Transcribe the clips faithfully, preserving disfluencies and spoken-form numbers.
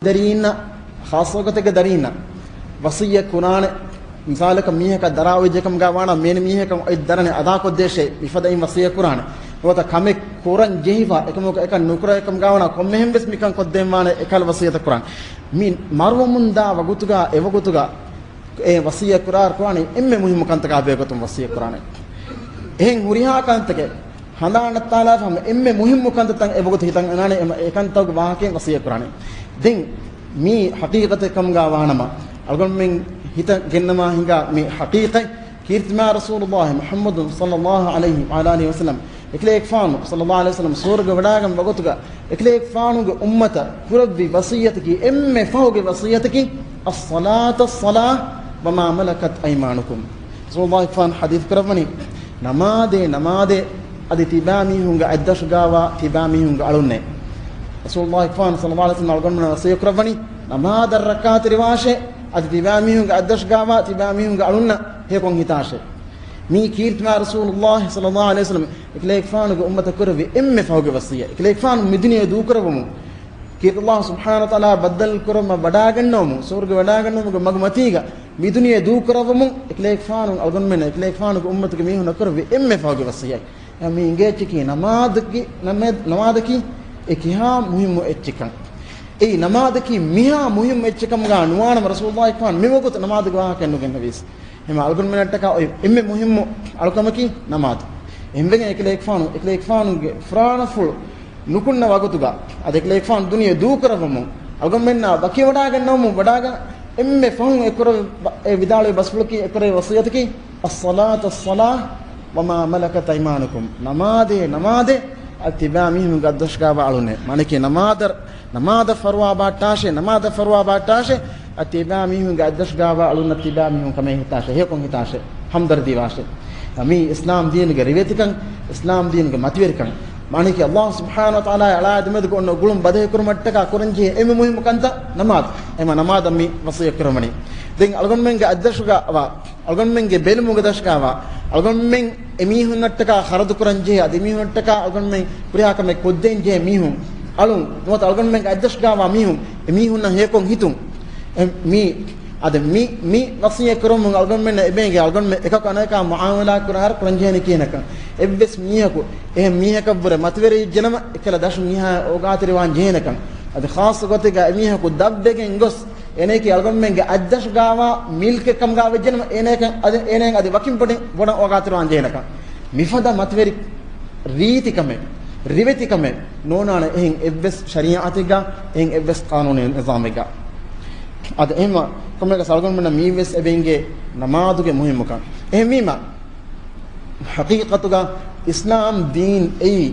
ދަރީންނަށް، ޚާއްޞަ ގޮތެއްގެ ދަރީންނަށް ވަޞިއްޔަތް ކުރާނެ. މިސާލަކަށް މީހަކަށް ދަރާ އޮތް ޖެހި ކަމުގަ ވާނަމަ، މިއަންނަ މީހަކަށް އޮތް ދަރަނި އަދާކޮށްދޭށޭ މިފަދައިން ވަޞިއްޔަތް ކުރާނެ. ނުވަތަ ކަމެއް ކުރަން ޖެހިފަ އެކަމަކު އެކަން ނުކުރާ ކަމުގަ ވާނަމަ، ކޮންމެހެން ވެސް މިކަން ކޮށްދޭން ވާނެ އެކަހަލަ ވަޞިއްޔަތެއް ކުރާނެ. މި މަރުވަމުންދާ ވަގުތުގަ އެވަގުތުގަ އެ ވަޞިއްޔަތް ކުރާއިރު ކުރާނީ އެންމެ މުހިއްމު ކަންތަކާ ބެހޭގޮތުން ވަޞިއްޔަތް ކުރާނެ. އެހެން ހުރިހާ ކަންތަކެއް ހަނދާން ނައްތާލާފަ ހަމަ އެންމެ މުހިއްމު ކަންތައްތައް އެވަގުތު ހިތަށް އަންނާނެ، އެ ކަންތަކުގެ ވާހަކައިން ވަޞިއްޔަތް ކުރާނެ. ދެން މީ ޙަޤީޤަތެއް ކަމުގަ ވާނަމަ، އަޅުގަނޑުމެން ހިތަށް ގެންނަމާ ހިނގާ މި ޙަޤީޤަތް، ކީރިތިމާ ރަސޫލުﷲ މުޙައްމަދު ޞައްލަﷲ ޢަލައިހި ވަޢަލާ އާލިހި ވަސައްލަމް، އެކަލޭގެފާނު ޞައްލަﷲ ޢަލައިހި ވަސައްލަމް ސުވަރުގެ ވަޑާގަން ވަގުތުގަ، އެކަލޭގެފާނުގެ އުއްމަތަށް ކުރެއްވި ވަޞިއްޔަތަކީ، އެންމެ ފަހުގެ ވަޞިއްޔަތަކީ، الصلاة الصلاة وما ملكت أيمانكم. ރަސޫލުﷲ ފާން ޙަދީޘް ކުރައްވަނީ، ނަމާދޭ، ނަމާދޭ، އަދި ތިބާ މީހުންގެ އަތްދަށުގަވާ ތިބާ މީހުންގެ އަޅުންނޭ. ރަސޫލުﷲ ފާން ޞައްލަﷲ ޢަލައިހި ވަސައްލަމް އަޅުގަނޑުމެން ވަޞިއްޔަތް ކުރައްވަނީ، ނަމާދަށް ރައްކާތެރިވާށޭ، އަދި ތިބާ މީހުންގެ އަތްދަށުގަވާ ތިބާ މީހުންގެ އަޅުންނަށް ހެޔޮކޮށް ހިތާށޭ. މީ ކީރިތިމާ ރަސޫލުﷲ ޞައްލަﷲ ޢަލައިހި ވަސައްލަމް އެކަލޭގެފާނުގެ އުއްމަތަށް ކުރެއްވި އެންމެ ފަހުގެ ވަޞިއްޔަތް. އެކަލޭގެފާނު މިދުނިޔެ ދޫކުރެއްވުމުން، ކީރިތި ﷲ ސުބްޙާނަހޫ ވަތަޢާލާ ބައްދަލު ކުރަމުން ވަޑާގަންނަވަމުން، ސުވަރުގެ ވަޑާގަންނަވުމުގެ މަގު މަތީގަ މިދުނިޔެ ދޫކުރައްވަމުން، އެކަލޭގެފާނު އަޅުގަނޑުމެން އެކަލޭގެފާނުގެ އުއްމަތުގެ މީހުންނަށް ކުރެއްވި އެންމެ ފަހުގެ ވަޞިއްޔަތް. އެ މި އިނގޭ އެއްޗަކީ ނަމާދަކީ، ނަމޭ-، ނަމާދަކީ އެ ކިހާ މުހިއްމު އެއްޗެއްކަން. އެއީ ނަމާދަކީ މިހާ މުހިއްމު އެއްޗެއް ކަމުގަ ނުވާނަމަ، ރަސޫލުﷲ ފާން މިވަގުތު ނަމާދުގެ ވާހަކައެއް ނުގެންނަވީސް. އެހެމަ އަޅުގަނޑުމެންނަށްޓަކާ އޮތް އެންމެ މުހިއްމު އަޅުކަމަކީ ނަމާދު. އެހެންވެގެން އެކަލޭގެފާނު، އެކަލޭގެފާނުގެ ފުރާނަފުޅު ނުކުންނަ ވަގުތުގަ، އަދި އެކަލޭގެފާނު ދުނިޔެ ދޫކުރައްވަމުން، އަޅުގަނޑުމެންނާ ވަކިވަޑާގަންނަވަމުން ވަޑާގަ އެންމެ ފަހުން އެކުރެވި ބަ-، އެ ވިދާޅުވި ބަސްފުޅަކީ، އެކުރެވި ވަޞިއްޔަތަކީ، الصلاة الصلاة وما ملكت أيمانكم. ނަމާދޭ، ނަމާދޭ، އަދި ތިބާ މީހުންގެ އަތްދަށުގަވާ އަޅުންނޭ. މާނައަކީ ނަމާދަށް، ނަމާދަށް ފަރުވާ ބާއްޓާށޭ، ނަމާދަށް ފަރުވާ ބާއްޓާށޭ، އަދި ތިބާ މީހުންގެ އަތްދަށުގަވާ އަޅުންނަށް ތިބާ މީހުން ކަމޭ ހިތާށޭ، ހެޔޮކޮށް ހިތާށޭ، ހަމްދަރްދީ ވާށޭ. މީ އިސްލާމް ދީނުގެ ރިވެތިކަން، އިސްލާމް ދީނުގެ މަތިވެރިކަން. މާނައަކީ ﷲ ސުބްޙާނަހޫ ވަތަޢާލާ އަޅާ ދެމެދުގަ އޮންނަ ގުޅުން ބަދަހިކުރުމަށްޓަކާ ކުރަންޖެހޭ އެންމެ މުހިއްމު ކަންތައް ނަމާދު. އެހެމަ ނަމާދަށް މި ވަޞިއްޔަތް ކުރަމަނީ. ދެން އަޅުގަނޑުމެންގެ އަތްދަށުގަވާ، އަޅުގަނޑުމެންގެ ބެލުމުގެ ދަށުގަވާ، އަޅުގަނޑުމެން އެމީހުންނަށްޓަކާ ޚަރަދު ކުރަންޖެހޭ، އަދި އެމީހުންނަށްޓަކާ އަޅުގަނޑުމެން ހުރިހާ ކަމެއް ކޮށްދޭންޖެހޭ މީހުން އަޅުން، ނުވަތަ އަޅުގަނޑުމެންގެ އަތްދަށުގަވާ މީހުން އެމީހުންނަށް ހެޔޮކޮށް ހިތުން. އެ، މީ، އަދި މި، މި ވަޞިއްޔަތް ކުރުމުން އަޅުގަނޑުމެންނަށް އެބައިނގޭ އަޅުގަނޑުމެން އެކަކު އަނެކާ މުޢާމަލާތް ކުރާއިރު ކުރަންޖެހޭނެ ކިހިނެއްކަން. އެއްވެސް މީހަކު އެހެން މީހަކަށްވުރެ މަތިވެރިވެއްޖެނަމަ، އެކަލަ ދަށުން މީހާ އޯގާތެރިވާން ޖެހޭނެކަން. އަދި ޚާއްޞަ ގޮތެއްގަ އެމީހަކު ދަށްވެގެން ގޮސް، އޭނައަކީ އަޅުގަނޑުމެންގެ އަތްދަށުގަވާ މިލްކެއްކަމުގަ ވެއްޖެނަމަ، އޭނައަކަށް އަދި، އޭނައަށް އަދި ވަކިން ބޮޑެ-، ބޮޑަށް އޯގާތެރިވާން ޖެހޭނެކަން. މިފަދަ މަތިވެރި ރީތިކަމެއް، ރިވެތިކަމެއް ނޯނާނެ އެހެން އެއްވެސް ޝަރީޢަތެއްގަ، އެހެން އެއްވެސް ޤާނޫނީ ނިޒާމެއްގަ. އަދި އެހެންވާ ކަމެއްގަ އަޅުގަނޑުމެންނަށް މީވެސް އެބައިނގޭ ނަމާދުގެ މުހިއްމުކަން. އެހެންވީމަ، ޙަޤީޤަތުގަ އިސްލާމް ދީން އެއީ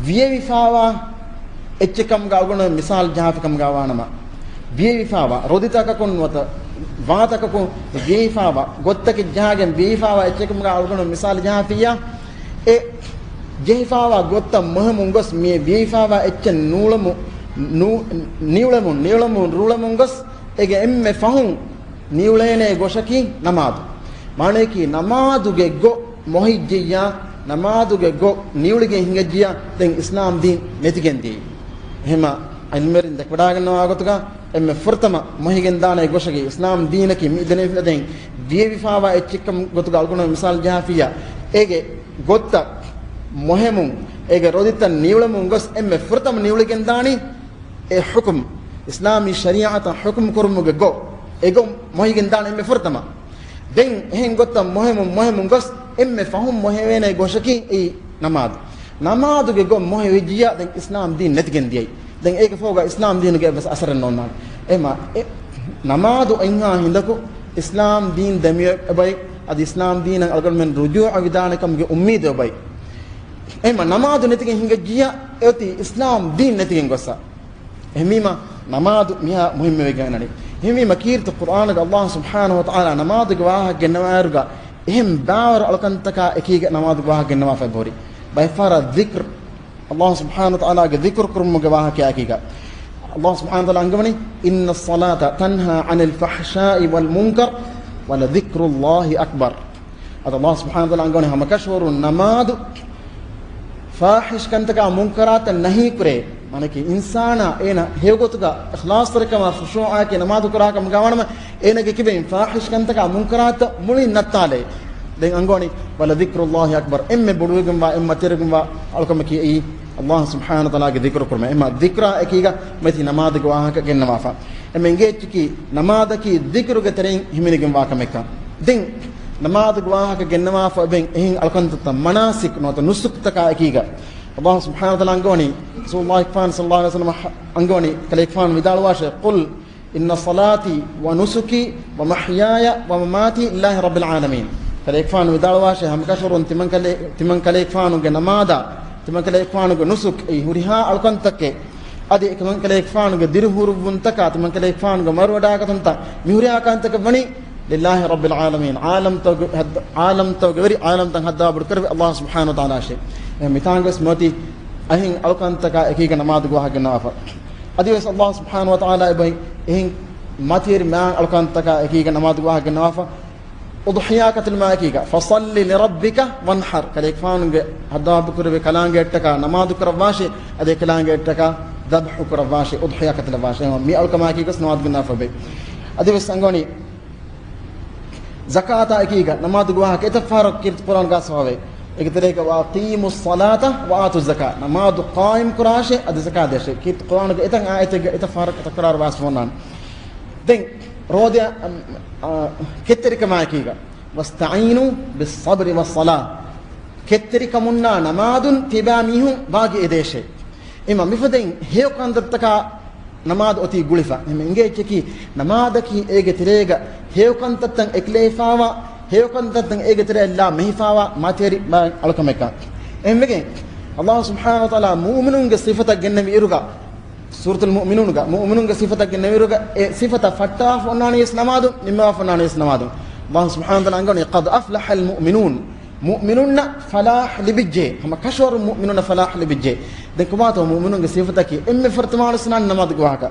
ވިޔެވިފާވާ އެއްޗެއްކަމުގަ އަޅުގަނޑު މިސާލް ޖަހާފިކަމުގަ ވާނަމަ، ވިޔެވިފާވާ ރޯދިތަކަކުން ނުވަތަ ވާތަކަކުން ވިޔެވިފާވާ ގޮތްތަކެއް ޖަހާގެން ވިޔެވިފާވާ އެއްޗެއްކަމުގަ އަޅުގަނޑު މިސާލް ޖަހާފިއްޔާ، އެ ޖެހިފާވާ ގޮތަށް މޮހެމުން ގޮސް މި ވިޔެވިފާވާ އެއްޗެއް ނޫޅެމު-، ނޫ-، ނިއުޅެމުން، ނިއުޅެމުން، ރޫޅެމުން ގޮސް އޭގެ އެންމެ ފަހުން ނިއުޅޭނޭ ގޮށަކީ ނަމާދު. މާނައަކީ ނަމާދުގެ ގޮށް މޮހިއްޖިއްޔާ، ނަމާދުގެ ގޮށް ނިއުޅިގެން ހިނގައްޖިއްޔާ، ދެން އިސްލާމް ދީން ނެތިގެން ދިޔައީ. އެހެމަ ޢިލްމުވެރިން ދެކެވަޑާގަންނަވާ ގޮތުގަ އެންމެ ފުރަތަމަ މޮހިގެންދާނޭ ގޮށަކީ އިސްލާމް ދީނަކީ މި ދެނެފިލަދެން ވިޔެވިފާވާ އެއްޗެއްކަމު ގޮތުގަ އަޅުގަނޑު މިސާލް ޖަހާފިއްޔާ، އޭގެ ގޮތްތައް މޮހެމުން، އޭގެ ރޯދިތައް ނިއުޅެމުން ގޮސް އެންމެ ފުރަތަމަ ނިއުޅިގެންދާނީ އެ ޙުކުމް، އިސްލާމީ ޝަރީޢަތަށް ޙުކުމް ކުރުމުގެ ގޮށް، އެ ގޮށް މޮހިގެން ދާނެ އެންމެ ފުރަތަމަ. ދެން އެހެން ގޮތަށް މޮހެމުން، މޮހެމުން ގޮސް އެންމެ ފަހުން މޮހެވޭނެ ގޮށަކީ އެއީ ނަމާދު. ނަމާދުގެ ގޮށް މޮހެވިއްޖިއްޔާ، ދެން އިސްލާމް ދީން ނެތިގެން ދިޔައީ. ދެން އޭގެ ފަހުގަ އިސްލާމް ދީނުގެ އެއްވެސް އަސަރެއް ނޯންނާނެ. އެމަ، އެ ނަމާދު އައިހާ ހިނދަކު އިސްލާމް ދީން ދެމިއޮތް އެބައި، އަދި އިސްލާމް ދީނަށް އަޅުގަނޑުމެން ރުޖޫޢަ ވިދާނެ ކަމުގެ އުއްމީދު އެބައި. އެމަ ނަމާދު ނެތިގެން ހިނގައްޖިއްޔާ، އެއޮތީ އިސްލާމް ދީން ނެތިގެން ގޮއްސަ. އެހެންވީމަ، ނަމާދު މިހާ މުހިއްމުވެގެން އަންނަނީ. އެހެންވީމަ، ކީރިތި ޤުރްއާނުގަ ﷲ ސުބްޙާނަހޫ ވަތަޢާލާ ނަމާދުގެ ވާހަކަ ގެންނަވާއިރުގަ، އެހެން ބާވަރު އަޅުކަންތަކާ އެކީގަ ނަމާދުގެ ވާހަކަ ގެންނަވާފައި ބޯރި. ބައެއްފަހަރަށް ޛިކްރު، ﷲ ސުބްޙާނަހޫ ވަތަޢާލާގެ ޛިކްރު ކުރުމުގެ ވާހަކައާ އެކީގަ. ﷲ ސުބްޙާނަހޫ ވަތަޢާލާ އަންގަވަނީ، إن الصلاة تنهى عن الفحشاء والمنكر ولذكر الله أكبر. އަދި ﷲ ސުބްޙާނަހޫ ވަތަޢާލާ އަންގަވަނީ ހަމަކަށަވަރުން ނަމާދު ފާޙިޝް ކަންތަކާ މުންކަރާތަށް ނަހީ ކުރޭ. އަނެކި އިންސާނާ އޭނަ ހެޔޮގޮތުގަ އިޚްލާޞްތެރިކަމާ ޚުޝޫޢާއެކީ ނަމާދު ކުރާކަމުގަ ވާނަމަ، އޭނަގެ ކިބައިން ފާޙިޝް ކަންތަކާ މުންކަރާތްތައް މުޅިން ނައްތާލޭ. ދެން އަންގަވަނީ، "ولذكر الله أكبر." އެންމެ ބޮޑުވެގެންވާ، އެންމެ މަތިވެރިވެގެންވާ އަޅުކަމަކީ އެއީ އައްލާހު ސުބްޙާނަހޫ ވަތަޢާލާގެ ޛިކުރު ކުރުމެއް. އެމަ ޛިކްރާ އެކީގަ މަތީ ނަމާދުގެ ވާހަކަ ގެންނަވާފަ. އެމަ އިނގޭ އެއްޗަކީ، ނަމާދަކީ ޛިކުރުގެ ތެރެއިން ހިމެނިގެންވާ ކަމެއްކަން. ދެން ނަމާދުގެ ވާހަކަ ގެންނަވާފަ އެބައިން އެހެން އަޅުކަންތައްތައް މަނާސިކް ނުވަތަ ނުސުކްތަކާ އެކީގަ، އައްލާހު ސުބްޙާނަހޫ ވަތަޢާލާ އަންގަވަނީ، ރަސޫލުﷲ ފާނު ޞައްލަﷲު ޢަލައިހި ވަސައްލަމަ އަންގަވަނީ، ކަލޭގެފާނު ވިދާޅުވާށޭ، "قل إن صلاتي ونسكي ومحياي ومماتي لله رب العالمين." ކަލޭގެފާނު ވިދާޅުވާށޭ، ހަމަކަށަވަރުން ތިމަން ކަލޭ-، ތިމަން ކަލޭގެފާނުގެ ނަމާދާ، ތިމަން ކަލޭގެފާނުގެ ނުސުކް، އެއީ ހުރިހާ އަޅުކަންތަކެއް، އަދި ތިމަން ކަލޭގެފާނުގެ ދިރިހުރުއްވުންތަކާ، ތިމަން ކަލޭގެފާނުގެ މަރުވަޑާގަތުންތައް، މި ހުރިހާ ކަންތަކެއް ވަނީ، "لله رب العالمين." ޢާލަމްތަކުގެ ހައްދަ-، ޢާލަމްތަކުގެ ވެރި، ޢާލަމްތައް ހައްދާ ބޮޑު ކުރެއްވި އައްލާހު ސުބްޙާނަހޫ ވަތަޢާލާއަށޭ. އެ މިތާނގަވެސް މިއޮތީ އެހެން އަޅުކަންތަކާ އެކީގަ ނަމާދުގެ ވާހަކަ ގެންނަވާފަ. އަދިވެސް އައްލާހު ސުބްޙާނަހޫ ވަތަޢާލާ އެބައި އެހެން މަތިވެރި މާތް އަޅުކަންތަކާ އެކީގަ ނަމާދުގެ ވާހަކަ ގެންނަވާފަ. އުޟްޙިޔާ ކަތިލުމާ އެކީގަ، "فصل لربك وانحر." ކަލޭގެފާނުގެ ހައްދަވާ ބޮޑު ކުރެއްވި ކަލާނގެއަށްޓަކާ ނަމާދު ކުރައްވާށޭ، އަދި އެ ކަލާނގެއަށްޓަކާ ޛަބްޙު ކުރައްވާށޭ، އުޟްޙިޔާ ކަތިލައްވާށޭ. މި އަޅުކަމާ އެކީގަސް ނަމާދު ގެންނަވާފަ އެބައި. އަދިވެސް އަންގަވަނީ، ޒަކާތާ އެކީގަ ނަމާދުގެ ވާހަކަ އެތައް ފަހަރަކު ކީރިތި ޤުރްއާނުގަ އައިސްފަވޭ. އޭގެ ތެރޭގަ، "وأقيموا الصلاة وآتوا الزكاة." ނަމާދު ޤާއިމް ކުރާށޭ، އަދި ޒަކާތް ދޭށޭ. ކީރިތި ޤުރްއާނުގެ އެތައް އާޔަތެއްގަ އެތައް ފަހަރަކު ތަކުރާރު ވާސް ވަންނާނެ. ދެން ރޯދަ، އަ، އަ، ކެތްތެރިކަމާ އެކީގަ، "واستعينوا بالصبر والصلاة." ކެތްތެރިކަމުންނާ ނަމާދުން ތިބާ މީހުން ބާގި އެދޭށޭ. އެމަ މިފަދައިން ހެޔޮ ކަންތައްތަކާ ނަމާދު އޮތީ ގުޅިފަ. އެމަ އިނގޭ އެއްޗަކީ، ނަމާދަކީ އޭގެ ތެރޭގަ ހެޔޮ ކަންތައްތައް އެކުލެވިފާވާ، ހެޔޮ ކަންތައްތައް އޭގެ ތެރެއަށް ލާ މެހިފާވާ މަތިވެރި މާތް އަޅުކަމެއްކަން. އެހެންވެގެން، އައްލާހު ސުބްޙާނަހޫ ވަތަޢާލާ މުއުމިނުންގެ ސިފަތައް ގެންނެވި އިރުގަ، ސޫރަތުލް މުއުމިނޫނުގަ، މުއުމިނުންގެ ސިފަތައް ގެންނެވިއިރުގަ، އެ ސިފަތައް ފައްޓާފަ އޮންނާނީވެސް ނަމާދުން، ނިންމަވާފަ އޮންނާނީވެސް ނަމާދުން. އައްލާހު ސުބްޙާނަހޫ ވަތަޢާލާ އަންގަވަނީ، "قد أفلح المؤمنون." މުއުމިނުންނަށް ފަލާޙް ލިބިއްޖެ. ހަމަ ކަށަވަރު މުއުމިނުންނަށް ފަލާޙް ލިބިއްޖެ. ދެން ކޮބާތޯ މުއުމިނުންގެ ސިފަތަކީ؟ އެންމެ ފުރަތަމަ އަޅުސްނާން ނަމާދުގެ ވާހަކަ.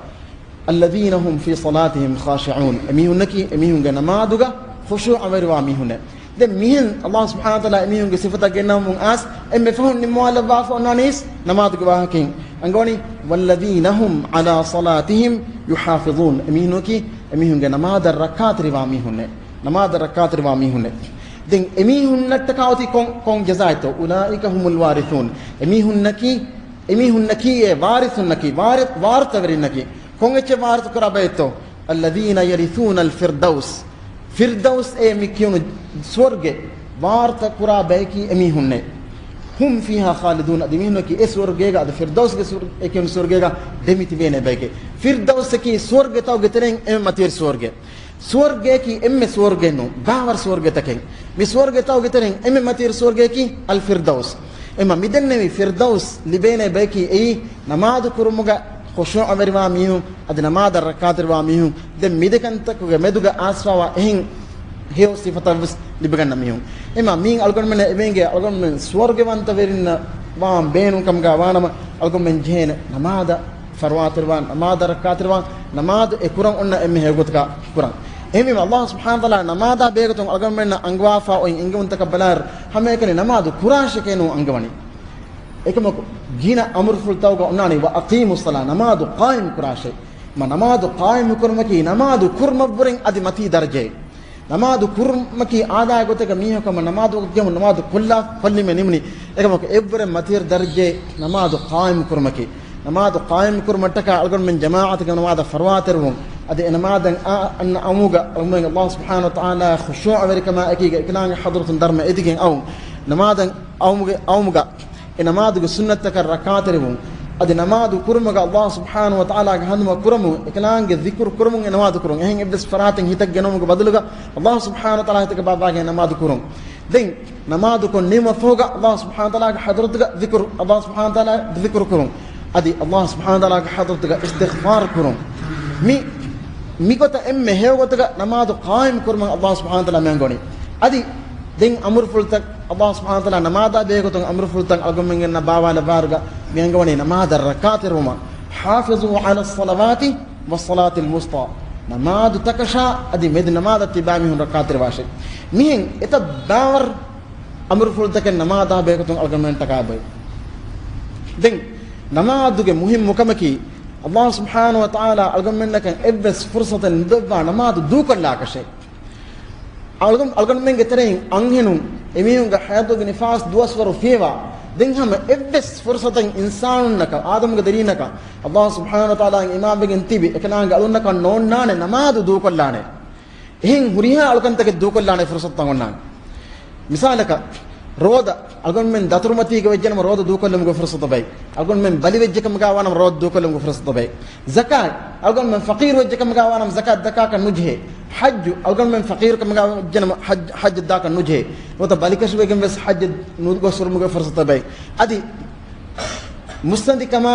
"الذين هم في صلاتهم خاشعون." އެމީހުންނަކީ އެމީހުންގެ ނަމާދުގަ ޚުޝޫޢަވެރިވާ މީހުންނޭ. ދެން މިހެން އައްލާހު ސުބްޙާނަހޫ ވަތަޢާލާ އެމީހުންގެ ސިފަތައް ގެންނަވަމުން އައިސް، އެންމެ ފަހުން ނިންމަވާލައްވާފަ އޮންނާނީސް ނަމާދުގެ ވާހަކައިން. އަންގަވަނީ، "والذين هم على صلاتهم يحافظون." އެމީހުންނަކީ އެމީހުންގެ ނަމާދަށް ރައްކާތެރިވާ މީހުންނޭ. ނަމާދަށް ރައްކާތެރިވާ މީހުންނޭ. ދެން އެމީހުންނަށްޓަކާ އޮތީ ކޮން، ކޮން ޖަޒާއެއްތޯ؟ "أولئك هم الوارثون." އެމީހުންނަކީ، އެމީހުންނަކީ އެ ވާރިޘުންނަކީ، ވާރި-، ވާރިޘަވެރިންނަކީ. ކޮން އެއްޗެއް ވާރިޘު ކުރާ ބައެއްތޯ؟ "الذين يرثون الفردوس." ފިރްދައުސް އޭ މި ކިޔުނު ސުވަރުގެ ވާރިޘު ކުރާ ބަޔަކީ އެމީހުންނޭ. "هم فيها خالدون." އަދި މީހުންނަކީ އެ ސުވަރުގޭގަ، އަދި ފިރްދައުސްގެ ސުވަރު-، އެ ކިޔުނު ސުވަރުގޭގަ ދެމި ތިބޭނެ ބަޔެކޭ. ފިރްދައުސްއަކީ ސުވަރުގެތަކުގެ ތެރެއިން އެންމެ މަތިވެރި ސުވަރުގެ. ސުވަރުގެއަކީ އެންމެ ސުވަރުގެއެއް ނޫން، ބާވަރު ސުވަރުގެތަކެއް. މި ސުވަރުގެތަކުގެ ތެރެއިން އެންމެ މަތިވެރި ސުވަރުގެއަކީ އަލް ފިރްދައުސް. އެމަ މިދެންނެވި ފިރްދައުސް ލިބޭނެ ބަޔަކީ އެއީ ނަމާދު ކުރުމުގަ ޚުޝޫޢަވެރިވާ މީހުން، އަދި ނަމާދަށް ރައްކާތެރިވާ މީހުން. ދެން މިދެކަންތަކުގެ މެދުގަ އައިސްފަވާ އެހެން ހެޔޮ ސިފަތައްވެސް ލިބިގަންނަ މީހުން. އެމަ މީން އަޅުގަނޑުމެން އެބައިނގޭ އަޅުގަނޑުމެން ސުވަރުގެވަންތަވެރިންނަށް ވާން ބޭނުން ކަމުގަ ވާނަމަ، އަޅުގަނޑުމެން ޖެހޭނެ ނަމާދަށް ފަރުވާތެރިވާން، ނަމާދަށް ރައްކާތެރިވާން، ނަމާދު އެ ކުރަން އޮންނަ އެންމެ ހެޔޮގޮތަކަށް ކުރަން. އެހެންވީމަ، އައްލާހު ސުބްޙާނަހޫ ވަތަޢާލާ ނަމާދާ ބެހޭގޮތުން އަޅުގަނޑުމެންނަށް އަންގަވާފާ އޮތް އެންގެވުންތަކަށް ބަލާއިރު، ހަމައެކަނި ނަމާދު ކުރާށޭކޭ ނޫން އަންގަވަނީ. އެކަމަކު، ގިނަ އަމުރުފުޅުތަކުގަ އޮންނާނީ، "وأقيموا الصلاة." ނަމާދު ޤާއިމް ކުރާށޭ. މަ ނަމާދު ޤާއިމް ކުރުމަކީ، ނަމާދު ކުރުމަށްވުރެން އަދި މަތީ ދަރަޖައެއް. ނަމާދު ކުރުމަކީ އާދައިގެ ގޮތަކަށް މީހަކު ހަމަ ނަމާދު ވަގުތު ޖެހުން ނަމާދު ކޮށްލާ ކޮށްލީމަ ނިމުނީ. އެކަމަކު އެއްވުރެ މަތިވެރި ދަރަޖައެއް ނަމާދު ޤާއިމް ކުރުމަކީ. ނަމާދު ޤާއިމް ކުރުމަށްޓަކާ އަޅުގަނޑުމެން ޖަމާޢަތުގެ ނަމާދަށް ފަރުވާތެރިވުން. އަދި އެ ނަމާދަށް އަ-، އަންނަ އައުމުގަ އަޅުގަނޑުމެން އައްލާހު ސުބްޙާނަހޫ ވަތަޢާލާ ޚުޝޫޢަވެރިކަމާ އެކީގަ އެކަލާނގެ ޙަޟްރަތުން ދަރުމަ އެދިގެން އައުން. ނަމާދަށް އައުމުގެ، އައުމުގަ އެ ނަމާދުގެ ސުންނަތްތަކަށް ރައްކާތެރިވުން، އަދި ނަމާދު ކުރުމުގަ އައްލާހު ސުބްޙާނަހޫ ވަތަޢާލާގެ ހަނދުމަ ކުރަމުން، އެކަލާނގެ ޛިކުރު ކުރަމުން އެ ނަމާދު ކުރުން. އެހެން އެއްވެސް ފަރާތެއް ހިތަށް ގެނައުމުގެ ބަދަލުގަ އައްލާހު ސުބްޙާނަހޫ ވަތަޢާލާ ހިތަކަށް ބާއްވާގެން ނަމާދު ކުރުން. ދެން ނަމާދު ކޮށް ނިމުމަށްފަހުގަ އައްލާހު ސުބްޙާނަހޫ ވަތަޢާލާގެ ޙަޟްރަތުގަ ޛިކުރު، އައްލާހު ސުބްޙާނަހޫ ވަތަޢާލާ ޛިކުރު ކުރުން. އަދި އައްލާހު ސުބްޙާނަހޫ ވަތަޢާލާގެ ޙަޟްރަތުގަ އިސްތިޣްފާރު ކުރުން. މި، މިގޮތަށް އެންމެ ހެޔޮގޮތުގަ ނަމާދު ޤާއިމް ކުރުމަށް އައްލާހު ސުބްޙާނަހޫ ވަތަޢާލާ މި އަންގަވަނީ. އަދި ދެން އަމުރުފުޅުތައް އައްލާހު ސުބްޙާނަހޫ ވަތަޢާލާ ނަމާދާ ބެހޭގޮތުން އަމުރުފުޅުތައް އަޅުގަނޑުމެންނަށް ބާވާލައްވާއިރުގަ މި އަންގަވަނީ ނަމާދަށް ރައްކާތެރިވުމަށް. حافظوا على الصلوات والصلاة الوسطى. ނަމާދުތަކަށާ އަދި މެދު ނަމާދަށް ތިބާމީހުން ރައްކާތެރިވާށޭ. މިހެން އެތައް ބާވަރު އަމުރުފުޅުތަކެއް ނަމާދާ ބެހޭގޮތުން އަޅުގަނޑުމެންޓަކާ އެބައޮތް. ދެން ނަމާދުގެ މުހިއްމުކަމަކީ، ﷲ ސުބްޙާނަހޫ ވަތަޢާލާ އަޅުގަނޑުމެންނަކަށް އެއްވެސް ފުރުޞަތެއް ނުދެއްވާ ނަމާދު ދޫކޮށްލާކަށެއް. އަޅުގަނޑު، އަޅުގަނޑުމެންގެ ތެރެއިން އަންހެނުން، އެމީހުންގެ ޙައިޟުގެ ނިފާސް ދުވަސްވަރު ފިޔަވާ، ދެން ހަމަ އެއްވެސް ފުރުޞަތެއް އިންސާނުންނަކަށް، އާދަމުގެ ދެރީންނަކަށް، ﷲ ސުބްޙާނަހޫ ވަތަޢާލާ އިމާމްވެގެން ތިބި އެކަލާނގެ އަލުންނަކަށް ނޯންނާނެ ނަމާދު ދޫކޮށްލާނެ. އެހެން ހުރިހާ އަޅުކަންތަކެއް ދޫކޮށްލާނެ ފުރުޞަތުތައް އޮންނާނެ. މިސާލަކަށް، ރޯދަ، އަޅުގަނޑުމެން ދަތުރުމަތީގަ ވެއްޖެނަމަ ރޯދަ ދޫކޮށްލުމުގެ ފުރުޞަތު އޮތް. އަޅުގަނޑުމެން ބަލި ވެއްޖެ ކަމުގަ ވާނަމަ ރޯދަ ދޫކޮށްލުމުގެ ފުރުޞަތު އޮތް. ޒަކާތް، އަޅުގަނޑުމެން ފަޤީރު ވެއްޖެ ކަމުގަ ވާނަމަ ޒަކާތް ދައްކާކަށް ނުޖެހޭ. ޙައްޖު، އަޅުގަނޑުމެން ފަޤީރު ކަމުގަ ވެއްޖެނަމަ ޙައްޖު، ޙައްޖަށް ދާކަށް ނުޖެހޭ. ނުވަތަ ބަލިކަށިވެގެން ވެސް ޙައްޖަށް ނުގޮސް ހުރުމުގެ ފުރުޞަތު އޮތް. އަދި މުއްސަނދިކަމާ،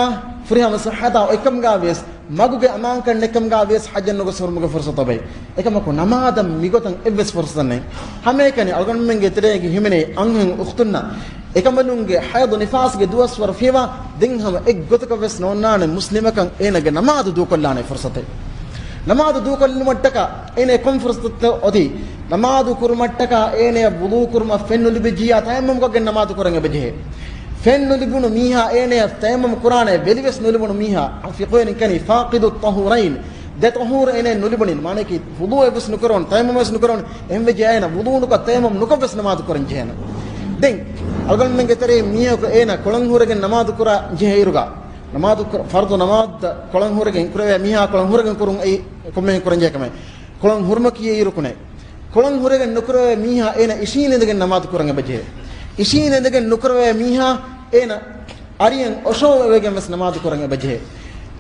ފުރިހަމަ ޞިއްޙަތާ އޮތްކަމުގަ ވިޔަސް، މަގުގެ އަމާންކަން ނެތްކަމުގަ ވިޔަސް ޙައްޖަށް ނުގޮސް ހުރުމުގެ ފުރުޞަތު އޮތް. އެކަމަކު ނަމާދަށް މިގޮތަށް އެއްވެސް ފުރުޞަތެއް ނެތް. ހަމައެކަނި އަޅުގަނޑުމެންގެ ތެރޭގަ ހިމެނޭ އަންހެން އުޚްތުންނަށް އެކަނބަލުންގެ ޙައިޟު ނިފާސްގެ ދުވަސްވަރު ފިޔަވާ، ދެން ހަމަ އެއްގޮތަކަށް ވެސް ނޯންނާނެ މުސްލިމަކަށް އޭނަގެ ނަމާދު ދޫކޮށްލާނެ ފުރުޞަތެއް. ނަމާދު ދޫކޮށްލުމަށްޓަކާ އޭނަ ކޮން ފުރުޞަތެއް އޮތީ؟ ނަމާދު ކުރުމަށްޓަކާ އޭނަ ވުޟޫ ކުރުމަށް ފެން ނުލިބިއްޖިއްޔާ ތަޔައްމަމްކޮށްގެން ނަމާދު ކުރަން އެބަޖެހޭ. ފެން ނުލިބުނު މީހާ އޭނަޔަށް ތަޔައްމަމް ކުރާނެ ވެލިވެސް ނުލިބުނު މީހާ، ފިޤުހުވެރިން ކަނީ ފާޤިދު ޠަހޫރައިން، ދެ ޠަހޫރު އޭނަ ނުލިބުނިން، މާނައަކީ ވުޟޫއެއް ވެސް ނުކުރަން، ތަޔައްމަމް ވެސް ނުކުރަން، އެހެންވެއްޖެ އޭނަ ވުޟޫ ނުކޮށް ތަޔައްމަމް ނުކޮށް ވެސް ނަމާދު ކުރަން ޖެހޭނެ. ދެން އަޅުގަނޑުމެންގެ ތެރެއިން މީހަކު އޭނަ ކޮޅުން ހުރެގެން ނަމާދު ކުރަން ޖެހޭ އިރުގަ، ނަމާދު ކުރ-، ފަރުޟު ނަމާދު ކޮޅުން ހުރެގެން ކުރެވޭ މީހާ ކޮޅުން ހުރެގެން ކުރުން އެއީ ކޮންމެހެން ކުރަން ޖެހޭ ކަމެއް. ކޮޅުން ހުރުމަކީ އެއީ ރުކުނެއް. ކޮޅުން ހުރެގެން ނުކުރެވޭ މީހާ އޭނަ އިށީނދެ އިނދެގެން ނަމާދު ކުރަން އެބަޖެހޭ. އިށީނދެ އިނދެގެން ނުކުރެވޭ މީހާ އޭނަ އަރިއެއް އޮށޯވެގެން ވެސް ނަމާދު ކުރަން އެބަޖެހޭ.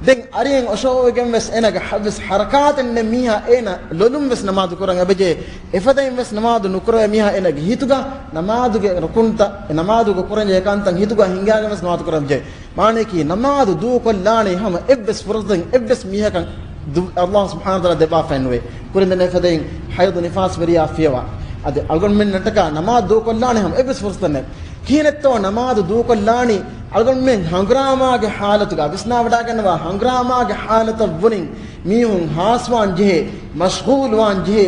ދެން އަރިއެއް އޮށޯވެގެން ވެސް އޭނަގެ ހަ-، ވެސް ހަރަކާތެއް ނެތް މީހާ އޭނަ ލޮލުން ވެސް ނަމާދު ކުރަން އެބަޖެހޭ. އެފަދައިން ވެސް ނަމާދު ނުކުރެވޭ މީހާ އޭނަގެ ހިތުގަ ނަމާދުގެ ރުކުންތައް، އެ ނަމާދުގަ ކުރަންޖެހޭ ކަންތައް ހިތުގަ ހިނގާގެން ވެސް ނަމާދު ކުރަންޖެހޭ. މާނައަކީ، ނަމާދު ދޫކޮށްލާނީ ހަމަ އެއްވެސް ފުރުޞަތެއް އެއްވެސް މީހަކަށް ދު-، ﷲ ސުބްޙާނަހޫ ވަތަޢާލާ ދެއްވާފައެއް ނުވޭ. ކުރިން ދެންނެވި ފަދައިން ޙައިޟު ނިފާސް ވެރިޔާ ފިޔަވާ. އަދި އަޅުގަނޑުމެންނަށްޓަކާ ނަމާދު ދޫކޮށްލާނީ ހަމަ އެއްވެސް ފުރުޞަތެއް ނެތް. ކިހިނެއްތޯ ނަމާދު ދޫކޮށްލާނީ؟ އަޅުގަނޑުމެން ހަނގުރާމާގެ ޙާލަތުގަ، ވިސްނާވަޑައިގަންނަވާ ހަނގުރާމާގެ ޙާލަތަށް ވުނިން މީހުން ހާސްވާން ޖެހޭ، މަޝްޣޫލްވާން ޖެހޭ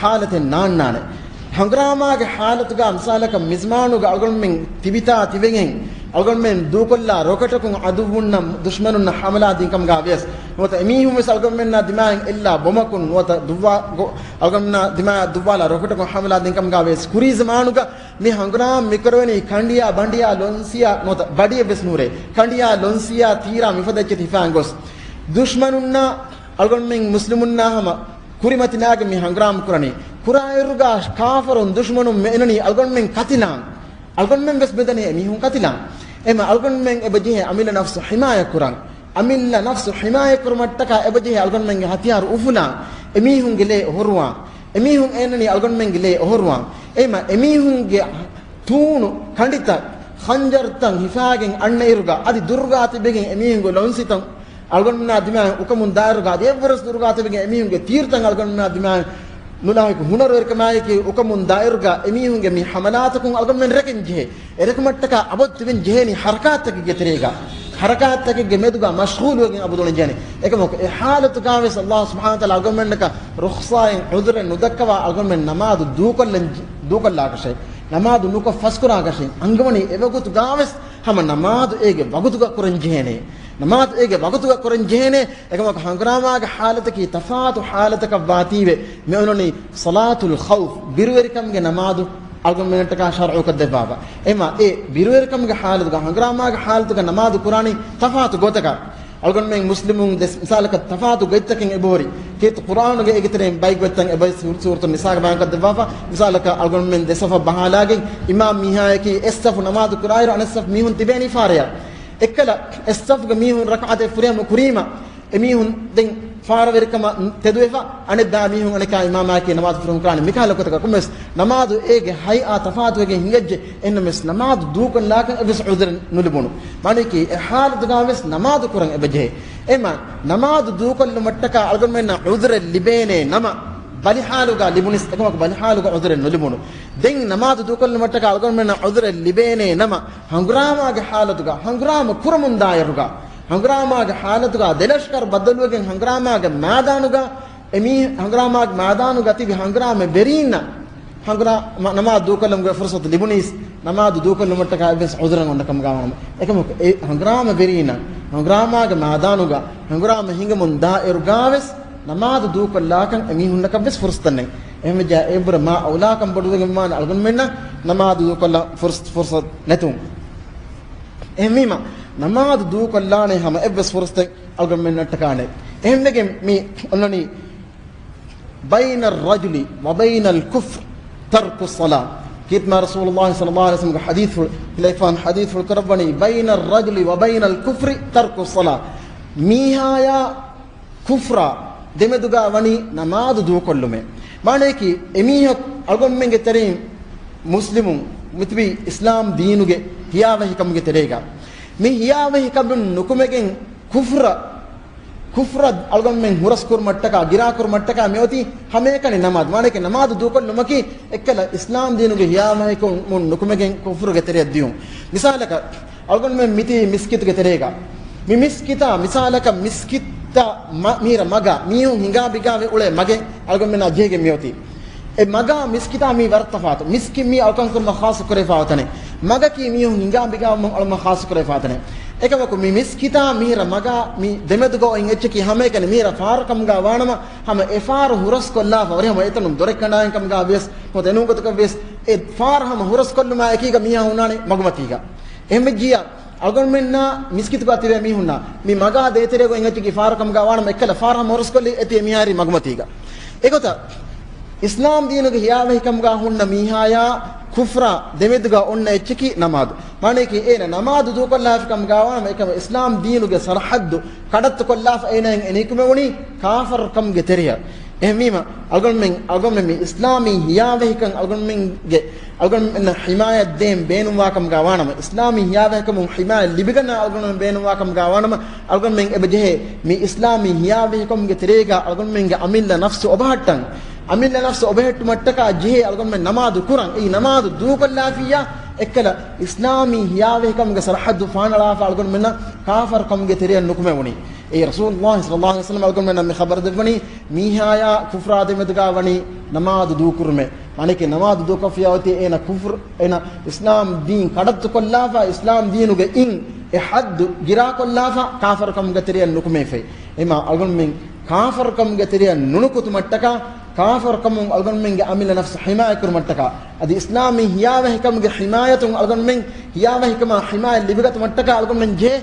ޙާލަތެއް ނާންނާނެ. ހަނގުރާމާގެ ޙާލަތުގަ މިސާލަކަށް މިޒްމާނުގަ އަޅުގަނޑުމެން ތިބިތާ ތިބެގެން އަޅުގަނޑުމެން ދޫކޮށްލާ ރޮކެޓަކުން ޢަދުއްވުންނަށް ދުޝްމަނުންނަށް ޙަމަލާ ދިންކަމުގަ ވިޔަސް، ނުވަތަ އެމީހުން ވެސް އަޅުގަނޑުމެންނާ ދިމާއިން އެއްލާ ބޮމަކުން ނުވަތަ ދުއްވާ ގޮ-، އަޅުގަނޑުމެންނާ ދިމާއަށް ދުއްވާލާ ރޮކެޓަކުން ޙަމަލާ ދިންކަމުގަ ވިޔަސް، ކުރީ ޒަމާނުގަ މި ހަނގުރާމަ މިކުރެވެނީ ކަނޑިޔާ، ބަނޑިޔާ، ލޮންސިޔާ ނުވަތަ ބަޑިއެއް ވެސް ނުހުރޭ. ކަނޑިޔާ، ލޮންސިޔާ، ތީރާ މިފަދަ އެއްޗެތި ހިފާން ގޮސް، ދުޝްމަނުންނާ އަޅުގަނޑުމެން މުސްލިމުންނާ ހަމަ ކުރިމަތިލާގެން މި ހަނގުރާމަ ކުރަނީ. ކުރާއިރުގަ ކާފަރުން ދުޝްމަނުން މި އެނަނީ އަޅުގަނޑުމެން ކަތިލާން. އަޅުގަނޑުމެން ވެސް މިދަނީ އެމީހުން ކަތިލާން. އެމަ އަޅުގަނޑުމެން އެބަޖެހޭ އަމިއްލަ ނަފްސު ޙިމާޔަތް ކުރަން. އަމިއްލަ ނަފްސު ޙިމާޔަތް ކުރުމަށްޓަކާ އެބަޖެހޭ އަޅުގަނޑުމެންގެ ހަތިޔާރު އުފުލާން. އެމީހުންގެ ލޭ އޮހޮރުވާން. އެމީހުން އެނަނީ އަޅުގަނޑުމެންގެ ލޭ އޮހޮރުވާން. އެމަ އެމީހުންގެ ތޫނު ކަނޑިތައް، ޚަންޖަރުތައް ހިފާގެން އަންނައިރުގަ އަދި ދުރުގަ ތިބެގެން އެމީހުންގެ ލޮންސިތައް އަޅުގަނޑުމެންނާ ދިމާއަށް އުކަމުން ދާއިރުގަ އަދި އެއްވަރަސް ދުރުގަ ތިބެގެން އެމީހުންގެ ތީރުތައް އަޅުގަނޑުމެންނާ ދިމާއަށް ނުލާހިކު ހުނަރުވެރިކަމާއެކީ އުކަމުން ދާއިރުގަ އެމީހުންގެ މި ޙަމަލާތަކުން އަޅުގަނޑުމެން ރެކެން ޖެހޭ. އެ ރެކުމަށްޓަކާ އަބަދު ތިބެން ޖެހޭނީ ޙަރަކާތްތަކެއްގެ ތެރޭގަ. ޙަރަކާތްތަކެއްގެ މެދުގަ މަޝްޣޫލުވެގެން އަބަދު އުޅެން ޖެހޭނީ. އެކަމަކު އެ ޙާލަތުގަ ވެސް ﷲ ސުބްޙާނަހޫ ވަތަޢާލާ އަޅުގަނޑުމެންނަކަށް ރުޚްޞާއެއް ޢުޛުރެއް ނުދައްކަވާ އަޅުގަނޑުމެން ނަމާދު ދޫކޮށްލަން، ދޫކޮށްލާކަށެއް. ނަމާދު ނުކޮށް ފަސްކުރާކަށެއް. އަންގަވަނީ އެވަގުތުގަ ވެސް ހަމަ ނަމާދު އޭގެ ވަގުތުގަ ކުރަން ޖެހޭނެ. ނަމާދު އޭގެ ވަގުތުގަ ކުރަން ޖެހޭނެ. އެކަމަކު ހަނގުރާމާގެ ޙާލަތަކީ ތަފާތު ޙާލަތަކަށް ވާތީވެ، މި އޮންނަނީ ޞަލާތުލް ޚައުފް، ބިރުވެރިކަމުގެ ނަމާދު އަޅުގަނޑުމެންނަށްޓަކާ ޝަރުޢުކޮށްދެއްވާފަ. އެމަ އެ ބިރުވެރިކަމުގެ ޙާލަތުގަ، ހަނގުރާމާގެ ޙާލަތުގަ ނަމާދު ކުރާނީ ތަފާތު ގޮތަކަށް. އަޅުގަނޑުމެން މުސްލިމުން ދެ މިސާލަކަށް ތަފާތު ގޮތްތަކެއް އެބަހުރި. ކީރިތި ޤުރްއާނުގެ އޭގެތެރެއިން ބައި ގޮތްތައް އެބައި ސޫ-، ސޫރަތު ނިސާގަ ބަޔާންކޮށްދެއްވާފަ. މިސާލަކަށް އަޅުގަނޑުމެން ދެ ޞަފަށް ބަހާލާގެން އިމާމް މީހާޔަކީ އެއް ޞަފު ނަމާދު ކުރާއިރު އަނެއް ޞަފު މީހުން ތިބޭނީ ފާރަޔަށް. އެއްކަލަ އެއް ޞަފުގެ މީހުން ރަކާތެއް ފުރިހަމަ ކުރީމަ، އެމީހުން ދެން ފާރަވެރިކަމަށް ތެދުވެފަ، އަނެއް ބައި މީހުން އަނެކާ އިމާމާއެކީ ނަމާދު ފުރިހަމަ ކުރާނެ. މިކަހަލަ ގޮތަކަށް ކޮންމެވެސް ނަމާދު އޭގެ ހައިއާ ތަފާތުވެގެން ހިނގައްޖެ. އެހެންނަމަވެސް ނަމާދު ދޫކޮށްލާކަށް އެއްވެސް ޢުޛުރެއް ނުލިބުނު. މާނައަކީ އެ ޙާލަތުގަ ވެސް ނަމާދު ކުރަން އެބަޖެހޭ. އެމަ ނަމާދު ދޫކޮށްލުމަށްޓަކާ އަޅުގަނޑުމެންނަށް ޢުޛުރެއް ލިބޭނޭ ނަމަ، ބަލި ޙާލުގަ ލިބުނީސް އެކަމަކު ބަލި ޙާލުގަ ޢުޛުރެއް ނުލިބުނު. ދެން ނަމާދު ދޫކޮށްލުމަށްޓަކާ އަޅުގަނޑުމެންނަށް ޢުޛުރެއް ލިބޭނޭ ނަމަ، ހަނގުރާމާގެ ޙާލަތުގަ، ހަނގުރާމަ ކުރަމުން ދާއިރުގަ، ހަނގުރާމާގެ ޙާލަތުގަ ދެލަޝްކަރު ބައްދަލުވެގެން ހަނގުރާމާގެ މައިދާނުގަ އެމީ-، ހަނގުރާމާގެ މައިދާނުގަ ތިބި ހަނގުރާމަ ވެރީންނަށް ހަނގުރާ-، މަ-، ނަމާދު ދޫކޮށްލުމުގެ ފުރުޞަތު ލިބުނީސް، ނަމާދު ދޫކޮށްލުމަށްޓަކާ އެއްވެސް ޢުޛުރެއް އޮންނަ ކަމުގަ ވާނަމަ. އެކަމަކު އެ ހަނގުރާމަ ވެރީންނަށް ހަނގުރާމާގެ މައިދާނުގަ ހަނގުރާމަ ހިނގަމުން ދާއިރުގަވެސް ނަމާދު ދޫކޮށްލާކަށް އެމީހުންނަކަށްވެސް ފުރުސަތެއް ނެތް. އެހެންވެއްޖާ އެއަށްވުރެ މާ އައުލާކަން ބޮޑުވެގެންވާނެ އަޅުގަނޑުމެންނަށް ނަމާދު ދޫކޮށްލާ ފުރުސަ-، ފުރުސަތު ނެތުން. އެހެންވީމަ، ނަމާދު ދޫކޮށްލާނެ ހަމަ އެއްވެސް ފުރުސަތެއް އަޅުގަނޑުމެންނަށްޓަކާ ނެތް. އެހެންވެގެން މި އޮންނަނީ بين الرجل وبين الكفر ترك الصلاة. ކީރިތި މާތް ރަސޫލުﷲ ޞައްލަﷲ ޢަލައިހި ވަސައްލަމްގެ ޙަދީޘްފުޅު، އިލައިފާން ޙަދީޘްފުޅު ކުރައްވަނީ، بين الرجل وبين الكفر ترك الصلاة. މީހާޔާ ކުފްރާ ދެމެދުގަ ވަނީ ނަމާދު ދޫކޮށްލުމޭ. މާނަޔަކީ، އެމީހަކު އަޅުގަނޑުމެންގެ ތެރެއިން މުސްލިމުން މިތިބީ އިސްލާމް ދީނުގެ ހިޔާވަހިކަމުގެ ތެރޭގަ. މި ހިޔާވަހިކަމުން ނުކުމެގެން ކުފްރަ، ކުފްރަށް އަޅުގަނޑުމެން ހުރަސްކުރުމަށްޓަކާ، ގިރާކުރުމަށްޓަކާ މިއޮތީ ހަމައެކަނި ނަމާދު. މާނައެކެ ނަމާދު ދޫކޮށްލުމަކީ އެއްކަލަ އިސްލާމް ދީނުގެ ހިޔާވަހިކަމުން ނުކުމެގެން ކުފްރުގެ ތެރެއަށް ދިޔުން. މިސާލަކަށް، އަޅުގަނޑުމެން މިތީ މިސްކިތުގެ ތެރޭގަ. މި މިސްކިތާ މިސާލަކަށް މިސްކިތާ މަ-، މީރަ މަގާ މީހުން ހިނގާ ބިގާވެ އުޅޭ މަގެއް އަޅުގަނޑުމެންނާ ޖެހިގެން މިއޮތީ. އެ މަގާ މިސްކިތާ މީ ވަރަށް ތަފާތު. މިސްކިތް މީ އަޅުކަންކުރުމަށް ޚާއްޞަކުރެވިފާ ތަނެއް. މަގަކީ މީހުން ހިނގާ ބިގާވުމަށް އަޅުމަށް ޚާއްޞަކުރެވިފާ ތަނެއް. އެކަމަކު މި މިސްކިތާ މީރަ މަގާ މި ދެމެދުގަ އޮތް އެއްޗަކީ ހަމައެކަނި މީރަ ފާރަކަމުގަ ވާނަމަ، ހަމަ އެ ފާރު ހުރަސްކޮށްލާފަ ވަރިހަމަ އެތަނުން ދޮރެއް ކަނޑާއިން ކަމުގަ ވިޔަސް، ނުވަތަ އެނޫން ގޮތަކަށް ވިޔަސް، އެ ފާރު ހަމަ ހުރަސްކޮށްލުމާ އެކީގަ މީހާ ހުންނާނެ މަގުމަތީގަ. އެހެންވެއްޖިއްޔާ، އަޅުގަނޑުމެންނާ މިސްކިތުގަ ތިބޭ މީހުންނާ މި މަގާ ދޭތެރޭގަ އެއްޗަކީ ފާރަކަމުގަ ވާނަމަ އެއްކަލަ ފާރަ ހަމަ ހުރަސްކޮށްލީ އެތި އެމީހާރީ މަގުމަތީގަ. އެގޮތަށް އިސްލާމް ދީނުގެ ހިޔާވަހިކަމުގަ ހުންނަ މީހާޔާ ކުފްރާ ދެމެދުގަ އޮންނަ އެއްޗަކީ ނަމާދު. މާނައަކީ އޭނަ ނަމާދު ދޫކޮށްލާފިކަމުގަ ވާނަމަ އެކަމަ އިސްލާމް ދީނުގެ ސަރަހައްދު ކަޑައްތުކޮށްލާފަ އޭނައިން އެ ނިކުމެވުނީ ކާފަރުކަމުގެ ތެރެއަށް. އެހެންވީމަ، އަޅުގަނޑުމެން، އަޅުގަނޑުމެން މި އިސްލާމީ ހިޔާވަހިކަން އަޅުގަނޑުމެންގެ، އަޅުގަނޑުމެންނަށް ޙިމާޔަތް ދޭން ބޭނުންވާކަމުގަ ވާނަމަ، އިސްލާމީ ހިޔާވަހިކަމުން ޙިމާޔަތް ލިބިގަންނަ އަޅުގަނޑުމެން ބޭނުންވާކަމުގަ ވާނަމަ، އަޅުގަނޑުމެން އެބަ ޖެހޭ މި އިސްލާމީ ހިޔާވަހިކަމުގެ ތެރޭގަ އަޅުގަނޑުމެންގެ އަމިއްލަ ނަފްސު އޮބަހައްޓަން. އަމިއްލަ ނަފްސު އޮބަހެއްޓުމަށްޓަކާ ޖެހޭ އަޅުގަނޑުމެން ނަމާދު ކުރަން. އެއީ ނަމާދު ދޫކޮށްލާފިއްޔާ އެއްކަލަ އިސްލާމީ ހިޔާވަހިކަމުގެ ސަރަހައްދު ފާނަޅާފަ އަޅުގަނޑުމެންނަށް ކާފަރުކަމުގެ ތެރެއަށް ނުކުމެވުނީ. އެއީ ރަސޫލުﷲ ޞައްލަﷲ ޢަލައިހި ވަސައްލަމަ އަޅުގަނޑުމެންނަށް މި ޚަބަރު ދެއްވަނީ، މީހާޔާ ކުފްރާ ދެމެދުގަ ވަނީ ނަމާދު ދޫކުރުމޭ. މާނައަކީ ނަމާދު ދޫކޮށްފިއްޔާ އޮތީ އޭނަ ކުފްރު، އޭނަ އިސްލާމް ދީން ކަޑައްތުކޮށްލާފަ، އިސްލާމް ދީނުގެ އިން އެ ޙައްދު ގިރާކޮށްލާފަ، ކާފަރުކަމުގެ ތެރެއަށް ނުކުމެވިފައި. އެމާ އަޅުގަނޑުމެން ކާފަރުކަމުގެ ތެރެއަށް ނުނުކުތުމަށްޓަކާ، ކާފަރުކަމުން އަޅުގަނޑުމެންގެ އަމިއްލަ ނަފްސު ޙިމާޔަތްކުރުމަށްޓަކާ، އަދި އިސްލާމީ ހިޔާވަހިކަމުގެ ޙިމާޔަތުން އަޅުގަނޑުމެން ހިޔާވަހިކަމާ ޙިމާޔަތް ލިބިގަތުމަށްޓަކާ އަޅުގަނޑުމެން ޖެހޭ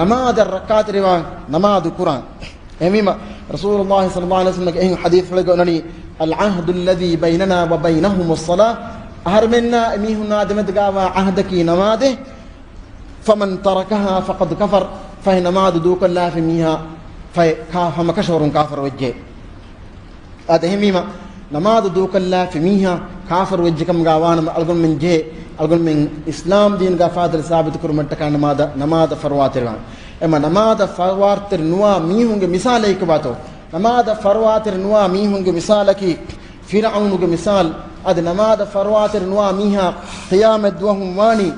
ނަމާދަށް ރައްކާތެރިވާން ނަމާދު ކުރާން. އެހެންވީމަ، ރަސޫލުﷲ ޞައްލަﷲ ޢަލައިހި ވަސައްލަމަގެ އެހެން ޙަދީޘްފުޅެއްގަ އޮންނަނީ، العهد الذي بيننا وبينهم الصلاة، އަހަރެމެންނާ އެމީހުންނާ ދެމެދުގަވާ ޢަހްދަކީ ނަމާދޭ، فمن تركها فقد كفر، ފަހެ ނަމާދު ދޫކޮށްލާފި މީހާ ފަހެ ކާ-، ހަމަކަށަވަރުން ކާފަރުވެއްޖެ. އާދެ، އެހެންވީމަ، ނަމާދު ދޫކޮށްލާފި މީހާ ކާފަރުވެއްޖެކަމުގަ ވާނަމަ އަޅުގަނޑުމެން ޖެހޭ، އަޅުގަނޑުމެން އިސްލާމް ދީނުގަ ފާތުރި ސާބިތުކުރުމަށްޓަކާ ނަމާދަށް، ނަމާދަށް ފަރުވާތެރިވާން. އެމަ ނަމާދަށް ފަރުވާތެރި ނުވާ މީހުންގެ މިސާލެއް ކޮބާތޯ؟ ނަމާދަށް ފަރުވާތެރި ނުވާ މީހުންގެ މިސާލަކީ ފިރްޢައުނުގެ މިސާލް. އަދި ނަމާދަށް ފަރުވާތެރި ނުވާ މީހާ ޤިޔާމަތް ދުވަހުން ވާނީ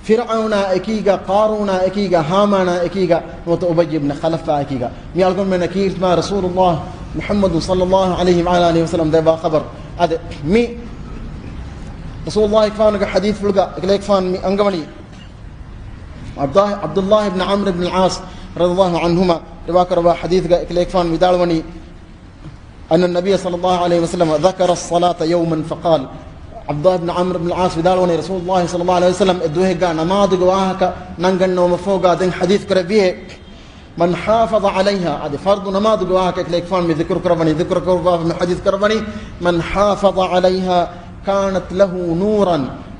ފިރްޢައުނާ އެކީގަ، ޤާރޫނާ އެކީގަ، ހާމާނާ އެކީގަ، ނުވަތަ އުބައްޔި ބިން ޚަލަފާ އެކީގަ. މި އަޅުގަނޑުމެންނަށް ކީރިތި މާތް ރަސޫލުﷲ މުޙައްމަދު ޞައްލަﷲ ޢަލައިހި ވަޢަލާ އާލިހި ވަސައްލަމް ދެއްވާ ޚަބަރު. އާދެ، މި ރަސޫލުﷲ ގެފާނުގެ ޙަދީޘްފުޅުގަ އެކަލޭގެފާނު މި އަންގަވަނީ، ޢަބްދުﷲ، ޢަބްދުﷲ އިބްނު ޢަމްރު އިބްނުލް ޢާޞް ރަޟިޔަﷲ ޢަންހުމާ ރިވާކުރައްވާ ޙަދީޘްގަ އެކަލޭގެފާނު ވިދާޅުވަނީ، أن النبي صلى الله عليه وسلم ذكر الصلاة يوما فقال، ޢަބްދުﷲ އިބްނު ޢަމްރު އިބްނުލް ޢާޞް ވިދާޅުވަނީ، ރަސޫލުﷲ ޞައްލަﷲ ޢަލައިހި ވަސައްލަމް އެ ދުވަހެއްގަ ނަމާދުގެ ވާހަކަ ނަންގަންނަވަމަށްފަހުގަ ދެން ޙަދީޘް ކުރެއްވިއޭ، من حافظ عليها، އަދި ފަރްޟު ނަމާދުގެ ވާހަކަ އެކަލޭގެފާނު މި ޛިކުރު ކުރައްވަނީ، ޛިކުރު ކުރައްވާފަ މި ޙަދީޘް ކުރައްވަނީ، من حافظ عليها كانت له نورا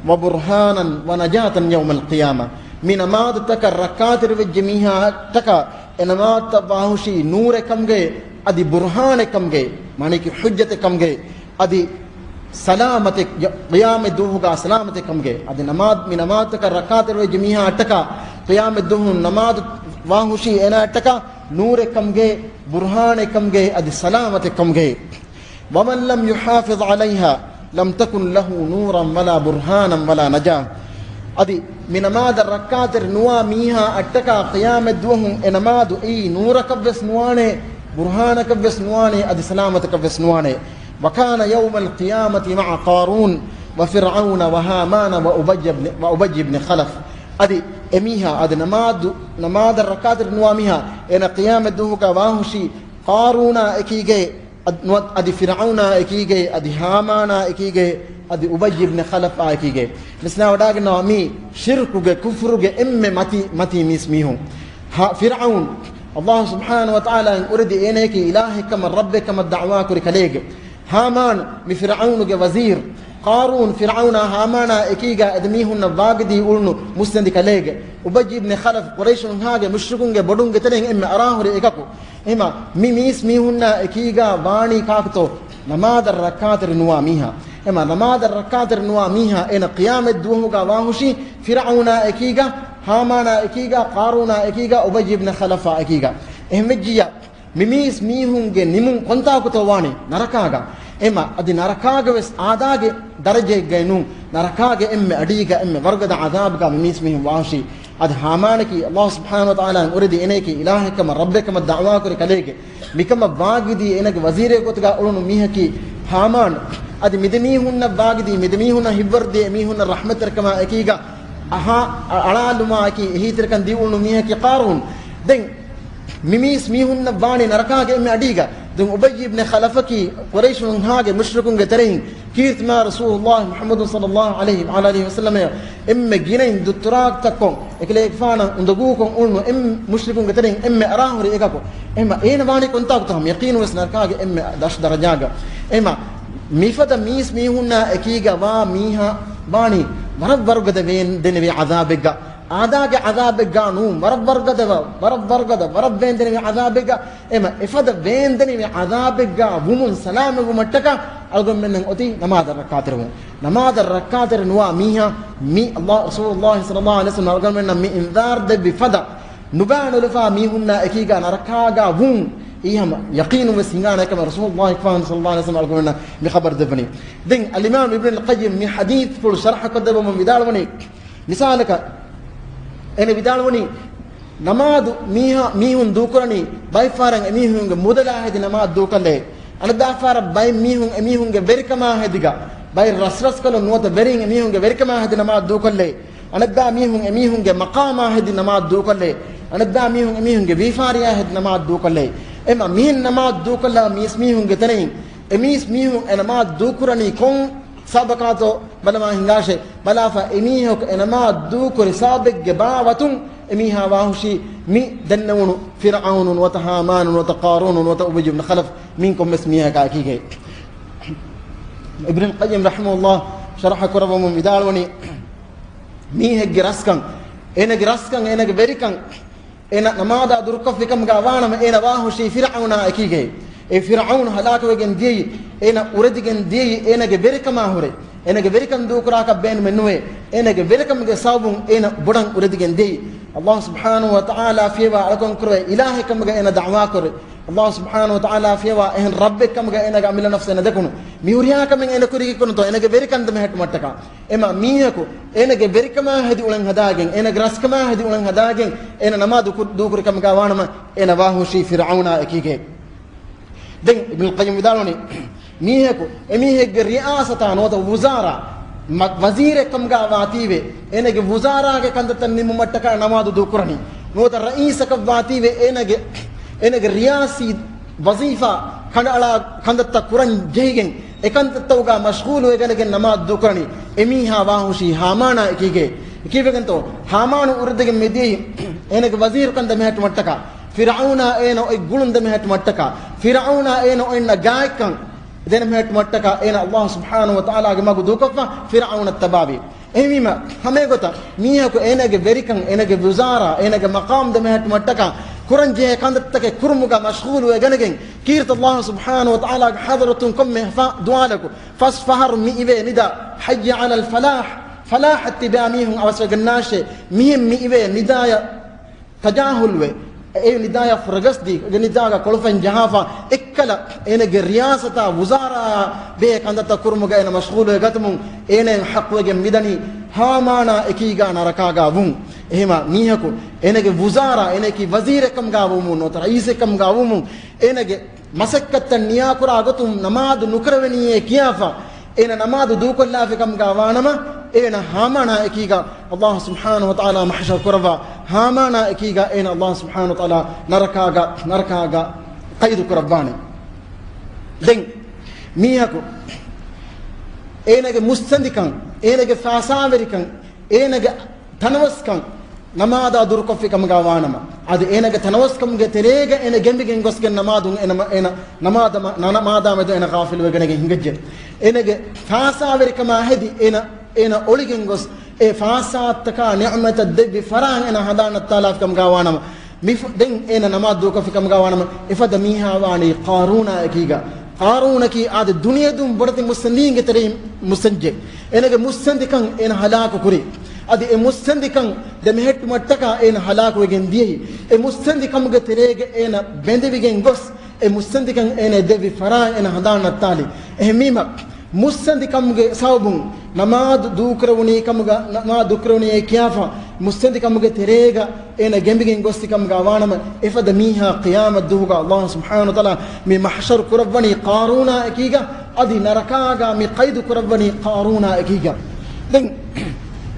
وبرهانا ونجاة يوم القيامة. މި ނަމާދުތަކަށް ރައްކާތެރިވެއްޖެ މީހާއަށްޓަކާ އެ ނަމާދުތައް ވާހުށީ ނޫރެއް ކަމުގައި، އަދި ބުރްހާނެއް ކަމުގައި، މާނައަކީ ޙުއްޖަތެއް ކަމުގައި، އަދި ސަލާމަތެއް، ޤިޔާމަތް ދުވަހުގަ ސަލާމަތެއް ކަމުގައި. އަދި ނަމާދު، މި ނަމާދުތަކަށް ރައްކާތެރިވެއްޖެ މީހާއަށްޓަކާ ޤިޔާމަތް ދުވަހު ނަމާދު ވާހުށީ އޭނާއަށްޓަކާ ނޫރެއް ކަމުގައި، ބުރްހާނެއް ކަމުގައި، އަދި ސަލާމަތެއް ކަމުގައި. ومن لم يحافظ عليها لم تكن له نورا ولا برهانا ولا نجاة. އަދި މި ނަމާދަށް ރައްކާތެރި ނުވާ މީހާ އަށްޓަކާ ޤިޔާމަތް ދުވަހު އެ ނަމާދު އެއީ ނޫރަކަށްވެސް ނުވާނެ، ބުރްހާނަކަށްވެސް ނުވާނެ، އަދި ސަލާމަތަކަށްވެސް ނުވާނެ. وكان يوم القيامة مع قارون وفرعون وهامان وأبي بن، وأبي بن خلف. އަދި އެމީހާ އަދި ނަމާދު، ނަމާދަށް ރައްކާތެރި ނުވާ މީހާ، އޭނަ ޤިޔާމަތް ދުވަހުގަ ވާހުށީ ޤާރޫނާ އެކީގައި، އަދި ނުވަތަ އަދި ފިރްޢައުނާ އެކީގައި، އަދި ހާމާނާ އެކީގައި، އަދި އުބައްޔި އިބްނު ޚަލަފާ އެކީގައި. މިސްނާ ވަޑާގެންނަވާ މީ ޝިރްކުގެ، ކުފުރުގެ އެންމެ މަތީ، މަތީ މީސް މީހުން. ހާ، ފިރްޢައުން، އައްލާހު ސުބްޙާނަހު ވަތަޢާލާއިން އުރެދި އޭނަޔަކީ އިލާހެއްކަމަށް، ރައްބެއްކަމަށް ދަޢުވާކުރި ކަލޭގެ. ހާމާން، މި ފިރްޢައުނުގެ ވަޒީރު. ޤާރޫން، ފިރްޢައުނާ ހާމާނާ އެކީގަ އެދެމީހުންނަށް ވާގިދީ އުޅުނު މުއްސަނދި ކަލޭގެ. އުބައްޔި އިބްނު ޚަލަފް، ޤުރައިޝުންހާގެ މުޝްރިކުންގެ ބޮޑުންގެ ތެރެއިން އެންމެ އަރާހުރި އެކަކު. އެހެމަ މި މީސް މީހުންނާ އެކީގަ ވާނީ ކާކުތޯ؟ ނަމާދަށް ރައްކާތެރި ނުވާ މީހާ. އެހެމަ ނަމާދަށް ރައްކާތެރި ނުވާ މީހާ އޭނަ ޤިޔާމަތް ދުވަހުގަ ވާހުށީ ފިރްޢައުނާ އެކީގަ، ހާމާނާ އެކީގަ، ޤާރޫނާ އެކީގަ، އުބައްޔި އިބްނު ޚަލަފާ އެކީގަ. އެހެންވެއްޖިއްޔާ، މި މީސް މީހުންގެ ނިމުން ކޮންތާކުތޯ ވާނީ؟ ނަރަކާގަ. އެހެމަ އަދި ނަރަކާގެ ވެސް އާދާގެ ދަރަޖައެއްގައި ނޫން، ނަރަކާގެ އެންމެ އަޑީގަ އެންމެ ވަރުގަދަ ޢަޛާބުގަ މި މީސް މީހުން ވާހުށީ. އަދި ހާމާނަކީ އައްލާހު ސުބްޙާނަހު ވަތަޢާލާއިން އުރެދި އޭނަޔަކީ އިލާހެއްކަމަށް، ރައްބެއްކަމަށް ދަޢުވާކުރި ކަލޭގެ. މިކަމަށް ވާގިދީ އޭނަގެ ވަޒީރެއް ގޮތުގަ އުޅުނު މީހަކީ ހާމާން. އަދި މިދެމީހުންނަށް ވާގިދީ، މިދެމީހުންނަށް ހިތްވަރުދީ އެމީހުންނަށް ރަޙްމަތްތެރިކަމާ އެކީގަ އަހާ، އަ-، އަޅާލުމާ އެކީ އެހީތެރިކަން ދީ އުޅުނު މީހަކީ ޤާރޫން. ދެން މި މީސް މީހުންނަށް ވާނީ ނަރަކާގެ އެންމެ އަޑީގަ. ދެން އުބައްޔި އިބްނު ޚަލަފަކީ ޤުރައިޝުންހާގެ މުޝްރިކުންގެ ތެރެއިން ކީރިތިމާ ރަސޫލުﷲ މުޙައްމަދު ޞައްލަﷲ ޢަލައިހި ވަޢަލާ އާލިހި ވަސައްލަމަށް އެންމެ ގިނައިން ދުއްތުރާތައްކޮށް، އެކަލޭގެފާނަށް އުނދަގޫކޮށް އުޅުނު އެން މުޝްރިކުންގެ ތެރެއިން އެންމެ އަރާހުރި އެކަކު. އެހެމަ އޭނަ ވާނީ ކޮންތާކުތޯ؟ ޔަޤީނުން ވެސް ނަރަކާގެ އެންމެ ދަށް ދަރަޖާގަ. އެހެމަ މިފަދަ މީސް މީހުންނާ އެކީގަ ވާ މީހާ ވާނީ ވަރަށް ވަރުގަދަ ވޭންދެނިވި ޢަޛާބެއްގަ. އާދާގެ ޢަޛާބެއްގަ ނޫން، ވަރަށް ވަރުގަދަ، ވަރަށް ވަރުގަދަ، ވަރަށް ވޭންދެނިވި ޢަޛާބެއްގަ. އެހެމަ އެފަދަ ވޭންދެނިވި ޢަޛާބެއްގަ ވުމުން ސަލާމަތްވުމަށްޓަކާ އަޅުގަނޑުމެންނަށް އޮތީ ނަމާދަށް ރައްކާތެރިވުން. ނަމާދަށް ރައްކާތެރި ނުވާ މީހާ މި އައްލާ، ރަސޫލުﷲ ޞައްލަﷲ ޢަލައިހި ވަސައްލަމަ އަޅުގަނޑުމެންނަށް މި އިންޒާރު ދެއްވި ފަދަ، ނުބާ ނުލަފާ މީހުންނާ އެކީގަ ނަރަކާގަ ވުން އީހަމަ ޔަޤީނުން ވެސް ހިނގާނެ ކަމަށް ރަސޫލުﷲ ޞައްލަﷲ ޢަލައިހި ވަސައްލަމަ އަޅުގަނޑުމެންނަށް މި ޚަބަރު ދެއްވަނީ. ދެން އަލްއިމާމް އިބްނުލް ޤައްޔިމް މި ޙަދީޘްފުޅު ޝަރަޙަ ކޮށްދެއްވަމުން ވިދާޅުވަނީ، މިސާލަކަށް، އޭނަ ވިދާޅުވަނީ، ނަމާދު މީހާ، މީހުން ދޫކުރަނީ ބައެއްފަހަރަށް އެމީހުންގެ މުދަލާ ހެދި ނަމާދު ދޫކޮށްލޭ. އަނެއްބައިފަހަރަށް ބައެއް މީހުން އެމީހުންގެ ވެރިކަމާ ހެދިގަ، ބައެއް ރަސްރަސްކަލުން ނުވަތަ ވެރިން އެމީހުންގެ ވެރިކަމާ ހެދި ނަމާދު ދޫކޮށްލޭ. އަނެއްބައި މީހުން އެމީހުންގެ މަޤާމާ ހެދި ނަމާދު ދޫކޮށްލޭ. އަނެއްބައި މީހުން އެމީހުންގެ ވިޔަފާރިއާ ހެދި ނަމާދު ދޫކޮށްލޭ. އެމަ މިހެން ނަމާދު ދޫކޮށްލާ މީސް މީހުންގެ ތެރެއިން އެމީސް މީހުން އެ ނަމާދު ދޫކުރަނީ ކޮން ސަބަބަކާތޯ ބަލަމާ ހިނގާށޭ. ބަލާފަ، އެމީހަކު އެ ނަމާދު ދޫކުރި ސަބަބެއްގެ ބާވަތުން އެމީހާ ވާހުށީ މި ދެންނެވުނު ފިރްޢައުނު ނުވަތަ ހާމާނު ނުވަތަ ޤާރޫނު ނުވަތަ އުބައްޔު އިބްނު ޚަލަފް މިން ކޮންމެސް މީހަކާ އެކީގައި. އިބްނުލް ޤައްޔިމް ރަޙިމަހުﷲ ޝަރަޙަ ކުރައްވަމުން ވިދާޅުވަނީ، މީހެއްގެ ރަސްކަން، އޭނަގެ ރަސްކަން، އޭނަގެ ވެރިކަން، އޭނަ ނަމާދާ ދުރުކޮށްފިކަމުގަ ވާނަމަ، އޭނަ ވާހުށީ ފިރްޢައުނާ އެކީގައި. އެ ފިރްޢައުނު ހަލާކުވެގެން ދިޔައީ، އޭނަ އުރެދިގެން ދިޔައީ، އޭނަގެ ވެރިކަމާ ހުރެ. އޭނަގެ ވެރިކަން ދޫކުރާކަށް ބޭނުމެއް ނުވޭ. އޭނަގެ ވެރިކަމުގެ ސަބަބުން އޭނަ ބޮޑަށް އުރެދިގެން ދިޔައީ. އައްލާހު ސުބްޙާނަހު ވަ ތަޢާލާ ފިޔަވާ އަޅުކަން ކުރެވޭ އިލާހެއް ކަމުގަ އޭނަ ދަޢުވާ ކުރެ. އައްލާހު ސުބްޙާނަހު ވަ ތަޢާލާ ފިޔަވާ އެހެން ރައްބެއް ކަމުގަ އޭނަގެ އަމިއްލަ ނަފްސު އޭނަ ދެކުނު. މި ހުރިހާ ކަމެއް އޭނަ ކުރީ ކޮންތޯ؟ އޭނަގެ ވެރިކަން ދެމެހެއްޓުމަށްޓަކާ. އެމަ މީހަކު އޭނަގެ ވެރިކަމާ ހެދި އުޅެން ހަދާގެން، އޭނަގެ ރަސްކަމާ ހެދި އުޅެން ހަދާގެން، އޭނަ ނަމާދު ކު-، ދޫކުރި ކަމުގަ ވާނަމަ، އޭނަ ވާހުށީ ފިރްޢައުނާ އެކީގައި. ދެން އިބްނުލް ޤައްޔިމް ވިދާޅުވަނީ، މީހަކު އެމީހެއްގެ ރިޔާސަތާ ނުވަތަ ވުޒާރާ، މަ-، ވަޒީރެއް ކަމުގަ ވާތީވެ، އޭނަގެ ވުޒާރާގެ ކަންތައްތައް ނިމުމަށްޓަކާ ނަމާދު ދޫކުރަނީ. ނުވަތަ ރައީސަކަށް ވާތީވެ، އޭނަގެ، އޭނަގެ ރިޔާސީ ވަޒީފާ ކަނޑައަޅާ ކަންތައްތައް ކުރަން ޖެހިގެން، އެކަންތައްތަކުގަ މަޝްޣޫލުވެގަނެގެން ނަމާދު ދޫކުރަނީ. އެމީހާ ވާހުށީ ހާމާނާ އެކީގައި. ކީއްވެގެންތޯ؟ ހާމާނު އުރެދިގެން މިދިޔައީ އޭނަގެ ވަޒީރުކަން ދެމެހެއްޓުމަށްޓަކާ. ފިރްޢައުނާ އޭނަ އޮތް ގުޅުން ދެމެހެއްޓުމަށްޓަކާ. ފިރްޢައުނާ އޭނަ އޮތް ގާތްކަން ދެމެހެއްޓުމަށްޓަކާ އޭނަ އައްލާހު ސުބްޙާނަހު ވަ ތަޢާލާގެ މަގު ދޫކޮށްފަ ފިރްޢައުނަށް ތަބާވި. އެހެންވީމަ، ހަމައެގޮތަށް މީހަކު އޭނަގެ ވެރިކަން، އޭނަގެ ވުޒާރާ، އޭނަގެ މަޤާމް ދެމެހެއްޓުމަށްޓަކާ ކުރަންޖެހޭ ކަންތައްތަކެއް ކުރުމުގަ މަޝްޣޫލުވެގަނެގެން، ކީރިތި އައްލާހު ސުބްޙާނަހު ވަ ތަޢާލާގެ ޙަޟްރަތުން ކޮންމެ ފަ-، ދުވާލަކު ފަސް ފަހަރު މި އިވޭ ނިދާ، ޙައްޔަ ޢަލަލް ފަލާޙް، ފަލާޙަށް ތިބާ މީހުން އަވަސްވެގަންނާށޭ، މިހެން މި އިވޭ ނިދާޔަށް ތަޖާހުލްވެ، އެ ނިދާޔަށް ފުރަގަސްދީ، އެ ނިދާގަ ކޮޅުފަން ޖަހާފަ، އެއްކަލަ އޭނަގެ ރިޔާސަތާ ވުޒާރާއާ ބެހޭ ކަންތައްތައް ކުރުމުގަ އޭނަ މަޝްޣޫލުވެ ގަތުމުން، އޭނައަށް ޙައްޤުވެގެން މިދަނީ ހާމާނާ އެކީގަ ނަރަކާގަ ވުން. އެހެމަ މީހަކު އޭނަގެ ވުޒާރާ، އޭނައަކީ ވަޒީރެއްކަމުގަ ވުމުން ނުވަތަ ރައީސެއްކަމުގަ ވުމުން، އޭނަގެ މަސައްކަތްތައް ނިޔާކުރާ ގޮތުން ނަމާދު ނުކުރެވެނީއޭ ކިޔާފަ، އޭނަ ނަމާދު ދޫކޮށްލާފި ކަމުގަ ވާނަމަ، އޭނަ ހާމާނާ އެކީގަ އަﷲ ސުބްޙާނަހޫ ވަތަޢާލާ މަޙްޝަރު ކުރައްވާ، ހާމާނާ އެކީގަ އޭނަ އަﷲ ސުބްޙާނަހޫ ވަތަޢާލާ ނަރަކާގަ، ނަރަކާގަ ޤައިދު ކުރައްވާނެ. ދެން މީހަކު އޭނަގެ މުއްސަނދިކަން، އޭނަގެ ފާސާވެރިކަން، އޭނަގެ ތަނަވަސްކަން ނަމާދާ ދުރުކޮށްފި ކަމުގަ ވާނަމަ، އަދި އޭނަގެ ތަނަވަސްކަމުގެ ތެރޭގަ އޭނަ ގެނބިގެން ގޮސްގެން ނަމާދުން އޭނަ، އޭނަ ނަމާދަ، ނަ-، ނަމާދާ މެދު އޭނަ ޣާފިލުވެގެނެގެން ހިނގައްޖެ. އޭނަގެ ފާސާވެރިކަމާ ހެދި އޭނަ، އޭނަ އޮޅިގެން ގޮސް، އެ ފާސާތަކާ ނިޢުމަތަށް ދެއްވި ފަރާތް އޭނަ ހަނދާން ނައްތާލާފި ކަމުގަ ވާނަމަ، މި ފު-، ދެން އޭނަ ނަމާދު ދޫކޮށްފި ކަމުގަ ވާނަމަ، އެފަދަ މީހާ ވާނީ ޤާރޫނާ އެކީގަ. ޤާރޫނަކީ އާދެ ދުނިޔެދުން ބޮޑެތި މުއްސަނދީންގެ ތެރެއިން މުއްސަންޖެ. އޭނަގެ މުއްސަނދިކަން އޭނަ ހަލާކު ކުރި. އަދި އެ މުއްސަނދިކަން ދެމެހެއްޓުމަށްޓަކާ އޭނަ ހަލާކުވެގެން ދިޔައީ. އެ މުއްސަނދިކަމުގެ ތެރޭގަ އޭނަ ބެނދެވިގެން ގޮސް، އެ މުއްސަނދިކަން އޭނަ ދެއްވި ފަރާތް އޭނަ ހަނދާން ނައްތާލި. އެހެންވީމަ، މުއްސަނދިކަމުގެ ސަބަބުން ނަމާދު ދޫކުރެވުނީ ކަމުގަ، ނަމާދު ދޫކުރެވުނީ ކިޔާފަ، މުއްސަނދިކަމުގެ ތެރޭގަ އޭނަ ގެނބިގެން ގޮސްތި ކަމުގަ ވާނަމަ، އެފަދަ މީހާ ޤިޔާމަތް ދުވަހުގަ އަﷲ ސުބްޙާނަހޫ ވަތަޢާލާ މި މަޙްޝަރު ކުރައްވަނީ ޤާރޫނާ އެކީގަ، އަދި ނަރަކާގަ މި ޤައިދު ކުރައްވަނީ ޤާރޫނާ އެކީގަ. ދެން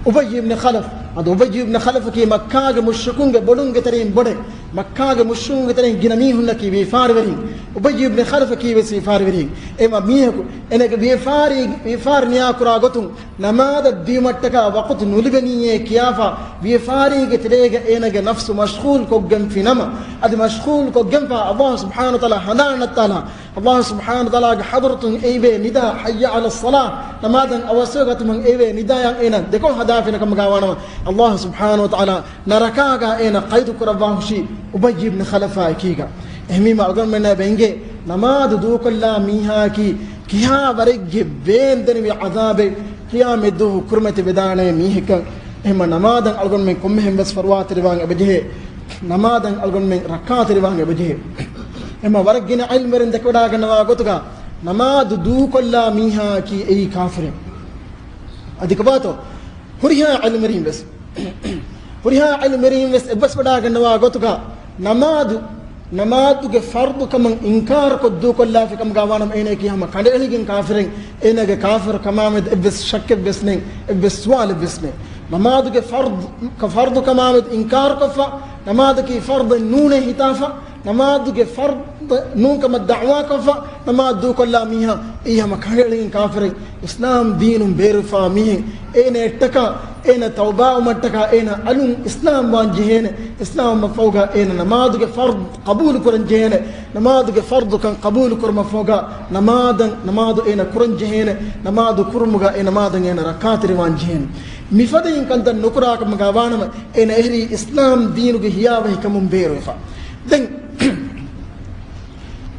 އުބައްޔު އިބްނު ޚަލަފް، އަދި އުބައްޔު އިބްނު ޚަލަފަކީ މައްކާގެ މުޝްރިކުންގެ ބޮޑުންގެ ތެރެއިން ބޮޑެއް، މައްކާގެ މުޝްރިކުންގެ ތެރެއިން ގިނަ މީހުންނަކީ ވިޔަފާރިވެރިން. އުބައްޔު އިބްނު ޚަލަފަކީ ވެސް ވިޔަފާރިވެރިން. އެމަ މީހަކު އޭނަގެ ވިޔަފާރި، ވިޔަފާރި ނިޔާކުރާ ގޮތުން ނަމާދަށް ދިޔުމަށްޓަކާ ވަޤުތު ނުލިބެނީއޭ ކިޔާފަ، ވިޔަފާރީގެ ތެރޭގަ އޭނަގެ ނަފްސު މަޝްޣޫލް ކޮށްގެންފި ނަމަ، އަދި މަޝްޣޫލް ކޮށްގެންފަ އަﷲ ސުބްޙާނަހޫ ވަތަޢާލާ ހަނދާން ނައްތާލާ، އަﷲ ސުބްޙާނަހޫ ވަތަޢާލާގެ ޙަޟްރަތުން އެއިވޭ ނިދާ، ޙައްޔަ ޢަލައްޞަލާ، ނަމާދަށް އަވަސްވެ ގަތުމަށް އެއިވޭ ނިދާޔަށް އޭނަ ދެކޮޅު ހަދާފިނަ ކަމުގަ ވާނަމަ، އަﷲ ސުބްޙާނަހޫ ވަތަޢާލާ ނަރަކާގަ އޭނަ ޤައިދު ކުރައްވާ ހުށީ އުބައްޔު އިބްނު ޚަލަފާ އެކީގަ. އެހެންވީމަ އަޅުގަނޑުމެންނަށް އެބަ އެނގޭ، ނަމާދު ދޫކޮށްލާ މީހާއަކީ ކިހާ ވަރެއްގެ ވޭންދެނިވި ޢަޛާބެއް ޤިޔާމަތް ދުވަހު ކުރިމަތިވެދާނޭ މީހެއްކަން. އެހެންމަ ނަމާދަށް އަޅުގަނޑުމެން ކޮންމެހެން ވެސް ފަރުވާތެރިވާން އެބަޖެހޭ. ނަމާދަށް އަޅުގަނޑުމެން ރައްކާތެރިވާން އެބަޖެހޭ. އެހެންމަ ވަރަށް ގިނަ ޢިލްމުވެރިން ދެކެވަޑާގަންނަވާ ގޮތުގަ ނަމާދު ދޫކޮށްލާ މީހާއަކީ އެއީ ކާފިރެއް. އަދި ކޮބާތޯ؟ ހުރިހާ ޢިލްމުވެރިން ވެސް، ހުރިހާ ޢިލްމުވެރިން ވެސް އެއްބަސްވަޑާގަންނަވާ ގޮތުގަ، ނަމާދު، ނަމާދުގެ ފަރްޟު ކަމަށް އިންކާރުކޮށް ދޫކޮށްލާފި ކަމުގަ ވާނަމަ، އޭނައަކީ ހަމަ ކަނޑައެޅިގެން ކާފިރެއް. އޭނަގެ ކާފިރު ކަމާމެދު އެއްވެސް ޝައްކެއް ވެސް ނެތް، އެއްވެސް ސުވާލެއް ވެސް ނެތް. ނަމާދުގެ ފަރްޟު، ފަރްޟު ކަމާމެދު އިންކާރުކޮށްފަ، ނަމާދަކީ ފަރްޟެއް ނޫނޭ ހިތާފަ، ނަމާދުގެ ފަރްޟެއް ނޫންކަމަށް ދަޢުވާކޮށްފަ، ނަމާދު ދޫކޮށްލާ މީހާ އެއީ ހަމަ ކަނޑައެޅިގެން ކާފިރެއް. އިސްލާމް ދީނުން ބޭރުވެފާ މީހެއް. އޭނައަށްޓަކާ، އޭނަ ތައުބާވުމަށްޓަކާ، އޭނަ އަލުން އިސްލާމް ވާން ޖެހޭނެ. އިސްލާމް ވަންފަހުގަ އޭނަ ނަމާދުގެ ފަރްޟު ޤަބޫލު ކުރަން ޖެހޭނެ. ނަމާދުގެ ފަރްޟުކަން ޤަބޫލު ކުރުމަށްފަހުގަ ނަމާދަށް، ނަމާދު އޭނަ ކުރަން ޖެހޭނެ. ނަމާދު ކުރުމުގަ އެ ނަމާދަށް އޭނަ ރައްކާތެރިވާން ޖެހޭނެ. މިފަދައިން ކަންތައް ނުކުރާ ކަމުގަ ވާނަމަ، އޭނަ އެހެރީ އިސްލާމް ދީނުގެ ހިޔާވަހިކަމުން ބޭރުވެފަ. ދެން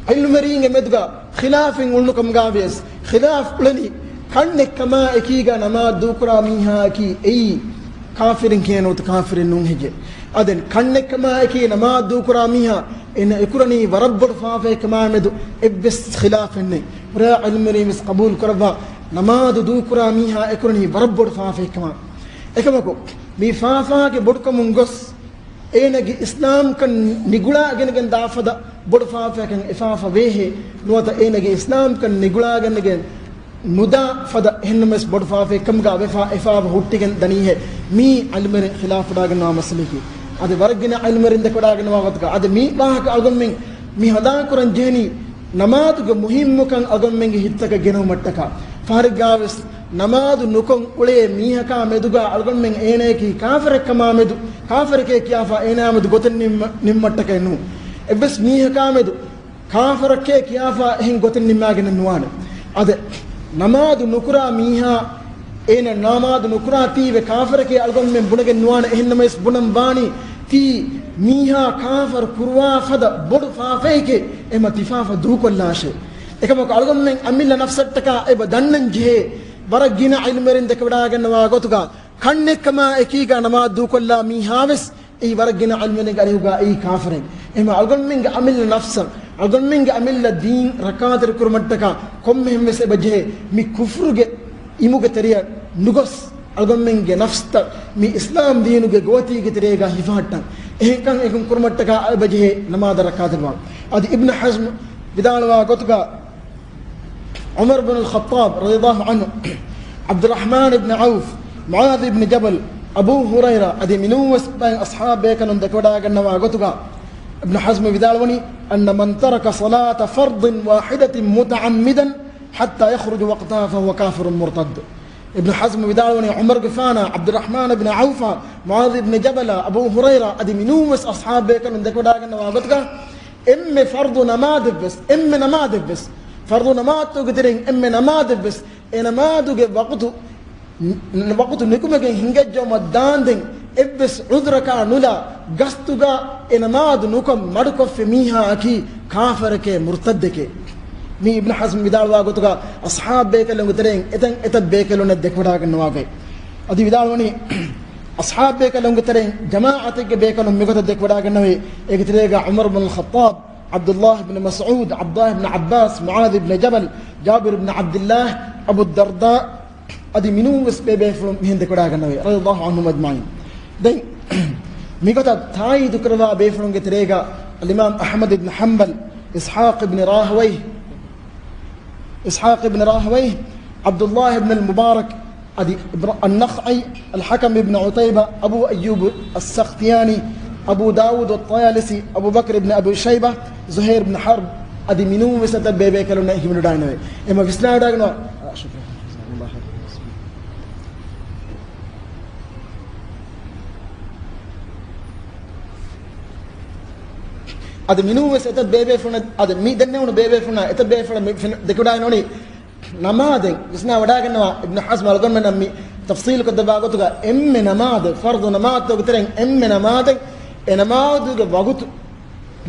ޢިލްމުވެރީންގެ މެދުގަ ޚިލާފެއް އުޅުނު ކަމުގަ ވިޔަސް، ޚިލާފް އުޅެނީ ކަންނެއްކަމާ އެކީގަ ނަމާދު ދޫކުރާ މީހާއަކީ އެއީ ކާފިރެއް ކޭ ނުވަތަ ކާފިރެއް ނޫން ހެއްޔޭ؟ އަދެން ކަންނެއްކަމާ އެކީ ނަމާދު ދޫކުރާ މީހާ އޭނަ އެކުރަނީ ވަރަށް ބޮޑު ފާފައެއް ކަމާމެދު އެއްވެސް ޚިލާފެއް ނެތް. ހުރިހާ ޢިލްމުވެރީން ވެސް ޤަބޫލު ކުރައްވާ، ނަމާދު ދޫކުރާ މީހާ އެކުރަނީ ވަރަށް ބޮޑު ފާފައެއް ކަމަށް. އެކަމަކު، މި ފާފާގެ ބޮޑުކަމުން ގޮސް، އޭނަގެ އިސްލާމްކަން ނިގުޅާގެނެގެން ދާފަދަ ބޮޑު ފާފައަކަށް އެ ފާފަ ވޭހޭ ނުވަތަ އޭނަގެ އިސްލާމްކަން ނިގުޅާގެނެގެން ނުދާ ފަދަ އެހެންނަމަވެސް ބޮޑު ފާފައެއް ކަމުގަ ވެފާ އެ ފާފަ ހުއްޓިގެން ދަނީހޭ. މީ ޢިލްމުވެރިން ޚިލާފްވެވަޑާގަންނަވާ މައްސަލައަކީ. އަދި ވަރަށް ގިނަ ޢިލްމުވެރިން ދެކެވަޑާގަންނަވާ ގޮތުގަ އަދި މި ވާހަކަ އަޅުގަނޑުމެން މި ހަނދާން ކުރަން ޖެހެނީ ނަމާދުގެ މުހިއްމުކަން އަޅުގަނޑުމެންގެ ހިތްތަކަށް ގެނައުމަށްޓަކާ. ފަހަރެއްގަ ވެސް ނަމާދު ނުކޮށް އުޅޭ މީހަކާ މެދުގަ އަޅުގަނޑުމެން އޭނައަކީ ކާފަރެއް ކަމާ މެދު، ކާފަރެކޭ ކިޔާފަ އޭނާ މެދު ގޮތެއް ނިންމަ، ނިންމައްޓަކައެއް ނޫން. އެއްވެސް މީހަކާ މެދު ކާފަރެކޭ ކިޔާފަ އެހެން ގޮތެއް ނިންމާގެނެއް ނުވާނެ. އަދި ނަމާދު ނުކުރާ މީހާ، އޭނަ ނަމާދު ނުކުރާތީވެ ކާފަރެކޭ އަޅުގަނޑުމެން ބުނެގެން ނުވާނެ. އެހެންނަމަވެސް ބުނަން ވާނީ ތީ މީހާ ކާފަރު ކުރުވާ ފަދަ ބޮޑު ފާފައެކޭ، އެމަ ތި ފާފަ ދޫކޮށްލާށޭ. އެކަމަކު އަޅުގަނޑުމެން އަމިއްލަ ނަފްސަށްޓަކާ އެބަ ދަންނަން ޖެހޭ. ވަރަށް ގިނަ ޢިލްމުވެރިން ދެކެވަޑާގަންނަވާ ގޮތުގަ ކަންނެއްކަމާ އެކީގަ ނަމާދު ދޫކޮށްލާ މީހާވެސް އެއީ ވަރަށް ގިނަ ޢިލްމުވެރިންގެ އަރިހުގަ އެއީ ކާފަރެއް. އެހެންމަ އަޅުގަނޑުމެންގެ އަމިއްލަ ނަފްސަށް، އަޅުގަނޑުމެންގެ އަމިއްލަ ދީން ރައްކާތެރި ކުރުމަށްޓަކާ ކޮންމެހެން ވެސް އެބަ ޖެހޭ މި ކުފުރުގެ އިމުގެ ތެރެއަށް ނުގޮސް، އަޅުގަނޑުމެންގެ ނަފްސްތައް މި އިސްލާމް ދީނުގެ ގޯތީގެ ތެރޭގަ ހިފަހައްޓަން. އެހެންކަން އެކަން ކުރުމަށްޓަކާ އެބަ ޖެހޭ ނަމާދަށް ރައްކާތެރިވާން. އަދި އިބްނު ޙަޒްމް ވިދާޅުވާ ގޮތުގަ، ޢުމަރު ބިނުލް ޚައްޠާބް ރަޟިޔަﷲ ޢަންހު، ޢަބްދުއްރަޙްމާން އިބްނު ޢައުފް، މުޢާޛު އިބްނު ޖަބަލް، އަބޫ ހުރައިރާ އަދި މިނޫންވެސް ބައެއް އަޞްޙާބު ބޭކަލުން ދެކެވަޑާގަންނަވާ ގޮތުގަ، އިބްނު ޙަޒްމު ވިދާޅުވަނީ، أن من ترك صلاة فرض واحدة متعمدا حتى يخرج وقتها فهو كافر مرتد. އިބްނު ޙަޒްމު ވިދާޅުވަނީ، ޢުމަރުގެފާނާ، ޢަބްދުއްރަޙްމާން ބިން ޢައުފާ، މުޢާޛު އިބްނު ޖަބަލާ، އަބޫ ހުރައިރާ އަދި މިނޫންވެސް އަޞްޙާބު ބޭކަލުން ދެކެވަޑާގަންނަވާ ގޮތުގަ، އެންމެ ފަރްޟު ނަމާދެއްވެސް، އެންމެ ނަމާދެއްވެސް، ފަރްޟު ނަމާދުގެ ތެރެއިން އެންމެ ނަމާދެއްވެސް، އެ ނަމާދުގެ ވަގުތު، ވަގުތު ނިކުމެގެން ހިނގައްޖައުމަށް ދާންދެން، އެއްވެސް ޢުޛުރަކާ ނުލާ، ގަސްތުގަ އެ ނަމާދު ނުކޮށް މަޑުކޮށްފި މީހާއަކީ ކާފަރެކޭ، މުރްތައްދެކޭ. މީ އިބްނު ޙަޒްމް ވިދާޅުވާ ގޮތުގަ، އަޞްޙާބު ބޭކަލުންގެ ތެރެއިން އެތަން އެތައް ބޭކަލުންނެއް ދެކެވަޑާގަންނަވާފައި. އަދި ވިދާޅުވަނީ، އަޞްޙާބު ބޭކަލުންގެ ތެރެއިން ޖަމާޢަތެއްގެ ބޭކަލުން މިގޮތަށް ދެކެވަޑާގަންނަވައި. އޭގެ ތެރޭގަ ޢުމަރު ބިން ޚައްޠާބް، ޢަބްދުއްލާހި ބިން މަސްޢޫދު، ޢަބްދުއްލާހި ބިން ޢައްބާސް، މުޢާޛު ބިން ޖަބަލް، ޖާބިރު ބިން ޢަބްދިއްލާހް، އަބޫ ދަރްދާ އަދި މިނޫންވެސް ބޭބޭފުޅުން މިހެން ދެކެވަޑާގަންނަވައި، ރަޟިޔައްލާހު ޢަންހުމް އަޖްމަޢީން. ދެން މިގޮތަށް ތާއީދު ކުރައްވާ ބޭފުޅުންގެ ތެރޭގަ އަލްއިމާމް އަޙްމަދު ބިން ޙަންބަލް، އިސްޙާޤު ބިން ރާހުވައިހް، އިސްޙާޤު ބިން ރާހުވައިހް، ޢަބްދުއްލާހި ބިން އަލް މުބާރަކް، އަދި އިބްރަ-، އައްނަޚަޢީ، އަލްޙަކަމް އިބްނު ޢުތައިބާ، އަބޫ އައްޔޫބު އައްސަޚްތިޔާނީ، އަބޫ ދާވޫދު އައްޠަޔާލިސީ، އަބޫ ބަކްރު އިބްނު އަބީ ޝައިބާ، ޒުހައިރު ބިން ޙަރްބް، އަދި މިނޫންވެސް އެތައް ބޭބޭކަލުންނެއް ހިމެނިވަޑައިގަންނަވައި. އެމަ ވިސްނާވަޑައިގަންނަވާ. އަދި މިނޫންވެސް އެތައް ބޭބޭފުޅުން، އަދި މި ދެންނެވުނު ބޭބޭފުޅުން އެތައް ބޭފުޅުން މި ފެން-، ދެކެވަޑައިގަންނަވަނީ ނަމާދެއް ވިސްނާ ވަޑައިގަންނަވާ. އިބްނު ޙަޒްމް އަޅުގަނޑުމެންނަށް މި ތަފްޞީލު ކޮށްދެއްވާ ގޮތުގަ، އެންމެ ނަމާދެއް، ފަރްޟު ނަމާދުތަކުގެ ތެރެއިން އެންމެ ނަމާދެއް، އެ ނަމާދުގެ ވަގުތު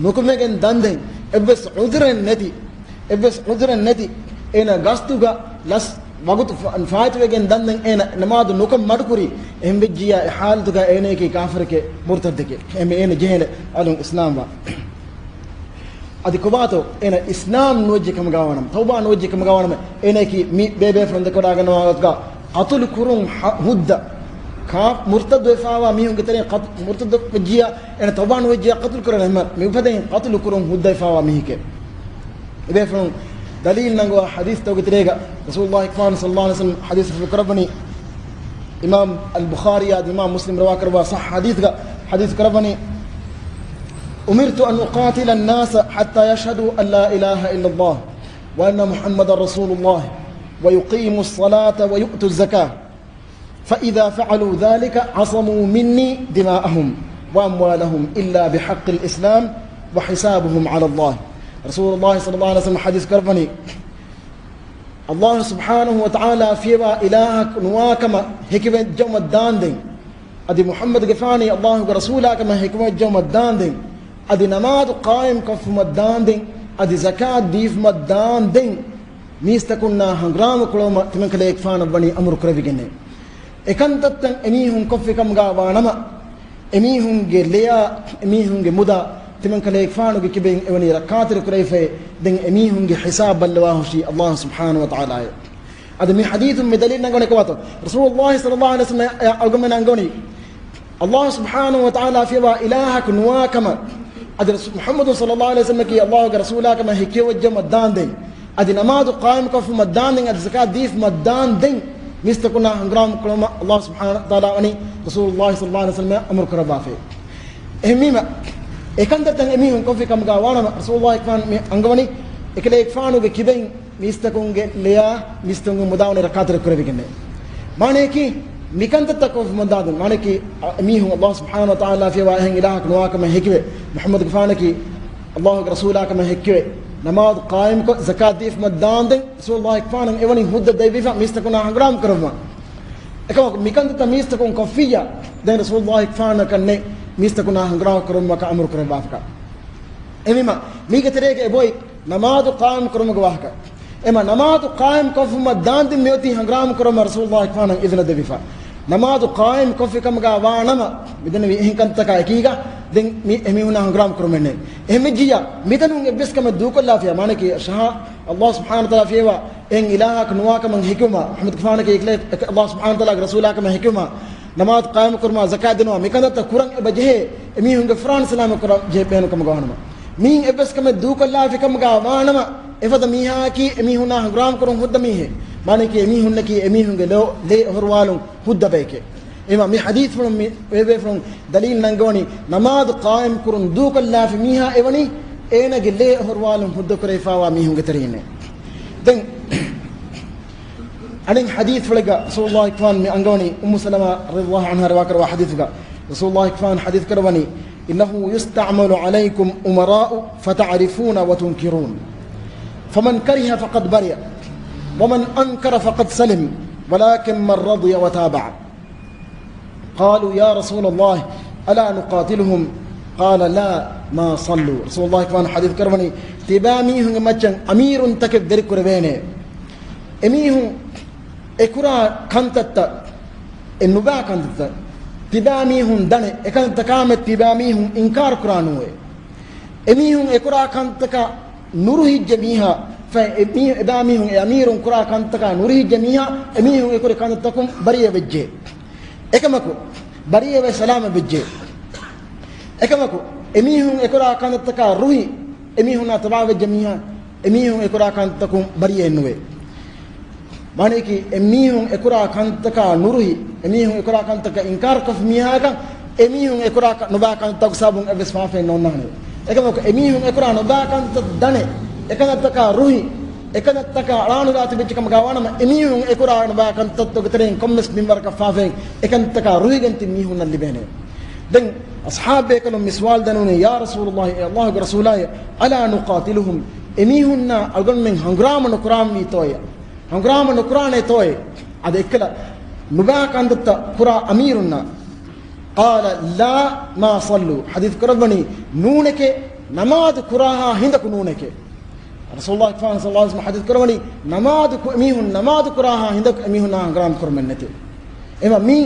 ނުކުމެގެން ދަންދެން، އެއްވެސް ޢުޛުރެއް ނެތި، އެއްވެސް ޢުޛުރެއް ނެތި، އޭނަ ގަސްތުގަ ލަސް ވަގުތު ފަ-، ފާއިތުވެގެން ދަންދެން، އޭނަ ނަމާދު ނުކޮށް މަޑުކުރި، އެހެން ވެއްޖިއްޔާ އެ ޙާލަތުގަ އޭނަޔަކީ ކާފަރެކޭ، މުރްތައްދެކޭ. އެހެން އޭނަ ޖެހޭނެ އަލުން އިސްލާމްވާ. އަދި ކޮބާތޯ އޭނަ އިސްލާމް ނުވެއްޖެ ކަމުގަ ވާނަމަ، ތައުބާ ނުވެއްޖެ ކަމުގަ ވާނަމަ، އޭނަޔަކީ މި ބޭބޭފުޅުން ދެކެވަޑައިގަންނަވާ ގޮތުގަ ޤަތުލު ކުރުން ހަ-، ހުއްދަ، ކާ-، މުރްތައްދުވެފައިވާ މީހުންގެ ތެރެއިން ޤަތު-، މުރްތައްދު ވެއްޖިއްޔާ، އޭނަ ތައުބާ ނުވެއްޖިއްޔާ ޤަތުލު ކުރަން އެހެންމަ، މި އުފަދައިން ޤަތުލު ކުރުން ހުއްދަވެފައިވާ މީހެކޭ. އެބޭފުޅުން ދަލީލު ނަންގަވާ ޙަދީޘްތަކުގެ ތެރޭގަ ރަސޫލުﷲ ފާނު ޞައްލަﷲ ޢަލައިހި ވަސައްލަމް ޙަދީޘް ރަފުޢު ކުރައްވަނީ، އިމާމް އަލް ބުޚާރީ އަދި އިމާމް މުސްލިމް ރަވާ ކުރައްވާ ޞައްޙަ ޙަދީޘްގަ ޙަދީޘް ކުރައްވަނީ، أمرت أن أقاتل الناس حتى يشهدوا أن لا إله إلا الله وأن محمدا رسول الله ويقيموا الصلاة ويؤتوا الزكاة فإذا فعلوا ذلك عصموا مني دماءهم وأموالهم إلا بحق الإسلام وحسابهم على الله. ރަސޫލުﷲ ޞައްލަﷲ ޢަލައިހި ވަސައްލަމް ޙަދީޘް ކުރައްވަނީ، ﷲ ސުބްޙާނަހޫ ވަތަޢާލާ ފިޔަވާ އިލާހަކު ނުވާ ކަމަށް ހެކިވެއްޖައުމަށް ދާންދެން، އަދި މުޙައްމަދުގެފާނީ ﷲގެ ރަސޫލާ ކަމަށް ހެކިވެއްޖައުމަށް ދާންދެން، އަދި ނަމާދު ޤާއިމް ކޮށްފުމަށް ދާންދެން، އަދި ޒަކާތް ދީފުމަށް ދާންދެން، މީސްތަކުންނާ ހަނގުރާމަ ކުޅައުމަށް ތިމަންކަލޭގެފާނަށް ވަނީ އަމުރު ކުރެވިގެންނޭ. އެކަންތައްތައް އެމީހުން ކޮށްފި ކަމުގަ ވާނަމަ، އެމީހުންގެ ލެޔާ، އެމީހުންގެ މުދާ ތިމަންކަލޭގެފާނުގެ ކިބައިން އެވަނީ ރައްކާތެރި ކުރެވިފައި. ދެން އެމީހުންގެ ޙިސާބް ބައްލަވާހުށީ ﷲ ސުބްޙާނަހޫ ވަތަޢާލާއޭ. އަދި މި ޙަދީޘުން މި ދަލީލު ނަންގަނީ ކޮބާތޯ؟ ރަސޫލުﷲ ޞައްލަﷲ ޢަލައިހި ވަސައްލަމަ އަޅުގަނޑުމެންނަށް އަންގަވަނީ، ﷲ ސުބްޙާނަހޫ ވަތަޢާލާ ފިޔަވާ އިލާހަކު ނުވާ ކަމަށް، އަދި ރަސޫ-، މުޙައްމަދު ޞައްލަﷲ ޢަލައިހި ވަސައްލަމަކީ ﷲގެ ރަސޫލާ ކަމަށް ހެކިވެއްޖައުމަށް ދާންދެން، އަދި ނަމާދު ޤާއިމް ކޮށްފުމަށް ދާންދެން، އަދި ޒަކާތް ދީފުމަށް ދާންދެން، މީސްތަކުންނާ ހަނގުރާމަ ކުޅައުމަށް ﷲ ސުބްޙާނަހޫ ވަތަޢާލާ ވަނީ ރަސޫލުﷲ ޞައްލަﷲ ޢަލައިހި ވަސައްލަމަ އަމުރު ކުރައްވާފައި. އެހެންވީމަ، އެކަންތައްތައް އެމީހުން ކޮށްފި ކަމުގަ ވާނަމަ، ރަސޫލުﷲ އަންގަވަނީ އެކަލޭގެފާނުގެ ކިބައިން މީސްތަކުންގެ ލެޔާ، މީސްތަކުންގެ މުދާ ވަނީ ރައްކާތެރި ކުރެވިގެންނޭ. މާނަޔަކީ، މިކަންތައްތައް ކޮށްފުމަށް ދާންދެން. މާނަޔަކީ، އަ، އެމީހުން ﷲ ސުބްޙާނަހޫ ވަތަޢާލާ ފިޔަވާ އެހެން އިލާހަކު ނުވާ ކަމަށް ހެކިވެ، މުޙައްމަދުގެފާނަކީ ﷲގެ ރަސޫލާ ކަމަށް ހެކިވެ، ނަމާދު ޤާއިމްކޮށް، ޒަކާތް ދީފުމަށް ދާންދެން، ރަސޫލުﷲ އަކްބަރު އެވަނީ ހުއްދަ ދެއްވިފަ މީސްތަކުންނާ ހަނގުރާމަ ކުރައްވަން. އެކަމަކު، މިކަންތައްތައް މީސްތަކުން ކޮށްފިއްޔާ، ދެން ރަސޫލުﷲ އަކްބަރަކަށް ނެތް މީސްތަކުންނާ ހަނގުރާމަ ކުރުމަކަށް އަމުރު ކުރެއްވާފަކަށް. އެހެންވީމަ، މީގެ ތެރޭގަ އެބައޮތް ނަމާދު ޤާއިމް ކުރުމުގެ ވާހަކަ. އެމަ ނަމާދު ޤާއިމް ކޮށްފުމަށް ދާންދެން މިއޮތީ ހަނގުރާމަ ކުރުމަށް ރަސޫލުﷲ އަކްބަރަށް އިޒުނަ ދެއްވިފަ. ނަމާދު ޤާއިމް ކޮށްފި ކަމުގަ ވާނަމަ، މިދެންނެވި އެހެން ކަންތަކާ އެކީގަ، ދެން މި އެމީހުންނާ ހަނގުރާމަ ކުރުމެއް ނެތް. އެހެންވެއްޖިއްޔާ، މިތަނުން އެއްވެސް ކަމެއް ދޫކޮށްލާފިޔާ، މާނައަކީ ޝަހާ، ﷲ ސުބްޙާނަހޫ ވަތަޢާލާ ފިޔަވާ އެހެން އިލާހަކު ނުވާ ކަމަށް ހެކިވުމާ، މުޙައްމަދުގެފާނަކީ އެކަލޭ، އެކަ-، ﷲ ސުބްޙާނަހޫ ވަތަޢާލާގެ ރަސޫލާ ކަމަށް ހެކިވުމާ، ނަމާދު ޤާއިމް ކުރުމާ، ޒަކާތް ދިނުމާ، މިކަންތައްތައް ކުރަން އެބަ ޖެހޭ، އެމީހުންގެ ފުރާނަ ސަލާމަތް ކުރަން ޖެހޭ ބޭނުން ކަމުގަ ވާނަމަ. މިއިން އެއްވެސް ކަމެއް ދޫކޮށްލާފި ކަމުގަ ވާނަމަ، އެފަދަ މީހާއަކީ އެމީހުންނާ ހަނގުރާމަ ކުރުން ހުއްދަ މީހެއް. މާނައަކީ އެމީހުންނަކީ އެމީހުންގެ ލޯ، ލޭ އޮހޮރުވާލުން ހުއްދަ ބައެކޭ. އެމާ މި ޙަދީޘްފުޅުން މި ބޭބޭފުޅުން ދަލީލު ނަންގަވަނީ، ނަމާދު ޤާއިމް ކުރުން ދޫކޮށްލާފި މީހާ އެވަނީ އޭނަގެ ލޭ އޮހޮރުވާލުން ހުއްދަ ކުރެވިފާވާ މީހުންގެ ތެރެއިންނޭ. ދެން އަނެއް ޙަދީޘްފުޅެއްގަ ރަސޫލުﷲ ކިފާން މި އަންގަވަނީ އުއްމު ސަލަމާ ރަޟިޔަﷲ ޢަންހާ ރިވާކުރައްވާ ޙަދީޘްގަ ރަސޫލުﷲ ކިފާން ޙަދީޘް ކުރައްވަނީ، إنه يستعمل عليكم أمراء فتعرفون وتنكرون، فمن كره فقد برئ، ومن أنكر فقد سلم، ولكن من رضي وتابع. قالوا يا رسول الله ألا نقاتلهم؟ قال لا ما صلوا. ރަސޫލުﷲ ކިފާން ޙަދީޘް ކުރައްވަނީ، ތިބާ މީހުންގެ މައްޗަށް އަމީރުންތަކެއް ވެރި ކުރެވޭނެ. އެމީހުން އެކުރާ ކަންތައްތައް، އެ ނުބާ ކަންތައްތައް، ތިބާ މީހުން ދަނެ، އެކަންތަކާމެ ތިބާ މީހުން އިންކާރު ކުރާ ނޫވޭ. އެމީހުން އެކުރާ ކަންތަކަށް ނުރުހިއްޖެ މީހާ، ފަ-، އެ މީ-، އެބާ މީހުން އެ އަމީރުން ކުރާ ކަންތަކަށް ނުރުހިއްޖެ މީހާ، އެމީހުން އެކުރި ކަންތައްތަކުން ބަރީއަ ވެއްޖެ. އެކަމަކު، ބަރީއަވެ ސަލާމަތް ވެއްޖެ. އެކަމަކު، އެމީހުން އެކުރާ ކަންތައްތަކާ ރުހި، އެމީހުންނާ ތަބާވެއްޖެ މީހާ، އެމީހުން އެކުރާ ކަންތަކުން ބަރީއެއް ނުވޭ. މާނައަކީ، އެމީހުން އެކުރާ ކަންތަކާ ނުރުހި، އެމީހުން އެކުރާ ކަންތަކަށް އިންކާރުކޮށްފި މީހާއަކަށް، އެމީހުން އެކުރާ ކަ-، ނުބާ ކަންތަކު ސަބަބުން އެއްވެސް ފާފައެއް ނޯންނާނެ. އެކަމަކު، އެމީހުން އެކުރާ ނުބާ ކަންތައް ދަނެ، އެކަންތައްތަކާ ރުހި، އެކަންތައްތަކާ އަޅާނުލާ ތިބިއްޖެ ކަމުގަ ވާނަމަ، އެމީހުން އެކުރާ ނުބާ ކަންތައްތަކުގެ ތެރެއިން ކޮންމެސް މިންވަރަކަށް ފާފައެއް އެކަންތަކާ ރުހިގެން ތިބި މީހުންނަށް ލިބޭނެ. ދެން އަޞްޙާބުބޭކަލުން މި ސުވާލު ދަންނަވަނީ، ޔާ ރަސޫލުﷲ، އޭ ﷲގެ ރަސޫލާއޭ، ألا نقاتلهم، އެމީހުންނާ އަޅުގަނޑުމެން ހަނގުރާމަ ނުކުރާންވީތޯއޭ؟ ހަނގުރާމަ ނުކުރާނޭތޯއޭ؟ އަދި އެއްކަލަ ނުބާ ކަންތައްތައް ކުރާ އަމީރުންނާ. قال لا ما صلوا، ޙަދީޘް ކުރައްވަނީ، ނޫނެކޭ، ނަމާދު ކުރާހާ ހިނދަކު ނޫނެކޭ. ރަސޫލުﷲ ކިފާން ޞައްލަﷲ ޢަލައިހި ވަސައްލަމަ ޙަދީޘް ކުރައްވަނީ، ނަމާދު ކު-، އެމީހުން ނަމާދު ކުރާހާ ހިނދަކު އެމީހުންނާ ހަނގުރާމަ ކުރުމެއް ނެތޭ. އެމަ މީ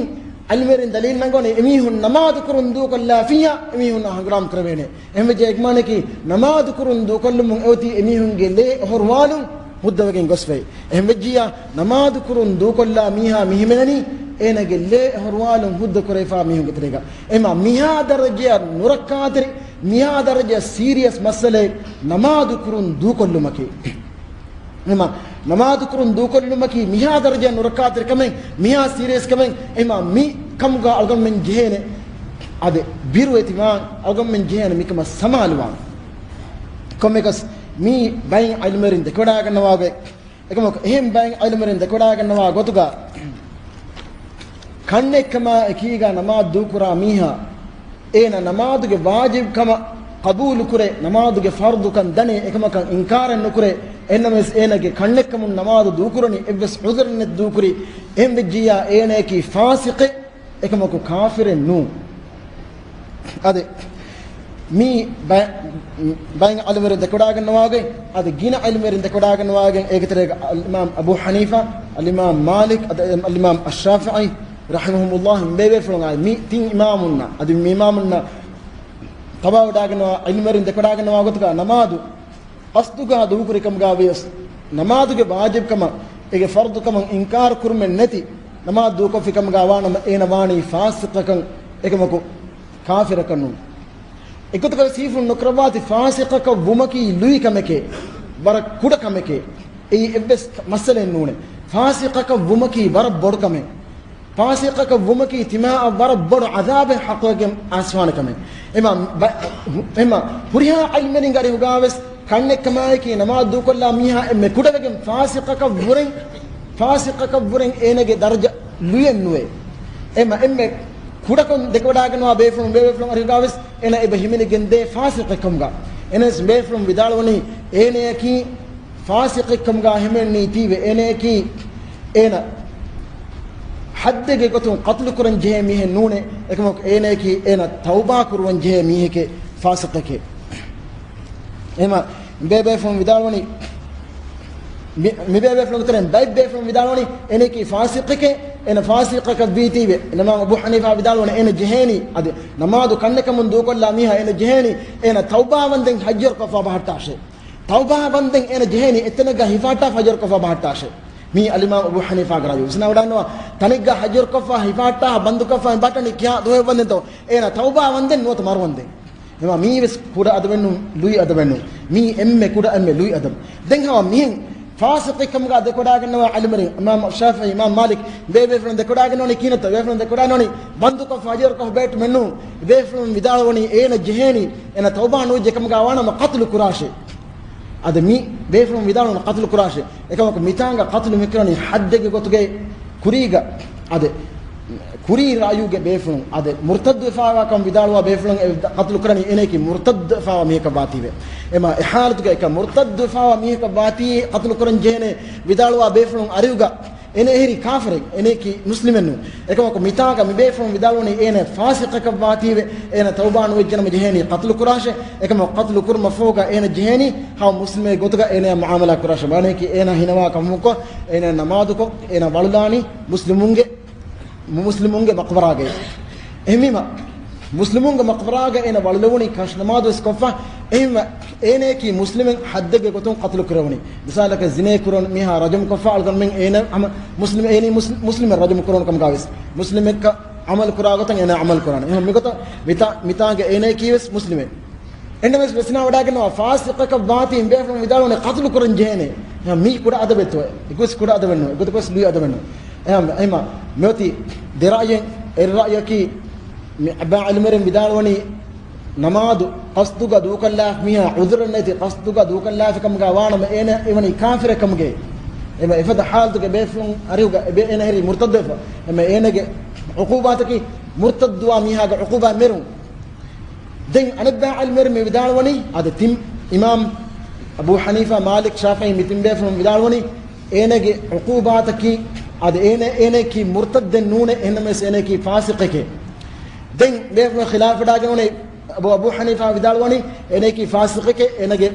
ޢިލްމުވެރިން ދަލީލު ނަންގަވަނީ، އެމީހުން ނަމާދު ކުރުން ދޫކޮށްލާފިއްޔާ އެމީހުންނާ ހަނގުރާމަ ކުރެވޭނެ. އެހެންވެއްޖެ އެގްމާނަކީ، ނަމާދު ކުރުން ދޫކޮށްލުމުން އެއޮތީ އެމީހުންގެ ލޭ އޮހޮރުވާލުން ހުއްދަވެގެން ގޮސްފައި. އެހެންވެއްޖިއްޔާ، ނަމާދު ކުރުން ދޫކޮށްލާ މީހާ މިހިމެނަނީ، އޭނަގެ ލޭ އޮހޮރުވާލުން ހުއްދަ ކުރެވިފާ މީހުންގެ ތެރޭގަ. އެމަ މިހާ ދަރަޖަޔަށް ނުރައްކާތެރި، މިހާ ދަރަޖަޔަށް ސީރިއަސް މައްސަލައެއް ނަމާދު ކުރުން ދޫކޮށްލުމަކީ. އެމަ ނަމާދު ކުރުން ދޫކޮށްލުމަކީ މިހާ ދަރަޖަޔަށް ނުރައްކާތެރި ކަމެއް، މިހާ ސީރިއަސް ކަމެއް. އެމަ މި ކަމުގަ އަޅުގަނޑުމެން ޖެހޭނެ އަދި ބިރުވެތިވާން، އަޅުގަނޑުމެން ޖެހޭނެ މިކަމަށް ސަމާލުވާން. ކޮންމެއަކަސް މީ ބައެއް ޢިލްމުވެރިން ދެކެވަޑައިގަންނަވާ ގޮތް. އެކަމަކު އެހެން ބައެއް ޢިލްމުވެރިން ދެކެވަޑައިގަންނަވާ ގޮތުގަ، ކަންނެއްކަމާ އެކީގަ ނަމާދު ދޫކުރާ މީހާ، އޭނަ ނަމާދުގެ ވާޖިބްކަމަށް ޤަބޫލުކުރޭ، ނަމާދުގެ ފަރްޟުކަން ދަނޭ، އެކަމަކަށް އިންކާރެއް ނުކުރޭ. އެހެންނަމަވެސް އޭނަގެ ކަންނެއްކަމުން ނަމާދު ދޫކުރަނީ އެއްވެސް ޢުޛުރެއް ނެތި ދޫކުރި. އެހެން ވެއްޖިއްޔާ އޭނައަކީ ފާސިޤެއް، އެކަމަކު ކާފިރެއް ނޫން. އަދި މީ ބައި-، ބައެއް ޢިލްމުވެރިން ދެކެވަޑައިގަންނަވާގޮތް، އަދި ގިނަ ޢިލްމުވެރިން ދެކެވަޑައިގަންނަވާގޮތް، އޭގެ ތެރޭގަ އަލްއިމާމް އަބޫ ޙަނީފާ، އަލްއިމާމް މާލިކް، އަދި އަލްއިމާމް އައްޝާފިޢީ ރަޙިމަހުމުﷲ، މި ބޭބޭފުޅުން އާ މި ތިން އިމާމުންނަށް، އަދި މި އިމާމުންނަށް ތަބާވެޑައިގަންނަވާ ޢިލްމުވެރިން ދެކެވަޑައިގަންނަވާ ގޮތުގަ ނަމާދު ޤަޞްދުގަ ދޫކުރި ކަމުގަ ވިޔަސް، ނަމާދުގެ ވާޖިބްކަމަށް، އޭގެ ފަރްޟުކަމަށް އިންކާރު ކުރުމެއް ނެތި ނަމާދު ދޫކޮށްފި ކަމުގަ ވާނަމަ، އޭނަ ވާނީ ފާސިޤަކަން، އެކަމަކު ކާފިރަކަށް ނޫން. އެގޮތަކަށް ވެސް ހީފުޅު ނުކުރައްވާތި ފާސިޤަކަށް ވުމަކީ ލުއި ކަމެކޭ، ވަރަށް ކުޑަ ކަމެކޭ. އެއީ އެއްވެސް މައްސަލައެއް ނޫނޭ. ފާސިޤަކަށް ވުމަކީ ވަރަށް ބޮޑު ކަމެއް. ފާސިޤަކަށް ވުމަކީ ތިމާއަށް ވަރަށް ބޮޑު ޢަޛާބެއް ޙައްޤުވެގެން އައިސްފާނެ ކަމެއް. އެމަ ބަ-، އެމަ ހުރިހާ ޢިލްމުވެރިންގެ އަރިހުގަ ވެސް ކަންނެއްކަމާއެކީ ނަމާދު ދޫކޮށްލާ މީހާ އެންމެ ކުޑަވެގެން ފާސިޤަކަށް ވުރެން، ފާސިޤަކަށް ވުރެން އޭނަގެ ދަރަޖަ ލުޔެއް ނުވޭ. އެމަ އެންމެ ކުޑަކޮށް ދެކެވަޑައިގަންނަވާ ބޭފުޅުން ބޭބޭފުޅުން އަރިހުގަ ވެސް އޭނަ އެބަ ހިމެނިގެންދޭ ފާސިޤެއް ކަމުގަ. އެނަސް ބޭފުޅުން ވިދާޅުވަނީ އޭނައަކީ ފާސިޤެއް ކަމުގަ ހިމެނެނީތީވެ، އޭނައަކީ އޭނަ ޙައްދެއްގެ ގޮތުން ޤަތުލު ކުރަން ޖެހޭ މީހެއް ނޫނޭ، އެކަމަކު އޭނައަކީ އޭނަ ތައުބާ ކުރުވަން ޖެހޭ މީހެކޭ ފާސިޤެކޭ. އެހެމަ ބޭބޭފުޅުން ވިދާޅުވަނީ، މި-، މި ބޭބޭފުޅުންގެ ތެރެއިން ބައެއް ބޭފުޅުން ވިދާޅުވަނީ އޭނައަކީ ފާސިޤެކޭ، އޭނަ ފާސިޤަކަށް ވީތީވެ، އިމާމް އަބޫ ޙަނީފާ ވިދާޅުވަނީ އޭނަ ޖެހޭނީ، އަދި ނަމާދު ކަންނެއްކަމުން ދޫކޮށްލާ މީހާ އޭނަ ޖެހޭނީ، އޭނަ ތައުބާވަންދެން ޙައްޔަރުކޮށްފަ ބަހައްޓާށޭ. ތައުބާ ވަންދެން އޭނަ ޖެހޭނީ އެތަނެއްގަ ހިފަހައްޓާ ޙައްޔަރުކޮށްފަ ބަހައްޓާށޭ. މީ އަލްއިމާމް އަބޫ ޙަނީފާގެ ރައުޔު. ވިސްނާވަޑައިގަންނަވާ، ތަނެއްގަ ޙައްޔަރުކޮށްފަ ހިފަހައްޓާ ބަންދުކޮށްފަ ބަހައްޓަނީ ކިހާ ދުވަހެއް ވަންދެންތޯ؟ އޭނަ ތައުބާ ވަންދެން ނުވަތަ މަރުވަންދެން. އެމާ މީ ވެސް ކުޑަ އަދަބެއް ނޫން، ލުއި އަދަބެއް ނޫން. މީ އެންމެ ކުޑަ އެންމެ ލުއި އަދަބު. ދެން ހަމަ މިހެން ފާސިޤެއްކަމުގަ ދެކޮޑާގަންނަވާ ޢިލްމުވެރިން އިމާމު ޝާފިޢީ، އިމާމު މާލިކް، ބޭބޭފުޅުން ދެކޮޑާގަންނަވަނީ ކިހިނެއްތަ؟ ބޭފުޅުން ދެކޮޑާގަންނަވަނީ ބަންދުކޮށްފަ އަޖިރުކޮށް ބޭއްޓުމެއްނޫން. ބޭފުޅުން ވިދާޅުވަނީ އޭނަ ޖެހޭނީ އޭނަ ތައުބާ ނުވެއްޖެ ކަމުގަ ވާނަމަ ޤަތުލު ކުރާށޭ. އަދި މި ބޭފުޅުން ވިދާޅުވަނީ ޤަތުލު ކުރާށޭ. އެކަމަކު މިތާނގަ ޤަތުލު މިކުރަނީ ޙައްދެއްގެ ގޮތުގައި ކުރީގަ، އަދި ކުރީ ރައުޔުގެ ބޭފުޅުން، އަދި މުރްތައްދުވެފާވާކަން ވިދާޅުވާ ބޭފުޅުން އެ ޤަތުލު ކުރަނީ އޭނައަކީ މުރްތައްދުވެފާވާ މީހަކަށް ވާތީވެ. އެމަ އެ ޙާލަތުގަ އެކަ މުރްތައްދުވެފާވާ މީހަކަށް ވާތީ ޤަތުލު ކުރަން ޖެހޭނެ ވިދާޅުވާ ބޭފުޅުން އަރިހުގަ އޭނަ އެހެރީ ކާފަރެއް، އޭނައަކީ މުސްލިމެއްނޫން. އެކަމަކު މިތާގަ މި ބޭފުޅުން ވިދާޅުވަނީ އޭނަ ފާސިޤަކަށް ވާތީވެ، އޭނަ ތައުބާ ނުވެއްޖެނަމަ ޖެހޭނީ ޤަތުލު ކުރާށޭ. އެކަމަކު ޤަތުލު ކުރުމަށްފަހުގަ އޭނަ ޖެހޭނީ ހަމަ މުސްލިމެއް ގޮތުގަ އޭނަ މުޢާމަލާ ކުރާށޭ. މާނައަކީ އޭނަ ހިނަވާ ކަމަކު އޭނަ ނަމާދުކޮށް، އޭނަ ވަޅުލާނީ މުސްލިމުންގެ، މުސްލިމުންގެ މަޤްބަރާގައި. އެހެންވީމަ، މުސްލިމުންގެ މަޤްބަރާގަ އޭނަ ވަޅުލެވުނީ ކަށި ނަމާދުވެސް ކޮށްފަ. އެހެންވެ، އޭނައަކީ މުސްލިމެއް ޙައްދެއްގެ ގޮތުން ޤަތުލު ކުރެވުނީ. މިސާލަކަށް ޒިނޭ ކުރެވުނު މީހާ ރަޖަމު ކޮށްފަ އަޅުގަނޑުމެން އޭނަ ހަމަ މުސްލިމް، އޭނީ މުސް-، މުސްލިމެއް ރަޖަމު ކުރެވުނު ކަމުގަވެސް. މުސްލިމެއްކަ ޢަމަލު ކުރާ ގޮތަށް އޭނަ ޢަމަލު ކުރާނެ. އެހެން މިގޮތަށް މިތާ-، މިތާނގަ އޭނައަކީވެސް މުސްލިމެއް. އެންނަމެސް ވިސްނާވަޑާގަންނަވާ ފާސިޤަކަށް ވާތީ މި ބޭފުޅުން ވިދާޅުވަނީ ޤަތުލު ކުރަން ޖެހޭނެ. އެހެން މީ ކުޑަ އަދަބެއްތޯ؟ އެގޮތް ކުޑަ އަދަބެއްނު. އެގޮތަކަށް ލުއި އަދަބެއްނު. އެހެން، އެހެން މިއޮތީ ދެ ރައުޔެއް، އެއް ރައުޔަކީ މި އެބައި ޢިލްމުވެރިން ވިދާޅުވަނީ ނަމާދު ޤަޞްދުގަ ދޫކޮށްލާފި މީހާ، ޢުޛުރެއް ނެތި ޤަޞްދުގަ ދޫކޮށްލާފި ކަމުގަ ވާނަމަ އޭނަ އެވަނީ ކާފިރެއް ކަމުގައި. އެމަ އެފަދަ ޙާލަތުގެ ބޭފުޅުން އަރިހުގަ އެބޭ އޭނަ އެހެރީ މުރްތައްދުވެފަ. އެމަ އޭނަގެ ޢުޤޫބާތަކީ މުރްތައްދުވާ މީހާގެ ޢުޤޫބާ މެރުން. ދެން އަނެއްބައި ޢިލްމުވެރިން މި ވިދާޅުވަނީ، އަދި ތިން އިމާމް އަބޫ ޙަނީފާ، މާލިކް، ޝާފިޢީ މި ތިން ބޭފުޅުން ވިދާޅުވަނީ، އޭނަގެ ޢުޤޫބާތަކީ، އަދި އޭނަ، އޭނައަކީ މުރްތައްދެއް ނޫނޭ، އެހެންނަމަވެސް އޭނައަކީ ފާސިޤެކޭ. ދެން ބޭފުޅުން ޚިލާފުވެޑާގެން އުޅޭ އަބޫ، އަބޫ ޙަނީފާ ވިދާޅުވަނީ، އޭނައަކީ ފާސިޤެކޭ، އޭނަގެ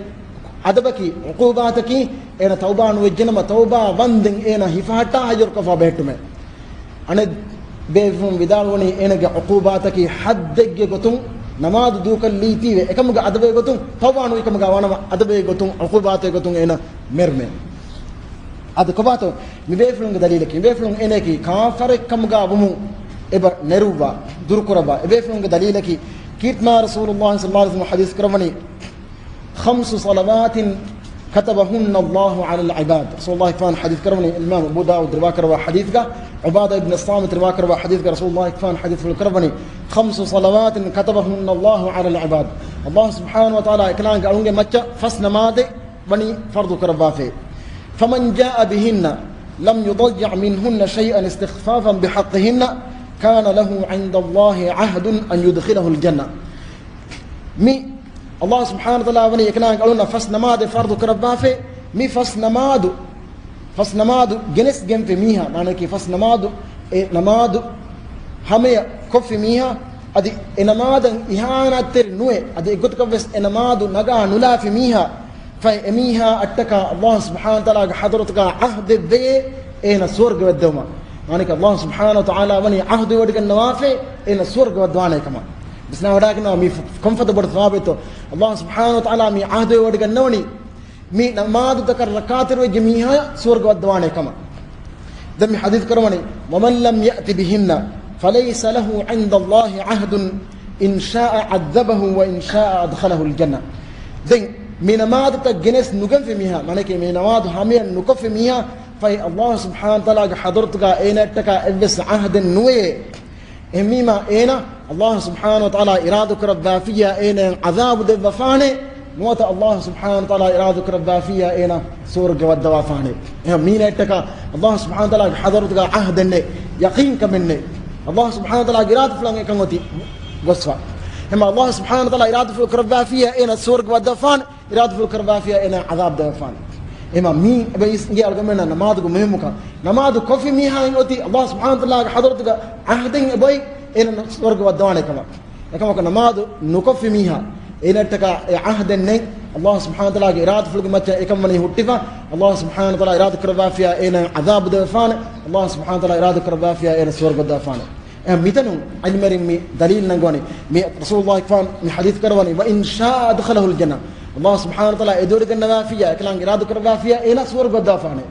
އަދަބަކީ، ޢުޤޫބާތަކީ، އޭނަ ތައުބާ ނުވެއްޖެނަމަ ތައުބާ ވަންދެން އޭނަ ހިފަހައްޓާ ހަޖަރުކޮށްފަ ބެހެއްޓުމޭ. އަނެއް ބޭފުޅުން ވިދާޅުވަނީ އޭނަގެ ޢުޤޫބާތަކީ ޙައްދެއްގެ ގޮތުން ނަމާދު ދޫކޮށްލީތީވެ، އެކަމުގެ އަދަބެއް ގޮތުން ތައުބާ ނުވި ކަމުގަ ވާނަމަ އަދަބެއް ގޮތުން ޢުޤޫބާތެއް ގޮތުން އޭނަ މެރުމޭ. އަދި ކޮބާތޯ މި ބޭފުޅުންގެ ދަލީލަކީ؟ މި ބޭފުޅުން އޭނައަކީ ކާފަރެއް ކަމުގަ ވުމުން އެބަ ނެރުއްވާ، ދުރުކުރައްވާ. އެ ބޭފުޅުންގެ ދަލީލަކީ ކީރިތިމާ ރަސޫލުﷲ ޞައްލަﷲ ޢަލައިހި ވަސައްލަމަ ޙަދީޘް ކުރައްވަނީ، خمس صلوات كتبهن الله على العباد. ރަސޫލުﷲ ފާން ޙަދީޘް ކުރައްވަނީ، އިމާމް އަބޫ ދާވޫދު ރިވާ ކުރައްވާ ޙަދީޘްގަ، ޢުބާދާ އިބްނު ޞާމިތު ރިވާ ކުރައްވާ ޙަދީޘްގަ، ރަސޫލުﷲ ފާން ޙަދީޘް ކުރައްވަނީ، خمس صلوات كتبهن الله على العباد. ﷲ ސުބްޙާނަހޫ ވަތަޢާލާ އެކަލާނގެ އަޅުންގެ މައްޗަށް ފަސް ނަމާދެއް ވަނީ ފަރުޟު ކުރައްވާފައި. فمن جاء بهن لم يضيع منهن شيئا استخفافا بحقهن كان له عند الله عهد أن يدخله الجنة. މި ﷲ ސުބްޙާނަހޫ ވަތަޢާލާ ވަނީ އެކަލާނގެ އަޅުންނަށް ފަސް ނަމާދެއް ފަރުޟު ކުރައްވާފައި. މި ފަސް ނަމާދު، ފަސް ނަމާދު ގެނެސްގެންފި މީހާ، މާނައަކީ ފަސް ނަމާދު، އެ ނަމާދު ހަމަޔަށް ކޮށްފި މީހާ، އަދި އެ ނަމާދަށް އިހާނާތްތެރި ނުވެ، އަދި އެއްގޮތަކަށްވެސް އެ ނަމާދު ނަގާ ނުލާފި މީހާ، ފަހެ އެމީހާ އަށްޓަކާ ﷲ ސުބްޙާނަހޫ ވަތަޢާލާގެ ޙަޟްރަތުގަ ޢަހްދެއްވެޔޭ އޭނަ ސުވަރުގެ ވައްދަވުމަށް. މާނައަކީ ﷲ ސުބްޙާނަހޫ ވަތަޢާލާ ވަނީ ޢަހްދުވެވޮޑިގަންނަވާފައި އޭނަ ސުވަރުގެ ވައްދަވާނޭ ކަމަށް. ވިސްނާވަޑާގަންނަވާ މީ ކޮންފަދަ ބޮޑު ސަވާބެއްތޯ؟ ﷲ ސުބްޙާނަހޫ ވަތަޢާލާ މީ ޢަހްދުވެވޮޑިގަންނަވަނީ މި ނަމާދުތަކަށް ރައްކާތެރިވެއްޖެ މީހާޔަށް ސުވަރުގެ ވައްދަވާނޭ ކަމަށް. ދެން މި ޙަދީޘް ކުރައްވަނީ، ومن لم يأت بهن فليس له عند الله عهد إن شاء عذبه وإن شاء أدخله الجنة. ދެން މި ނަމާދުތައް ގެނެސް ނުގެންފި މީހާ، މާނައަކީ މި ނަމާދު ހަމަޔަށް ނުކޮށްފި މީހާ، ފަހެ ﷲ ސުބްޙާނަހޫ ވަތަޢާލާގެ ޙަޟްރަތުގަ އޭނައަށްޓަކާ އެއްވެސް ޢަހްދެއް ނުވެޔޭ. އެހެންވީމާ އޭނަ ﷲ ސުބްޙާނަހޫ ވަތަޢާލާ އިރާދަކުރައްވާފިއްޔާ އޭނައަށް ޢަޛާބު ދެއްވަފާނެ، ނުވަތަ ﷲ ސުބްޙާނަހޫ ވަތަޢާލާ އިރާދަކުރައްވާފިއްޔާ އޭނަ ސުވަރުގެ ވައްދަވާފާނެ. އެހެން މީނައަށްޓަކާ ﷲ ސުބްޙާނަހޫ ވަތަޢާލާގެ ޙަޟްރަތުގަ ޢަހްދެއްނެތް، ޔަޤީންކަމެއްނެތް. ﷲ ސުބްޙާނަހޫ ވަތަޢާލާގެ އިރާދަފުޅަށް އެކަން އޮތީ ގޮސްފަ. އެހެންމަ ﷲ ސުބްޙާނަހޫ ވަތަޢާލާ އިރާދަފުޅު ކުރައްވާފިއްޔާ އޭނަ ސުވަރުގެ ވައްދަވާފާނެ. އިރާދަފުޅު ކުރައްވާފިއްޔާ އޭނަ ޢަޛާބު ދެވިފާނެ. އެހެންމަ މީ އެބަ އިސް އިނގޭ އަޅުގަނޑުމެންނަށް ނަމާދުގެ މުހިއްމުކަން. ނަމާދު ކޮށްފި މީހާއިން އޮތީ ﷲ ސުބްޙާނަހޫ ވަތަޢާލާގެ ޙަޟްރަތުގަ ޢަހްދެއް އެބައޮތް އޭނަ ސުވަރުގެ ވައްދަވާނޭ ކަމަށް. އެކަމަކު ނަމާދު ނުކޮށްފި މީހާ އޭނައަށްޓަކާ އެ ޢަހްދެއް ނެތް. ﷲ ސުބްޙާނަހޫ ވަތަޢާލާގެ އިރާދަފުޅުގެ މައްޗަށް އެކަން ވަނީ ހުއްޓިފަ. ﷲ ސުބްޙާނަހޫ ވަތަޢާލާ އިރާދަ ކުރައްވާފިއްޔާ އޭނަ ޢަޛާބު ދެވިފާނެ. ﷲ ސުބްޙާނަހޫ ވަތަޢާލާ އިރާދަ ކުރައްވާފިއްޔާ އޭނަ ސުވަރުގެ ދެވިފާނެ. އެ މިތަނުން ޢިލްމުވެރިން މި ދަލީލު ނަންގަވަނީ، މި ރަސޫލުﷲ ފާން މި ޙަދީޘް ކުރައްވަނީ، "وإن شاء أدخله الجنة." ﷲ ސުބްޙާނަހޫ ވަތަޢާލާ އެދިވޮޑިގަންނަވާފިއްޔާ، އެކަލާނގެ އިރާދަ ކުރައްވާފިއްޔާ، އޭނަ ސުވަރުގެ ވައްދަވާފާނެ.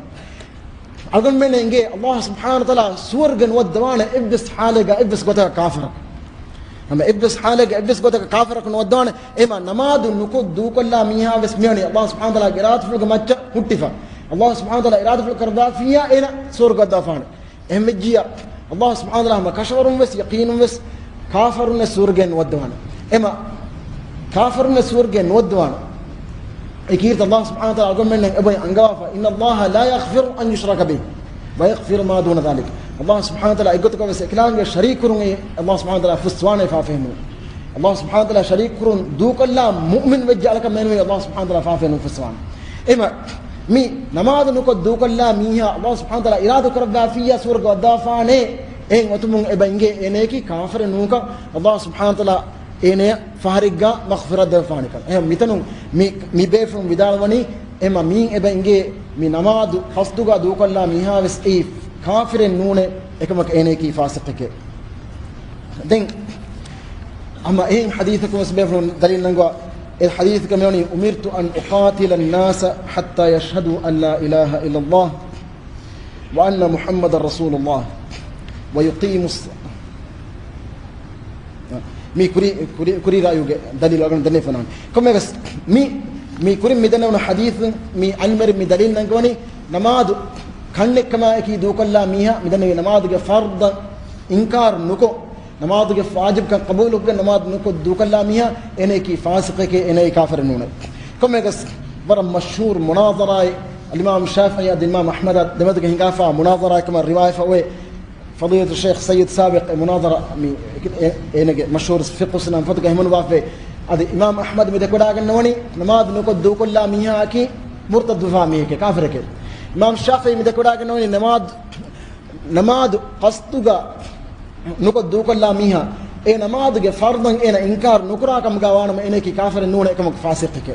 އަޅުގަނޑުމެންނަށް އިނގޭ، ﷲ ސުބްޙާނަހޫ ވަތަޢާލާ ސުވަރުގެ ނުވައްދަވާނެ އެއްވެސް ޙާލެއްގަ އެއްވެސް ގޮތަކަށް ކާފަރަކު. ހަމަ އެއްވެސް ޙާލެއްގަ އެއްވެސް ގޮތަކަށް ކާފަރަކު ނުވައްދަވާނެ. އެމަ ނަމާދު ނުކޮށް ދޫކޮށްލާ މީހާ ވެސް މިވަނީ ﷲ ސުބްޙާނަހޫ ވަތަޢާލާގެ އިރާދަފުޅުގެ މައްޗަށް ހުއްޓިފަ. ﷲ ސުބްޙާނަހޫ ވަތަޢާލާ އިރާދަފުޅު ކަރައްވާފިއްޔާ އޭނަ ސުވަރުގެ ވައްދާފާނެ. އެހެންވެއްޖިއްޔާ، ﷲ ސުބްޙާނަހޫ ވަތަޢާލާ ހަމަ ކަށަވަރުން ވެސް، ޔަޤީނުން ވެސް، ކާފަރުންނެއް ސުވަރުގެއިން ނުވައްދަވާނެ. އެމަ ކާފަރުންނެއް ސުވަރުގެއިން ނުވައްދަވާނެ. އެ ކީރިތި ﷲ ސުބްޙާނަހޫ ވަތަޢާލާ އަޅުގަނޑުމެންނަށް އެބައި އަންގަވާފަ، إن الله لا يغفر أن يشرك به ويغفر ما دون ذلك. ﷲ ސުބްޙާނަހޫ ވަތަޢާލާ އެއްގޮތަކަށް ވެސް އެކަލާނގެ ޝަރީކުކުރުން އެ ﷲ ސުބްޙާނަހޫ ވަތަޢާލާ ފުއްސަވާނެ ފާފައެއް ނޫން. ﷲ ސުބްޙާނަހޫ ވަތަޢާލާ ޝަރީކުކުރުން ދޫކޮށްލާ މުއުމިން ވެއްޖެ އަޅަކަށް މެނުވީ ﷲ ސުބްޙާނަހޫ ވަތަޢާލާ ފާފައެއް ނުފުއްސަވާނެ. އެމަ މި ނަމާދު ނުކޮށް ދޫކޮށްލާ މީހާ ﷲ ސުބްޙާނަހޫ ވަތަޢާލާ އިރާދަ ކުރައްވާފިއްޔާ ސުވަރުގެ ވައްދާފާނޭ، އެހެން އޮތުމުން އެބަ އިނގޭ އޭނަޔަކީ ކާފަރެއް ނޫންކަން ﷲ ސުބްޙާނަހޫ ވަތަޢާލާ އޭނަޔަށް ފަހަރެއްގަ މަޣްފިރަތް ދެއްވާނެކަން. އެހެން މިތަނުން މި، މި ބޭފުޅުން ވިދާޅުވަނީ، އެމަ މީން އެބަ އިނގޭ މި ނަމާދު ޤަޞްދުގަ ދޫކޮށްލާ މީހާ ވެސް އެއީ ކާފިރެއް ނޫނޭ، އެކަމަކު އޭނަޔަކީ ފާސިޤެކޭ. ދެން ހަމަ އެހެން ޙަދީޘަކުން ވެސް ބޭފުޅުން ދަލީލު ނަންގަވާ، އެ ޙަދީޘަކަށް މިވަނީ، أمرت أن أقاتل الناس حتى يشهدوا أن لا إله إلا الله وأن محمدا رسول الله ويقيموا الص-، މި ކުރި، ކުރި، ކުރި ރާއިގެ ދަލީލު އަޅުގަނޑު ދެންނެވިފަ ނަމަ. ކޮންމެވެސް މި، މި ކުރިން މި ދެންނެވުނު ޙަދީޘުން މި ޢިލްމުވެރިން މި ދަލީލު ނަންގަވަނީ، ނަމާދު ކަންނެއްކަމާއެކީ ދޫކޮށްލާ މީހާ، މިދަނީ ނަމާދުގެ ފަރުޟަށް އިންކާރު ނުކޮށް، ނަމާދުގެ ވާޖިބުކަން ޤަބޫލުކޮށްގެން ނަމާދު ނުކޮށް ދޫކޮށްލާ މީހާ، އޭނައަކީ ފާސިޤެކޭ، އޭނައަކީ ކާފަރެއް ނޫނޭ. ކޮންމެވެސް ވަރަށް މަޝްހޫރު މުނާޒަރާއެއް އަލްއިމާމު ޝާފިޢީ އަދި އިމާމު އަޙްމަދާ ދެމެދުގަ ހިނގާފާ މުނާޒަރާއެއް ކަމަށް ރިވާޔަތްފަ އޮވޭ. ފަޟީލަތު ޝޭޚް ސައްޔިދު ސާބިޤް އެ މުނާޒަރާ މި އެ-، އޭނަގެ މަޝްހޫރު ފިޤުހު ސުނަން ފޮތުގަ ހިމަނުވާފައި. އަދި އިމާމު އަޙްމަދު މި ދެކެވަޑައިގަންނަވަނީ ނަމާދު ނުކޮށް ދޫކޮށްލާ މީހާއަކީ މުރްތައްދުވާ މީހެކޭ، ކާފަރެކޭ. އިމާމު ޝާފިޢީ މި ދެކެވަޑައިގަންނަވަނީ ނަމާދު، ނަމާދު ޤަޞްދުގަ ނުކޮށް ދޫކޮށްލާ މީހާ، އެ ނަމާދުގެ ފަރުޟަށް އޭނަ އިންކާރު ނުކުރާ ކަމުގަ ވާނަމަ އޭނައަކީ ކާފަރެއް ނޫނޭ، އެކަމަކު ފާސިޤެކޭ.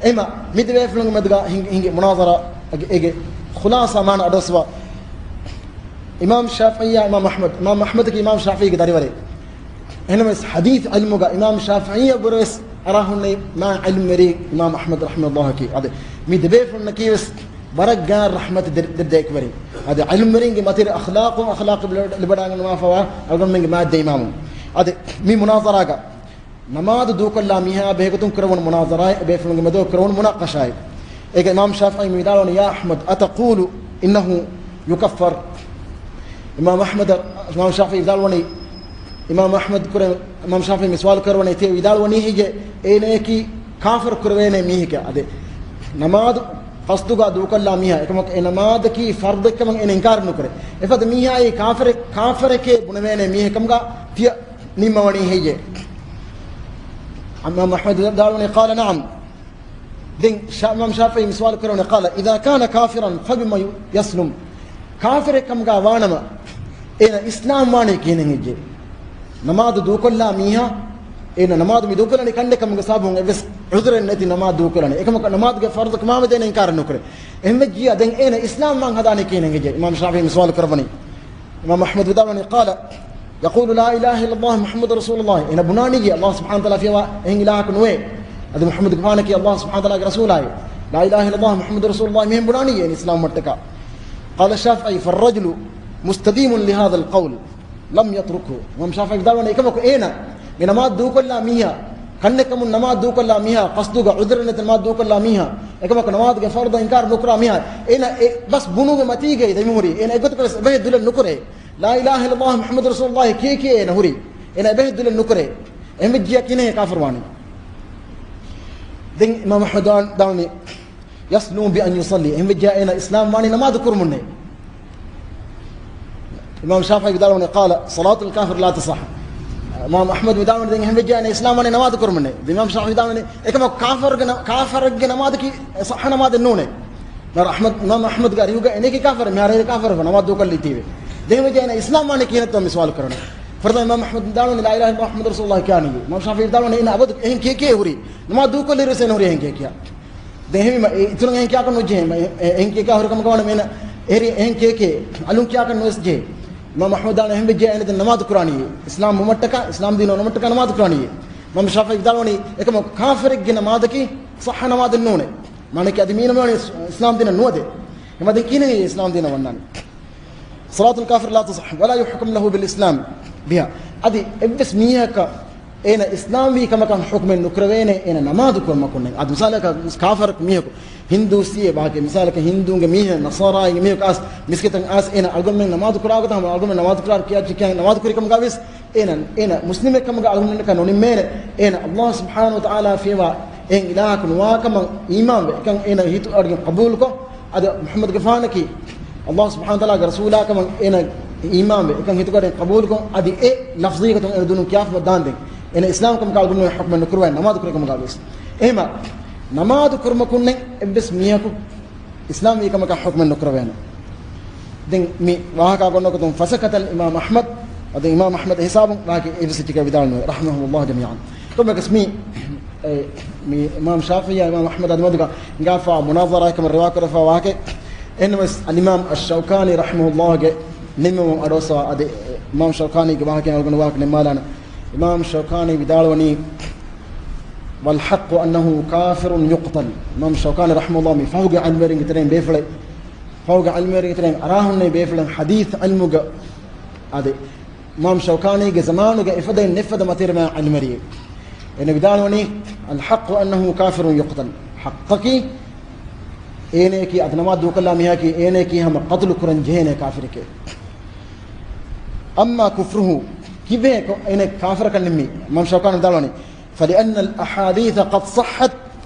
އެހެމަ މި ދެބޭފުޅުންގެ މެދުގަ ހިނގި، ހިނގި މުނާޒަރާ އޭގެ، އޭގެ ޚުލާޞާ މާނަ އަޑުއައްސަވާ. އިމާމު ޝާފިޢީއާ އިމާމު އަޙްމަދު، އިމާމު އަޙްމަދަކީ އިމާމު ޝާފިޢީގެ ދަރިވަރެއް. އެހެންނަމަވެސް ޙަދީޘް ޢިލްމުގަ އިމާމު ޝާފިޢީއަށްވުރެ ވެސް އަރާ ހުންނެވި މާ ޢިލްމުވެރި އިމާމު އަޙްމަދު ރަޙިމަހުﷲ ކީ. އަދި މި ދެބޭފުޅުންނަކީ ވެސް ވަރަށް ގާތް ރަޙްމަތެއް ދެ-، ދެއްވި ދެއްކިވެރިން. އަދި ޢިލްމުވެރިންގެ މަތިވެރި އަޚްލާޤު، އަޚްލާޤު ލިބ-، ލިބިވަޑައިގަންނަވާފަވާ އަޅުގަނޑުމެންގެ މާތް ދެ އިމާމުން. އަދި މި މުނާޒަރާގަ ނަމާދު ދޫކޮށްލާ މީހާ ބެހޭގޮތުން ކުރެވުނު މުނާޒަރާއެއް، އެބޭފުޅުންގެ މެދު ކުރެވުނު މުނާޤަޝާއެއް. އޭގަ އިމާމު ޝާފިޢީ މި ވިދާޅުވަނީ، يا أحمد أتقول إنه يكفر؟ އިމާމު އަޙްމަދަށް، އިމާމު ޝާފިޢީ ވިދާޅުވަނީ، އިމާމު އަޙްމަދު ކުރެ، އިމާމު ޝާފިޢީ މި ސުވާލު ކުރައްވަނީ، ތިޔަ ވިދާޅުވަނީ ހެއްޔޭ އޭނައަކީ ކާފަރު ކުރެވޭނެ މީހެކޭ؟ އަދި ނަމާދު ޤަޞްދުގަ ދޫކޮށްލާ މީހާ، އެކަމަކު އެ ނަމާދަކީ ފަރުޟެއްކަމަށް އޭނަ އިންކާރު ނުކުރޭ. އެފަދަ މީހާއީ ކާފަރެއް، ކާފަރެކޭ ބުނެވޭނެ މީހެއްކަމުގަ ތިޔަ ނިންމަވަނީ ހެއްޔޭ؟ އިމާމު އަޙްމަދު ވިދާޅުވަނީ، قال نعم. ދެން ޝާ-، އިމާމު ޝާފިޢީ މި ސުވާލު ކުރެވުނީ، قال إذا كان كافرا فبم يسلم؟ ކާފަރެއް ކަމުގަ ވާނަމަ، އޭނަ އިސްލާމް ވާނީ ކިހިނެއް ހެއްޔޭ؟ ނަމާދު ދޫކޮށްލާ މީހާ، އޭނަ ނަމާދު މި ދޫކޮށްލަނީ ކަނޑެއް ކަމުގެ ސަބަބުން އެއްވެސް ޢުޛުރެއް ނެތި ނަމާދު ދޫކޮށްލަނީ. އެކަމަކު ނަމާދުގެ ފަރުޟު ކަމާމެދު އޭނަ އިންކާރެއް ނުކުރޭ. އެހެންވެއްޖިއްޔާ ދެން އޭނަ އިސްލާމް ވާން ހަދާނީ ކިހިނެއް ހެއްޔޭ؟ އިމާމު ޝާފިޢީ މި ސުވާލު ކުރައްވަނީ. އިމާމު އަޙްމަދު ވިދާޅުވަނީ، قال يقول لا إله إلا الله محمد رسول الله. އޭނަ ބުނާނީ އަﷲ ސުބްޙާނަހޫ ވަތަޢާލާ ފިޔަވާ އެހެން އިލާހަކު ނުވޭ. އަދި މުޙައްމަދުގެފާނަކީ އަﷲ ސުބްޙާނަހޫ ވަތަޢާލާގެ ރަސޫލާއޭ. لا إله إلا الله محمد رسول الله މިހެން ބުނާނީ އޭނަ އިސްލާމް ވުމަށްޓަކާ. قال الشافعي فالرجل مستديم لهذا القول لم يتركه. އިމާމު ޝާފިޢީ ވިދާޅުވަނީ އެކަމަކު އޭނަ މި ނަމާދު ދޫކޮށްލާ މީހާ، ކަންނެއްކަމުން ނަމާދު ދޫކޮށްލާ މީހާ، ޤަޞްދުގަ ޢުޛުރެއް ނެތި ނަމާދު ދޫކޮށްލާ މީހާ، އެކަމަކު ނަމާދުގެ ފަރުޟަށް އިންކާރު ނުކުރާ މީހާ، އޭނަ އެ ބަސް ބުނުމުގެ މަތީގައި ދެމިހުރީ، އޭނަ އެއްގޮތަކަށް ވެސް އެބަހެއް ދުލެއް ނުކުރޭ. لا إله إلا الله محمد رسول الله ކިޔެ ކިޔެ އޭނަ ހުރީ. އޭނަ އެބަހެއް ދުލެއް ނުކުރޭ. އެހެންވެއްޖިއްޔާ ކިހިނެއް ކާފަރުވާނީ؟ ދެން އިމާމު އަޙްމަދު ދާނީ، يسلم بأن يصلي. އެހެންވެއްޖިއްޔާ އޭނަ އިސްލާމް ވާނީ ނަމާދު ކުރުމުންނޭ. އިމާމު ޝާފިޢީ ވިދާޅުވަނީ، قال صلاة الكافر لا تصح. އިމާމު އަޙްމަދު ވިދާޅުވަނީ ދެން އެހެންވެއްޖިއްޔާ އޭނަ އިސްލާމް ވާނީ ނަމާދު ކުރުމުންނޭ. ދެން އިމާމު ޝާފިޢީ ވިދާޅުވަނީ، އެކަމަކު ކާފަރުގެ ނަ-، ކާފަރެއްގެ ނަމާދަކީ ޞައްޙަ ނަމާދެއް ނޫނޭ. އިމާމު އަޙްމަދު، އިމާމު އަޙްމަދުގެ އަރިހުގަ އޭނައަކީ ކާފަރެއް، މިހާރު އޭނަ ކާފަރު ނަމާދު ދޫކޮށްލީތީވެ. ދެން އެހެންވެއްޖިއްޔާ އޭނަ އިސްލާމް ވާނީ ކިހިނެއްތޯ މި ސުވާލު ކުރަނީ. ފުރަތަމަ އިމާމު އަޙްމަދު ވިދާޅުވަނީ لا إله إلا الله محمد رسول الله ކިޔާނީ. އިމާމު ޝާފިޢީ ވިދާޅުވަނީ އޭނަ އަބަދު އެހެން ކިޔެ ކިޔެ ހުރީ. ނަމާދު ދޫކޮށްލިއިރު ވެސް އޭނަ ހުރީ އެހެން ކިޔެ ކިޔާ. ދެން އެހެންވީމަ އެ އިތުރުން އެހެން ކިޔާކަށް ނުޖެހޭ. އެ-، އެ-، އެހެން ކިޔާ ކިޔާ ހުރި ކަމަކަށް ވާނަމަ އޭނަ އެހެރީ އެހެން ކިޔެ ކިޔެ އަލުން ކިޔާކަށް ނުވެސް ޖެހޭ. އިމާމު އަޙްމަދު ދާނީ އެހެންވެއްޖިއްޔާ އޭނަ ދެން ނަމާދު ކުރާނީ. އިސްލާމް ވުމަށްޓަކާ، އިސްލާމް ދީނު ވުމަށްޓަކާ ނަމާދު ކުރާނީ. އިމާމު ޝާފިޢީ ވިދާޅުވަނީ އެކަމަކު ކާފަރެއްގެ ނަމާދަކީ ޞައްޙަ ނަމާދެއް ނޫނޭ. މާނައަކީ އަދި މީނަ މިވަނީ އިސް-، އިސްލާމް ދީނަށް ނުވަދޭ. އެމަ ދެން ކިހިނެއް އިސްލާމް ދީނަށް ވަންނާނީ؟ صلاة الكافر لا تصح ولا يحكم له بالإسلام بها. އަދި އެއްވެސް މީހަކަށް އޭނަ އިސްލާމްވީ ކަމަކަށް ޙުކުމެއް ނުކުރެވޭނެ، އޭނަ ނަމާދު ކުރުމަކުންނެއް. އަދި މިސާލަކަށް ކާފަރަކު މީހަކު ހިންދޫސީއެއް ވާހަކަ، މިސާލަކަށް ހިންދޫންގެ މީހެއް ނަޞާރާއިންގެ މީހަކު އައިސް މިސްކިތަށް އައިސް އޭނަ އަޅުގަނޑުމެން ނަމާދު ކުރާ ގޮތަށް ހަމަ އަޅުގަނޑުމެން ނަމާދު ކުރާ ކިޔާ ކިޔާ ނަމާދު ކުރި ކަމުގަ ވެސް އޭނަ، އޭނަ މުސްލިމެއް ކަމުގަ އަޅުގަނޑަކަށް ނުނިންމޭނެ. އޭނަ ﷲ ސުބްޙާނަހޫ ވަތަޢާލާ ފިޔަވާ އެހެން އިލާހަކު ނުވާ ކަމަށް އީމާންވެ، އެކަން އޭނަ ހިތު އަޑުގެން ޤަބޫލުކޮށް، އަދި މުޙައްމަދުގެފާނަކީ ﷲ ސުބްޙާނަހޫ ވަތަޢާލާގެ ރަސޫލާ ކަމަށް އޭނަ އީމާންވެ، އެކަން ހިތުގަޑިން ޤަބޫލުކޮށް، އަދި އެ ލަފްޒީގޮތުން އޭނަ ދުނުން ކިޔާފަ ދާން ދެން އޭނަ އިސްލާމް ކަމަކަށް އަޅުގަނޑުމެން ޙުކުމެއް ނުކުރަވަން ނަމާދު ކުރި ކަމަކަށް ވެސް. އެހެމަ ނަމާދު ކުރުމަކުންނެއް އެއްވެސް މީހަކު އިސްލާމްވީ ކަމަކަށް ޙުކުމެއް ނުކުރެވޭނެ. ދެން މި ވާހަކަ ގޮންނަ ގޮތުން فسكت الإمام أحمد، އަދި އިމާމް އަޙްމަދު އެހިސާބުން ވާހަކަ އެއްވެސް އެއްޗެއް ވިދާޅުނުވޭ، رحمهم الله جميعا. ކޮންމެއަކަސް މި، އެ، މި އިމާމް ޝާފިޢީއާ އިމާމް އަޙްމަދު އަދި މަދުގަ ހިނގާފާ މުނާޒަރާ ކަމަށް ރިވާ ކުރެފާ ވާހަކަ. އެހެންނަމަވެސް އަލްއިމާމް އައްޝައުކާނީ ރަޙިމަހުﷲގެ ނިންމެވުން އަޑުއައްސަވާ އަދި އިމާމް ޝައުކާނީގެ ވާހަކައިން އަޅުގަނޑު ވާހަކަ ނިންމާލާނަން. އިމާމް ޝައުކާނީ ވިދާޅުވަނީ، والحق أنه كافر يقتل. އިމާމް ޝައުކާނީ ރަޙިމަހުﷲ މި ފަހުގެ ޢިލްމުވެރިންގެ ތެރެއިން ބޭފުޅެއް، ފަހުގެ ޢިލްމުވެރިންގެ ތެރެއިން އަރާހުންނެވި ބޭފުޅެއް ޙަދީޘް ޢިލްމުގަ. އަދި އިމާމް ޝައުކާނީގެ ޒަމާނުގަ އެފަދައިން ނެތްފަދަ މަތިވެރި ޢިލްމުވެރިއެއް. އޭނަ ވިދާޅުވަނީ، الحق أنه كافر يقتل. ޙައްޤަކީ އޭނަޔަކީ އަދި ނަމާދު ދޫކޮށްލާ މީހަކީ އޭނަޔަކީ ހަމަ ޤަތުލު ކުރަން ޖެހޭނެ ކާފިރެކޭ. أما كفره، ކީއްވެ އޭނަ ކާފަރަކަށް ނިންމީ؟ އިމާމް ޝައުކާނީ ވިދާޅުވަނީ، فلأن الأحاديث قد صحت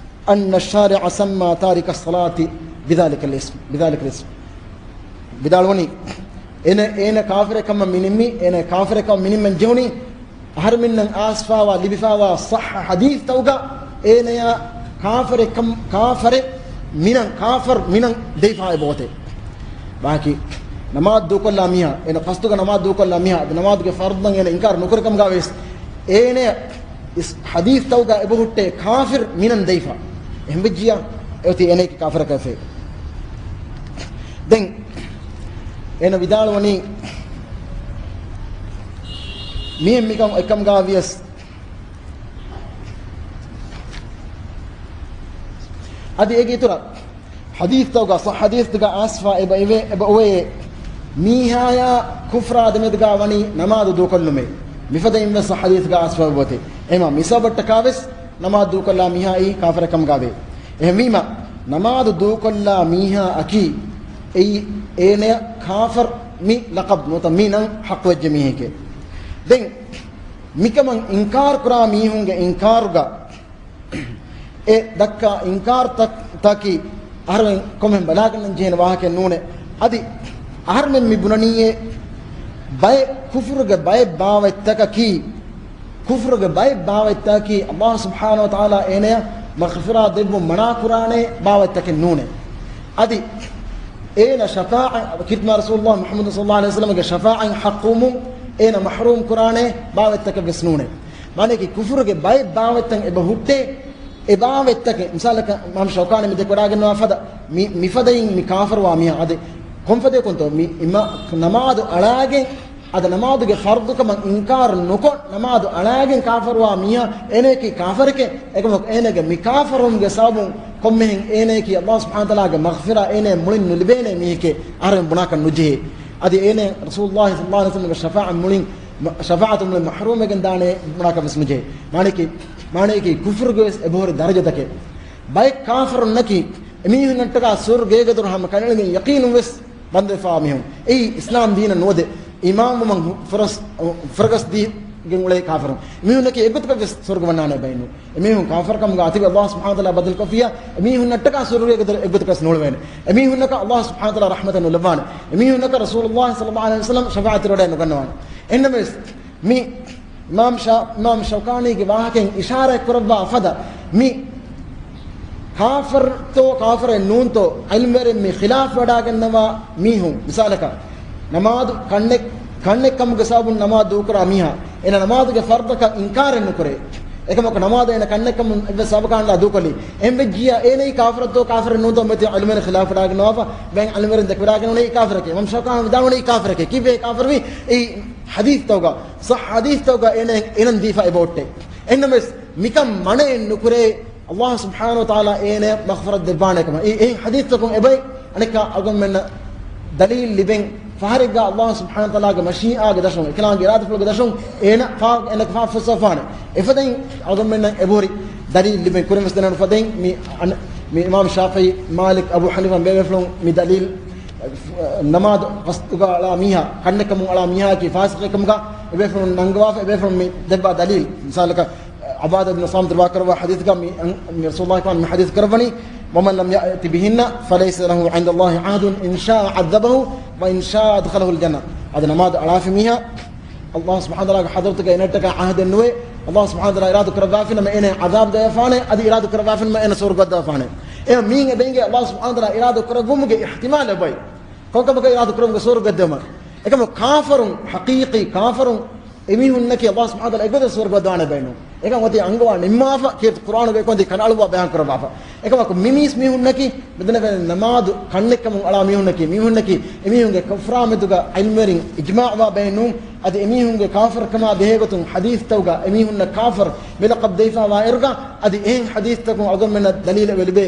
أن الشارع سمى تارك الصلاة بذلك الاسم، بذلك الاسم. ވިދާޅުވަނީ، އޭނަ، އޭނަ ކާފަރެއް ކަމަށް މި ނިންމީ، އޭނަ ކާފަރެއް ކަމަށް މި ނިންމަން ޖެހުނީ، އަހަރެމެންނަށް އައިސްފާވާ، ލިބިފާވާ ޞައްޙަ ޙަދީޘްތަކުގަ އޭނަޔާ ކާފަރެއް ކަމް، ކާފަރެއް މިނަން، ކާފަރު މިނަން ދެވިފާ އެބައޮތޭ. ބާކީ ނަމާދު ދޫކޮށްލާ މީހާ، އޭނަ ޤަޞްދުގަ ނަމާދު ދޫކޮށްލާ މީހާ، އަދި ނަމާދުގެ ފަރުޟުތައް އޭނަ އިންކާރު ނުކުރި ކަމުގަ ވެސް، އޭނަޔަށް އިސް ޙަދީޘްތަކުގަ އެބަހުއްޓޭ ކާފިރު މިނަން ދެވިފަ. އެހެންވެއްޖިއްޔާ އެއޮތީ އޭނަޔަކީ ކާފަރަކަށް ފެ. ދެން އޭނަ ވިދާޅުވަނީ، މިހެން މިކަން އެކަމުގަ ވިޔަސް، އަދި އޭގެ އިތުރަށް ޙަދީޘްތަކުގަ، ޞައްޙަ ޙަދީޘްތަކުގަ އައިސްފާ އެބަ އެވެ، އެބަ އޮވޭ، މީހާޔާ ކުފްރާ ދެމެދުގަ ވަނީ ނަމާދު ދޫކޮށްލުމޭ. މިފަދައިން ވެސް ޙަދީޘްގަ އައިސްފާ އޮތޭ. އެހެމަ މި ސަބަބަށްޓަކާ ވެސް ނަމާދު ދޫކޮށްލާ މީހާ އެއީ ކާފަރެއް ކަމުގަ ވޭ. އެހެންވީމަ، ނަމާދު ދޫކޮށްލާ މީހާއަކީ އެއީ އޭނަޔަށް ކާފަރު މި ލަޤަބު ނުވަތަ މި ނަން ޙައްޤުވެއްޖެ މީހެކޭ. ދެން މިކަމަށް އިންކާރު ކުރާ މީހުންގެ އިންކާރުގަ އެ ދައްކާ އިންކާރުތައް، ތަކީ އަހަރުމެން ކޮންމެހެން ބަލާގަންނަން ޖެހޭނެ ވާހަކައެއް ނޫނޭ. އަދި އަހަރުމެން މި ބުނަނީއޭ ބައެއް ކުފުރުގެ ބައެއް ބާވަތްތަކަކީ، ކުފުރުގެ ބައެއް ބާވަތްތަކަކީ ﷲ ސުބްޙާނަހޫ ވަތަޢާލާ އޭނަޔަށް މަޣްފިރާތް ދެއްވުން މަނާ ކުރާނެ ބާވަތްތަކެއް ނޫނޭ. އަދި އޭނަ ޝަފާޢަ، ކީރިތި މާތް ރަސޫލުﷲ މުޙައްމަދު ޞައްލަﷲު ޢަލައިހި ވަސައްލަމަގެ ޝަފާޢަތް ޙައްޤުވުމުން އޭނަ މަޙްރޫމް ކުރާނެ ބާވަތްތަކެއް ވެސް ނޫނޭ. މާނައަކީ ކުފުރުގެ ބައެއް ބާވަތްތައް އެބަ ހުއްޓޭ، އެ ބާވަތްތަކެއް، މިސާލަކަށް އިމާމް ޝައުކާނީ މި ދެކެވަޑައިގަންނަވާ ފަދަ، މި، މިފަދައިން މި ކާފަރުވާ މީހާ އަދި ކޮންފަދައަކުންތޯ މި އިމާ، ނަމާދު އަޅާގެން، އަދި ނަމާދުގެ ފަރްޟުކަމަށް އިންކާރު ނުކޮށް، ނަމާދު އަޅާގެން ކާފަރުވާ މީހާ އޭނައަކީ ކާފަރެކޭ. އެކަމަކު އޭނަގެ މި ކާފަރުވުމުގެ ސަބަބުން ކޮންމެހެން އޭނައަކީ ﷲ ސުބްޙާނަހޫ ވަތަޢާލާގެ މަޣްފިރާތް އޭނަޔަށް މުޅިން ނުލިބޭނެ މީހެކޭ އަހަރެން ބުނާކަށް ނުޖެހޭ. އަދި އޭނަ ރަސޫލުﷲ ޞައްލަﷲު ޢަލައިހި ވަސައްލަމަގެ ޝަފާޢަތް މުޅިން، ޝަފާޢަތު މުޅިން މަޙްރޫމްވެގެން ދާނެ ބުނާކަށް ވެސް ނުޖެހޭ. މާނައަކީ، މާނައަކީ ކުފުރުގެ ވެސް އެބަހުރި ދަރަޖަތަކެއް. ބައެއް ކާފަރުންނަކީ އެމީހުންނަށްޓަކާ ސުވަރުގޭގެ ދޮރު ހަމަ ކަނޑައެޅިގެން ޔަޤީނުން ވެސް ބަންދުވެފާ މީހުން. އެއީ އިސްލާމް ދީނަށް ނުވަދެ، އީމާންވުމަށް ފުރަސް، ފުރަގަސް ދީގެން އުޅޭ ކާފަރުން. އެމީހުންނަކީ އެއްގޮތަކަށް ވެސް ސުވަރުގެ ވަންނާނެ ބައެއް ނޫން. އެމީހުން ކާފަރުކަމުގަ އަތިވެ ﷲ ސުބްޙާނަހޫ ވަތަޢާލާ ބަދަލުކޮށްފިއްޔާ، އެމީހުންނަށްޓަކާ ސުވަރުގޭގެ ދޮރު އެއްގޮތަކަށް ނޫޅެވޭނެ. އެމީހުންނަކަށް ﷲ ސުބްޙާނަހޫ ވަތަޢާލާ ރަޙްމަތެއް ނުލައްވާނެ. އެމީހުންނަކަށް ރަސޫލުﷲ ޞައްލަﷲު ޢަލައިހި ވަސައްލަމަ ޝަފާޢަތް ވަޑައެއް ނުގަންނަވާނެ. އެހެންނަމަވެސް، މި އިމާމް ޝާ، އިމާމް ޝައުކާނީގެ ވާހަކައިން އިޝާރާތް ކުރައްވާ ފަދަ، މި ކާފަރުތޯ ކާފަރެއް ނޫންތޯ، ޢިލްމުވެރިން މި ޚިލާފް ވަޑައިގަންނަވާ މީހުން، މިސާލަކަށް، ނަމާދު ކަންނެ، ކަންނެއްކަމުގެ ސަބަބުން ނަމާދު ދޫކުރާ މީހާ، އޭނަ ނަމާދުގެ ފަރްޟަކަށް އިންކާރެއް ނުކުރޭ. އެކަމަކު ނަމާދު އޭނަ ކަންނެއްކަމުން އެއްވެސް ސަބަބަކާންލާ ދޫކޮށްލީ. އެހެންވެއްޖިއްޔާ އޭނައީ ކާފަރެއްތޯ ކާފަރެއް ނޫންތޯ މެތި ޢިލްމުވެރިން ޚިލާފް ވަޑައިގަންނަވާފަ، ބައެއް ޢިލްމުވެރިން ދެކެވަޑައިގަންނަވަނީ ކާފަރެކޭ. އިމާމް ޝައުކާނީ ވިދާޅުވަނީ ކާފަރެކޭ. ކީއްވެ ކާފަރުވީ؟ އެއީ ޙަދީޘްތަކުގަ، ޞައްޙަ ޙަދީޘްތަކުގަ އޭނަ، އޭނަ ދީފަ އެބަ އޮއްޓޭ. އެހެންނަމަވެސް، މިކަން މަނައެއް ނުކުރޭ، ﷲ ސުބްޙާނަހޫ ވަތަޢާލާ އޭނަޔަށް މަޣްފިރަތް ދެއްވާނެ ކަމަށް. އެ، އެހެން ޙަދީޘްތަކުން އެބައި އަނެއްކާ އަޅުގަނޑުމެންނަށް ދަލީލް ލިބެން، ފަހަރެއްގަ ﷲ ސުބްޙާނަހޫ ވަތަޢާލާގެ މަޝީއާގެ ދަށުން، އެކަލާނގެ އިރާދަފުޅުގެ ދަށުން އޭނަ ފާ، އޭނަ ފާ ފުއްސަފާނެ. އެފަދައިން އަޅުގަނޑުމެންނަށް އެބަހުރި ދަލީލް ލިބެން ކުރިން ވެސް ދެންނެވި ފަދައިން މި އަން-، މި އިމާމް ޝާފިޢީ، މާލިކް، އަބޫ ޙަނީފާ ބޭބޭފުޅުން މި ދަލީލް، ނަމާދު ގަސްދުގަ އަޅާ މީހާ، ކަންނެއްކަމުން އަޅާ މީހާއަކީ ފާސިޤެއްކަމުގަ އެބޭފުޅުން ނަންގަވާފަ، އެބޭފުޅުން މި ދެއްވާ ދަލީލް. މިސާލަކަށް، ޢުބާދަ ބިން ޞާމިތު ރިވާކުރައްވާ ޙަދީޘްގަ މި އަން-، މި ރަސޫލުﷲ މި ޙަދީޘް ކުރައްވަނީ، "ومن لم يأت بهن فليس له عند الله عهد إن شاء عذبه وإن شاء أدخله الجنة." އަދި ނަމާދު އަޅާފި މީހާ، ﷲ ސުބްޙާނަހޫ ވަތަޢާލާގެ ޙަޟްރަތުގަ އޭނައަށްޓަކާ ޢަހްދެއް ނުވޭ، ﷲ ސުބްޙާނަހޫ ވަތަޢާލާ އިރާދަ ކުރައްވާފިނަމަ އޭނަ ޢަޛާބު ދެވޭފާނެ، އަދި އިރާދަ ކުރައްވާފިނަމަ އޭނަ ސުވަރުގަ ވައްދާފާނެ. އެހެން މީން އެބައިނގޭ ﷲ ސުބްޙާނަހޫ ވަތަޢާލާ އިރާދަ ކުރެއްވުމުގެ އިޙްތިމާލް އެބައި. ކޮންކަމަކަށް އިރާދަ ކުރެއްވުމުގެ ސުވަރުގަ ދެވުމަށް. އެކަމަކު ކާފަރުން، ޙަޤީޤީ ކާފަރުން، އެމީހުންނަކީ ﷲ ސުބްޙާނަހޫ ވަތަޢާލާ އެގޮތަށް ސުވަރުގަ ވައްދާނެ ބައެއް ނޫން. އެކަން އޮތީ އަންގަވާ ނިންމާފަ ކީރިތި ޤުރްއާނުގައި ކޮންދި ކަނޑައަޅުއްވާ ބަޔާން ކުރައްވާފަ. އެކަމަކު މި މީސް މީހުންނަކީ މިދަންނަވަން ނަމާދު ކަންނެއްކަމުން އަޅާ މީހުންނަކީ، މީހުންނަކީ އެމީހުންގެ ކުފްރާ މެދުގަ ޢިލްމުވެރިން އިޖްމާޢުވާ ބައެއް ނޫން. އަދި އެމީހުންގެ ކާފަރުކަމާ ބެހޭގޮތުން ޙަދީޘްތަކުގަ އެމީހުންނަށް ކާފަރު މި ލަޤަބް ދެވިފާވާ އިރުގަ، އަދި އެހެން ޙަދީޘްތަކުން އަޅުގަނޑުމެންނަށް ދަލީލެއް އެބަ ލިބޭ.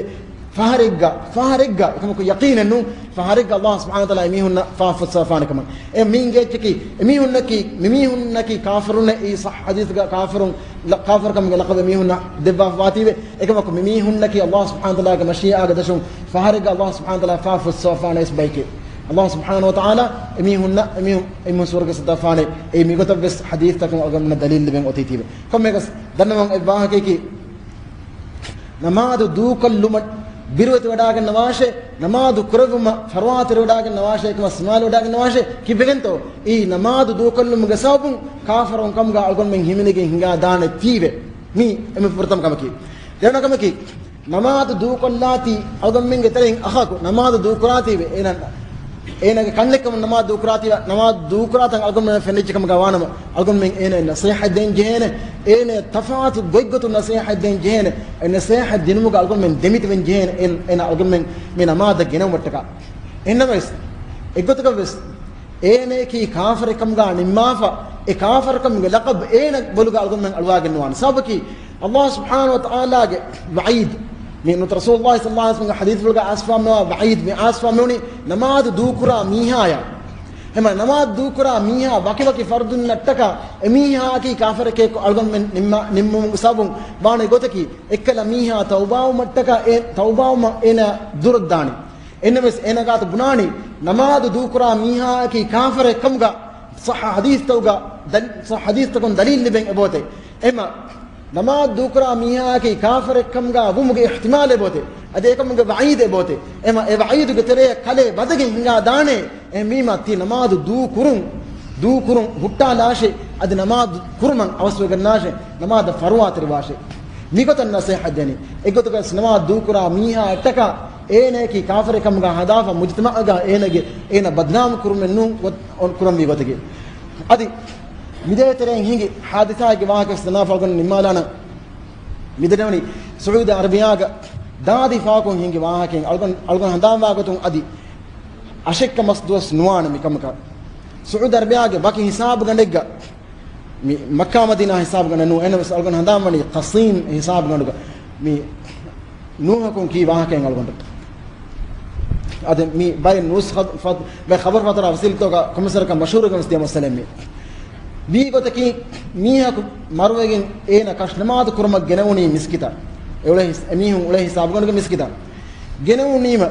ފަހަރެއްގަ، ފަހަރެއްގަ، އެކަމަކު ޔަޤީނެއް ނޫން، ފަހަރެއްގަ ﷲ ސުބްޙާނަހޫ ވަތަޢާލާ އެމީހުންނަށް ފާފަ ފުއްސަވާފާނެ ކަމަށް. އެ މީންގޭ އެއްޗަކީ، އެމީހުންނަކީ، މިމީހުންނަކީ ކާފަރުންނޭ އެއީ ޞައްޙަ ޙަދީޘްގަ ކާފަރުން، ލަ-، ކާފަރުކަމުގެ ލަޤަބެއް މީހުންނަށް ދެއްވާފަ ވާތީވެ. އެކަމަކު މިމީހުންނަކީ ﷲ ސުބްޙާނަހޫ ވަތަޢާލާގެ މަޝީއާގެ ދަށުން ފަހަރެއްގަ ﷲ ސުބްޙާނަހޫ ވަތަޢާލާ ފާފަ ފުއްސަވާފާނެ އިސް ބައެކޭ. ﷲ ސުބްޙާނަހޫ ވަތަޢާލާ އެމީހުންނަށް، އެމީހުން، އެމީހުން ސުވަރުގަ ސައްދާފާނެ. އެއީ މިގޮތަށް ވެސް ޙަދީޘްތަކުން އަޅުގަނޑުމެންނަށް ދަލީލް ލިބެން އޮތީތީވެ. ކޮންމެއަކަސް ދަންނަވަން އެއް ވާހަކަޔަކީ، ނަމާދު ދޫކޮށްލުމަށް ބިރުވެތިވަޑާގަންނަވާށޭ، ނަމާދު ކުރެއްވުމަށް ފަރުވާތެރިވަޑާގަންނަވާށޭ، އެކަމަށް ސަމާލުވެޑާގަންނަވާށޭ. ކިބެގެންތޯ؟ އެއީ ނަމާދު ދޫކޮށްލުމުގެ ސަބަބުން ކާފަރުން ކަމުގަ އަޅުގަނޑުމެން ހިމެނިގެން ހިނގާ ދާނެތީވެ. މީ އެންމެ ފުރަތަމަ ކަމަކީ. ދެވަނަ ކަމަކީ، ނަމާދު ދޫކޮށްލާތީ އަޅުގަނޑުމެންގެ ތެރެއިން އަޚަކު ނަމާދު ދޫކުރާތީވެ، އޭނަ، އޭނަގެ ކަންނެއްކަމުން ނަމާދު ދޫކުރާތީވެ، ނަމާދު ދޫކުރާތަން އަޅުގަނޑުމެން ފެނިއްޖެ ކަމުގަ ވާނަމަ، އަޅުގަނޑުމެން އޭނަ ނަސޭހަތް ދޭން ޖެހޭނެ، އޭނަ ތަފާތު ގޮތްގޮތުން ނަސޭހަތް ދޭން ޖެހޭނެ، އެ ނަސޭހަތް ދިނުމުގަ އަޅުގަނޑުމެން ދެމިތިބެން ޖެހޭނެ، އޭނަ، އޭނަ އަޅުގަނޑުމެން މި ނަމާދަށް ގެނައުމަށްޓަކާ. އެހެންނަމަވެސް، އެއްގޮތަކަށްވެސް، އޭނައަކީ ކާފަރެއް ކަމުގަ ނިންމާފަ، އެ ކާފަރުކަމުގެ ލަޤަބް އޭނަ ބޮލުގަ އަޅުގަނޑުމެން އަޅުވާގެން ނުވާނެ. ސަބަބަކީ، ﷲ ސުބްޙާނަހޫ ވަތަޢާލާގެ ވަޢީދު، މި ނުވަތަ ރަސޫލުﷲ ޞައްލަﷲ ޢަލައިހި ވަސައްލަމްގެ ޙަދީޘްފުޅުގަ އައިސްފާ މިވާ ވަޢީދު، މި އައިސްފާ މިވަނީ ނަމާދު ދޫކުރާ މީހާޔަށް. އެމަ ނަމާދު ދޫކުރާ މީހާ ވަކިވަކި ފަރުދުންނަށްޓަކާ އެމީހާއަކީ ކާފަރެކޭ އަޅުގަނޑުމެން ނިންމާ، ނިންމުމުގެ ސަބަބުން ވާނެ ގޮތަކީ، އެއްކަލަ މީހާ ތައުބާވުމަށްޓަކާ އެ ތައުބާވުމަށް އޭނަ ދުރަށްދާނީ. އެންނަމަވެސް އޭނަ ގާތު ބުނާނީ، ނަމާދު ދޫކުރާ މީހާއަކީ ކާފަރެއް ކަމުގަ ޞައްޙަ ޙަދީޘްތަކުގަ ދަލް-، ޞައްޙަ ޙަދީޘްތަކުން ދަލީލް ލިބެން އެބައޮތޭ. އެމަ ނަމާދު ދޫކުރާ މީހާއަކީ ކާފަރެއް ކަމުގަ ވުމުގެ އިޙްތިމާލް އެބައޮތޭ. އަދި އެކަމުގެ ވަޢީދެއް އެބައޮތޭ. އެމަ އެ ވަޢީދުގެ ތެރެއަށް ކަލޭ ވަދެގެން ހިނގާ ދާނޭ. އެހެންވީމަ ތި ނަމާދު ދޫކުރުން، ދޫކުރުން ހުއްޓާލާށޭ. އަދި ނަމާދު ކުރުމަށް އަވަސްވެގަންނާށޭ. ނަމާދަށް ފަރުވާތެރިވާށޭ. މިގޮތަށް ނަސޭހަތް ދެނީ. އެއްގޮތަކަސް ނަމާދު ދޫކުރާ މީހާއަށްޓަކާ އޭނައަކީ ކާފަރެއް ކަމުގަ ހަދާފަ މުޖުތަމަޢުގަ އޭނަގެ، އޭނަ ބަދްނާމު ކުރުމެއް ނޫން ގޮތް-، ކުރަންވީ ގޮތެކޭ. އަދި މިދޭތެރެއިން ހިނގި ޙާދިސާއެއްގެ ވާހަކަ ވެސް ދަންނާފަ އަޅުގަނޑު ނިންމާލާނަން. މިދެންނެވަނީ ސުޢޫދީ އަރަބިއްޔާގަ ދާދި ފާކުން ހިނގި ވާހަކައެއް. އަޅުގަނޑު، އަޅުގަނޑު ހަނދާންވާ ގޮތުން އަދި އަށެއްކަ މަސް ދުވަސް ނުވާނެ މިކަމަކަށް. ސުޢޫދީ އަރަބިއްޔާގެ ވަކި ހިސާބުގަނޑެއްގަ، މި މައްކާ މަދީނާ ހިސާބުގަނޑެއް ނޫން، އެންނަމަވެސް އަޅުގަނޑު ހަނދާންވަނީ ޤަސީމް ހިސާބުގަނޑުގަ މި ނޫހަކުން ކީ ވާހަކައެއް އަޅުގަނޑު. އަދި މި ބައެއް ނޫސް ޚަ-، ފަ-، ބައެއް ޚަބަރު ފަތުރާ ވަސީލަތުގަ ކޮންމެސްވަރަކަށް މަޝްހޫރުވެގެން ވެސް ދިޔަ މައްސަލައެއް މި. ވީ ގޮތަކީ، މީހަކު މަރުވެގެން އޭނަ ކަށުނަމާދު ކުރުމަށް ގެނެވުނީ މިސްކިތަށް. އެއުޅޭ ހިސް-، އެމީހުން އުޅޭ ހިސާބުގަނޑުގެ މިސްކިތަށް ގެނެވުނީމަ،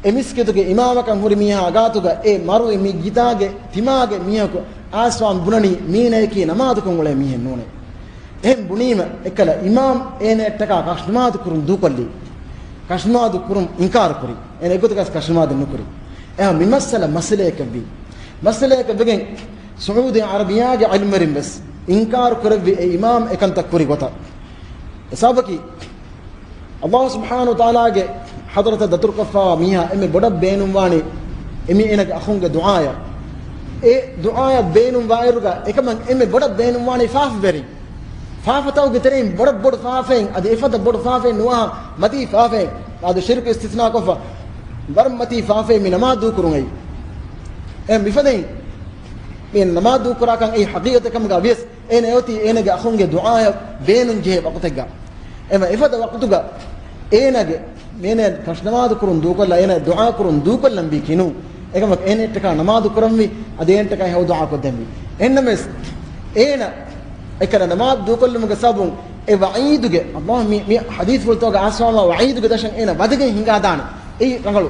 އެ މިސްކިތުގެ އިމާމަކަށް ހުރި މީހާ ގާތުގަ އެ މަރުވި މި ގިތާގެ ތިމާގެ މީހަކު އައިސްފާ ބުނަނީ މީނައަކީ ނަމާދުކޮށް އުޅޭ މީހެއް ނޫނޭ. އެހެން ބުނީމަ، އެކަލަ އިމާމް އޭނައަށްޓަކާ ކަށުނަމާދު ކުރުން ދޫކޮށްލީ. ކަށުނަމާދު ކުރުން އިންކާރު ކުރި. އޭނަ އެއްގޮތަކަސް ކަށުނަމާދެއް ނުކުރި. އެހާ މި މައްސަލަ މައްސަލައަކަށްވީ. މައްސަލައަކަށް ވެގެން ސުޢޫދީ އަރަބިއްޔާގެ ޢިލްމުވެރިން ވެސް އިންކާރު ކުރެއްވި އެ އިމާމް އެކަންތައް ކުރި ގޮތަށް. އެ ސަބަބަކީ، ﷲ ސުބްޙާނަހޫ ވަތަޢާލާގެ ޙަޟްރަތަށް ދަތުރުކޮށްފައިވާ މީހާ އެންމެ ބޮޑަށް ބޭނުންވާނީ އެމީ އޭނަގެ އަޚުންގެ ދުޢާއަށް. އެ ދުޢާއަށް ބޭނުންވާއިރުގަ އެކަމަށް އެންމެ ބޮޑަށް ބޭނުންވާނީ ފާފަވެރިން. ފާފަތަކުގެ ތެރެއިން ބޮޑަށް ބޮޑު ފާފައިން، އަދި އެފަދަ ބޮޑު ފާފައިން ނުވާ މަތީ ފާފައިން، އަދި ޝިރުކު އިސްތިސްނާކޮށްފަ ވަރަށް މަތީ ފާފައިން މި ނަމާދު ދޫކުރުން އައީ. އެ މިފަދައިން މި ނަމާދު ދޫކުރާކަން އެއީ ޙަޤީޤަތެއް ކަމުގަ ވިޔަސް، އޭނަ އެއޮތީ އޭނަގެ އަޚުންގެ ދުޢާއަށް ބޭނުން ޖެހޭ ވަޤުތެއްގަ. އެމަ އެފަދަ ވަޤުތުގަ އޭނަގެ، އޭނަ ކަށުނަމާދު ކުރުން ދޫކޮށްލާ، އޭނަ ދުޢާ ކުރުން ދޫކޮށްލަންވީ ކިނު. އެކަމަކު އޭނައަށްޓަކާ ނަމާދު ކުރަންވީ، އަދި އޭނައަށްޓަކާ ހެޔޮ ދުޢާ ކޮށްދެންވީ. އެހެންނަމަވެސް، އޭނަ އެކަލަ ނަމާދު ދޫކޮށްލުމުގެ ސަބަބުން އެ ވަޢީދުގެ، ﷲ މި، މި ޙަދީޘްފުޅުތަކުގަ އައިސްފާވާ ވަޢީދުގެ ދަށަށް އޭނަ ވަދެގެން ހިނގާދާނެ. އެއީ ރަނގަޅު.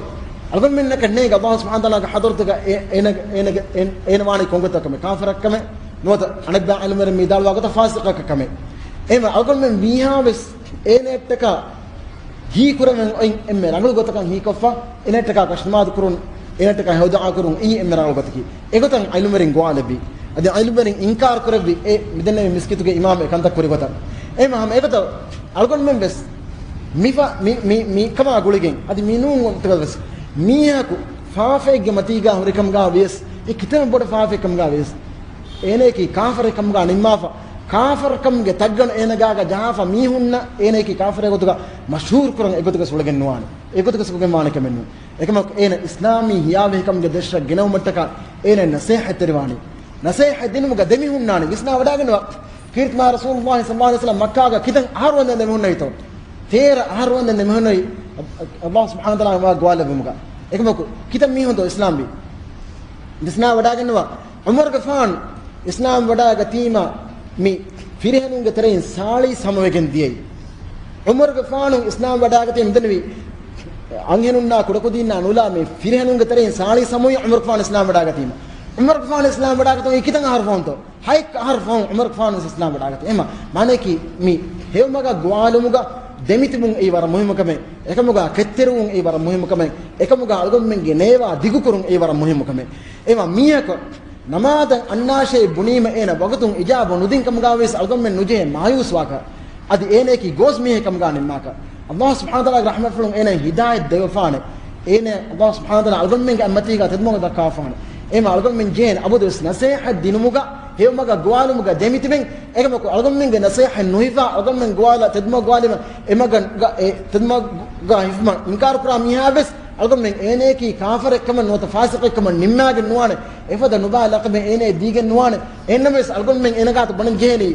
އަޅުގަނޑުމެންނަކަށް ނޭނގެ ﷲ ސުބްޙާނަހޫ ވަތަޢާލާގެ ޙަޟްރަތުގަ އޭ، އޭނަގެ، އޭނަގެ، އޭނަ، އޭނަ ވާނީ ކޮން ގޮތަކަށް ކަމެއް؟ ކާފަރަކަށް ކަމެއް ނުވަތަ އަނެއްބައި ޢިލްމުވެރިން މި ވިދާޅުވާ ގޮތަށް ފާސިޤަކަށް ކަމެއް. އެހެންވެ އަޅުގަނޑުމެން މީހާވެސް އޭނައަށްޓަކާ ހީކުރެވެން އޮތް އެންމެ ރަނގަޅު ގޮތަކަށް ހީކޮށްފަ، އޭނައަށްޓަކާ ކަށިނަމާދު ކުރުން، އޭނައަށްޓަކާ ހެޔޮ ދުޢާ ކުރުން، އެއީ އެންމެ ރަނގަޅު ގޮތަކީ. އެގޮތަށް ޢިލްމުވެރިން ގޮވާލެއްވި. އަދި ޢިލްމުވެރިން އިންކާރު ކުރެއްވި އެ މިދެންނެވި މިސްކިތުގެ އިމާމް އެ ކަންތައް ކުރި ގޮތަށް. އެހެންވީމަ ހަމަ އެގޮތަށް އަޅުގަނޑުމެން ވެސް މިފަ-، މި، މި، މިކަމާ ގުޅިގެން އަދި މިނޫން ގޮތަކަށް ވެސް މީހަކު ފާފައެއްގެ މަތީގަ ހުރިކަމުގަ ވިޔަސް، އެ ކިތަންމެ ބޮޑު ފާފައެއް ކަމުގަ ވިޔަސް، އޭނައަކީ ކާފަރެއް ކަމުގަ ނިންމާފަ، ކާފަރުކަމުގެ ތައްގަނޑު އޭނަގާގަ ޖަހާފަ މީހުންނަށް އޭނައަކީ ކާފަރެއް ގޮތުގަ މަޝްހޫރު ކުރަން އެގޮތުގަ ސުޅިގެން ނުވާނެ. އެގޮތުގަ ސުޅިގެން ވާނެ ކަމެއް ނޫން. އެކަމަކު އޭނަ އިސްލާމީ ހިޔާވަހިކަމުގެ ދަށަށް ގެނައުމަށްޓަކާ އޭނަ ނަސޭހަތްތެރިވާނީ. ނަސޭހަތް ދިނުމުގަ ދެމިހުންނާނީ. ވިސްނާ ވަޑާގަންނަވާ. ކީރިތި މާތް ރަސޫލުﷲ ޞައްލަﷲ ޢަލައިހި ވަސައްލަމް މައްކާގަ ކިތަން އަހަރު ވަންދެން ދެމިހުންނެވިތޯ؟ ތޭރަ އަހަރު ވަންދެން ދެމިހުންނެވި ﷲ ސުބްޙާނަހޫ ވަތަޢާލާ ގޮވާލެއްވުމުގަ. އެކަމަކު ކިތަން މީހުންތޯ އިސްލާމްވީ؟ ވިސްނާ ވަޑާގަންނަވާ. ޢުމަރުގެފާނު އިސްލާމް ވަޑާގަތީމަ މި ފިރިހެނުންގެ ތެރެއިން ސާޅީސް ހަމަވެގެން ދިޔައީ. ޢުމަރުގެފާނު އިސްލާމް ވަޑާގަތީ މިދެންނެވި އަންހެނުންނާ ކުޑަކުދީންނާ ނުލާ މި ފިރިހެނުންގެ ތެރެއިން ސާޅީސް ހަމަވީ ޢުމަރުގެފާނު އިސްލާމް ވަޑާގަތީމަ. ޢުމަރުގެފާނު އިސްލާމް ވަޑާގަތުން ކިތަން އަހަރު ފަހުންތޯ؟ ހަތް އަހަރު ފަހުން ޢުމަރުގެފާނު ވެސް އިސްލާމް ވަޑާގަތީ. އެހެންވީމަ މާނައަކީ މި ހެޔޮމަގަށް ގޮވާލުމުގަ ދެމިތިބުން އެއީ ވަރަށް މުހިއްމު ކަމެއް. އެކަމުގަ ކެތްތެރިވުން އެއީ ވަރަށް މުހިއްމު ކަމެއް. އެކަމުގަ އަޅުގަނޑުމެންގެ ނޭވާ ދިގުކުރުން އެއީ ވަރަށް މުހިއްމު ކަމެއް. އެހެންވީމަ މީހަކު ނަމާދަށް އަންނާށޭ ބުނީމަ އޭނަ ވަގުތުން އިޖާބަ ނުދިން ކަމުގަ ވެސް އަޅުގަނޑުމެން ނުޖެހޭ މާޔޫސްވާކަށް. އަދި އޭނައަކީ ގޯސް މީހެއް ކަމުގަ ނިންމާކަށް. ﷲ ސުބްޙާނަހޫ ވަތަޢާލާގެ ރަޙްމަތްފުޅުން އޭނައަށް ހިދާޔަތް ދެއްވަފާނެ. އޭނަ ﷲ ސުބްޙާނަހޫ ވަތަޢާލާ އަޅުގަނޑުމެންގެ އަތްމަތީގަ ތެދުމަގު ދައްކާފާނެ. އެހެންވީމަ އަޅުގަނޑުމެން ޖެހޭނެ އަބަދުވެސް ނަސޭހަތް ދިނުމުގަ ހެޔޮމަގަށް ގޮވާލުމުގަ ދެމިތިބެން. އެކަމަކު އަޅުގަނޑުމެންގެ ނަސޭހަތް ނުހިފާ އަޅުގަނޑުމެން ގޮވާލާ ތެދުމަގު ގޮވާލީމަ އެމަގަށް އެ ތެދުމަގުގަ ހިފުމަށް އިންކާރު ކުރާ މީހާވެސް އަޅުގަނޑުމެން އޭނައަކީ ކާފަރެއްކަމަށް ނުވަތަ ފާސިޤެއްކަމަށް ނިންމާގެން ނުވާނެ. އެފަދަ ނުބައި ލަޤަބެއް އޭނައަށް ދީގެން ނުވާނެ. އެހެންނަމަވެސް އަޅުގަނޑުމެން އޭނަ ގާތު ބުނަން ޖެހޭނީ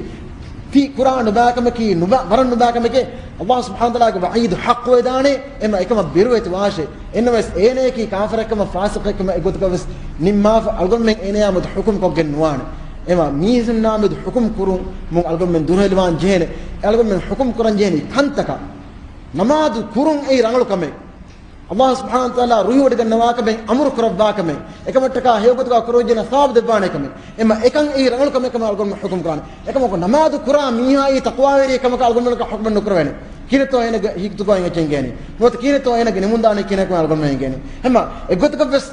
ތި ކުރާ ނުބައިކަމަކީ ނުބަ-، ވަރަށް ނުބައިކަމެކޭ. ﷲ ސުބްޙާނަހޫ ވަތަޢާލާގެ ވަޢީދު ޙައްޤުވެދާނެ. އެހެންވީމަ އެކަމަށް ބިރުވެތި ވާށޭ. އެހެންނަމަވެސް އޭނައަކީ ކާފަރެއްކަމަށް ފާސިޤެއްކަމަށް އެގޮތަކަށް ވެސް ނިންމާފަ އަޅުގަނޑުމެން އޭނަޔާމެދު ޙުކުމް ކޮށްގެން ނުވާނެ. އެހެންވީމަ މީސުންނާމެދު ޙުކުމް ކުރުމުން އަޅުގަނޑުމެން ދުރުހެލިވާން ޖެހޭނެ. އަޅުގަނޑުމެން ޙުކުމް ކުރަން ޖެހޭނީ ކަންތަކަށް. ނަމާދު ކުރުން އެއީ ރަނގަޅު ކަމެއް. ﷲ ސުބްޙާނަހޫ ވަތަޢާލާ ރުހިވޮޑިގަންނަވާ ކަމެއް، އަމުރު ކުރައްވާ ކަމެއް، އެކަމަށްޓަކާ ހެޔޮގޮތުގަ ކުރެވިއްޖެ ނަ ސަވާބު ދެއްވާނެ ކަމެއް. އެހެންވީމަ އެކަން އެއީ ރަނގަޅު ކަމެއް ކަމަށް އަޅުގަނޑުމެން ޙުކުމް ކުރާނެ. އެކަމަކު ނަމާދު ކުރާ މީހާއީ ތަޤްވާވެރިއެއް ކަމަކަށް އަޅުގަނޑުމެންނަކަށް ޙުކުމެއް ނުކުރެވޭނެ. ކިހިނެއްތޯ އޭނަގެ ހިތުގަ އެނގޭނީ؟ ނުވަތަ ކިހިނެއްތޯ އޭނަގެ ނިމުންދާނީ ކިހިނެއްކަމަށް އަޅުގަނޑުމެން އެނގޭނީ؟ އެހެންވީމަ އެގޮތަކަށް ވެސް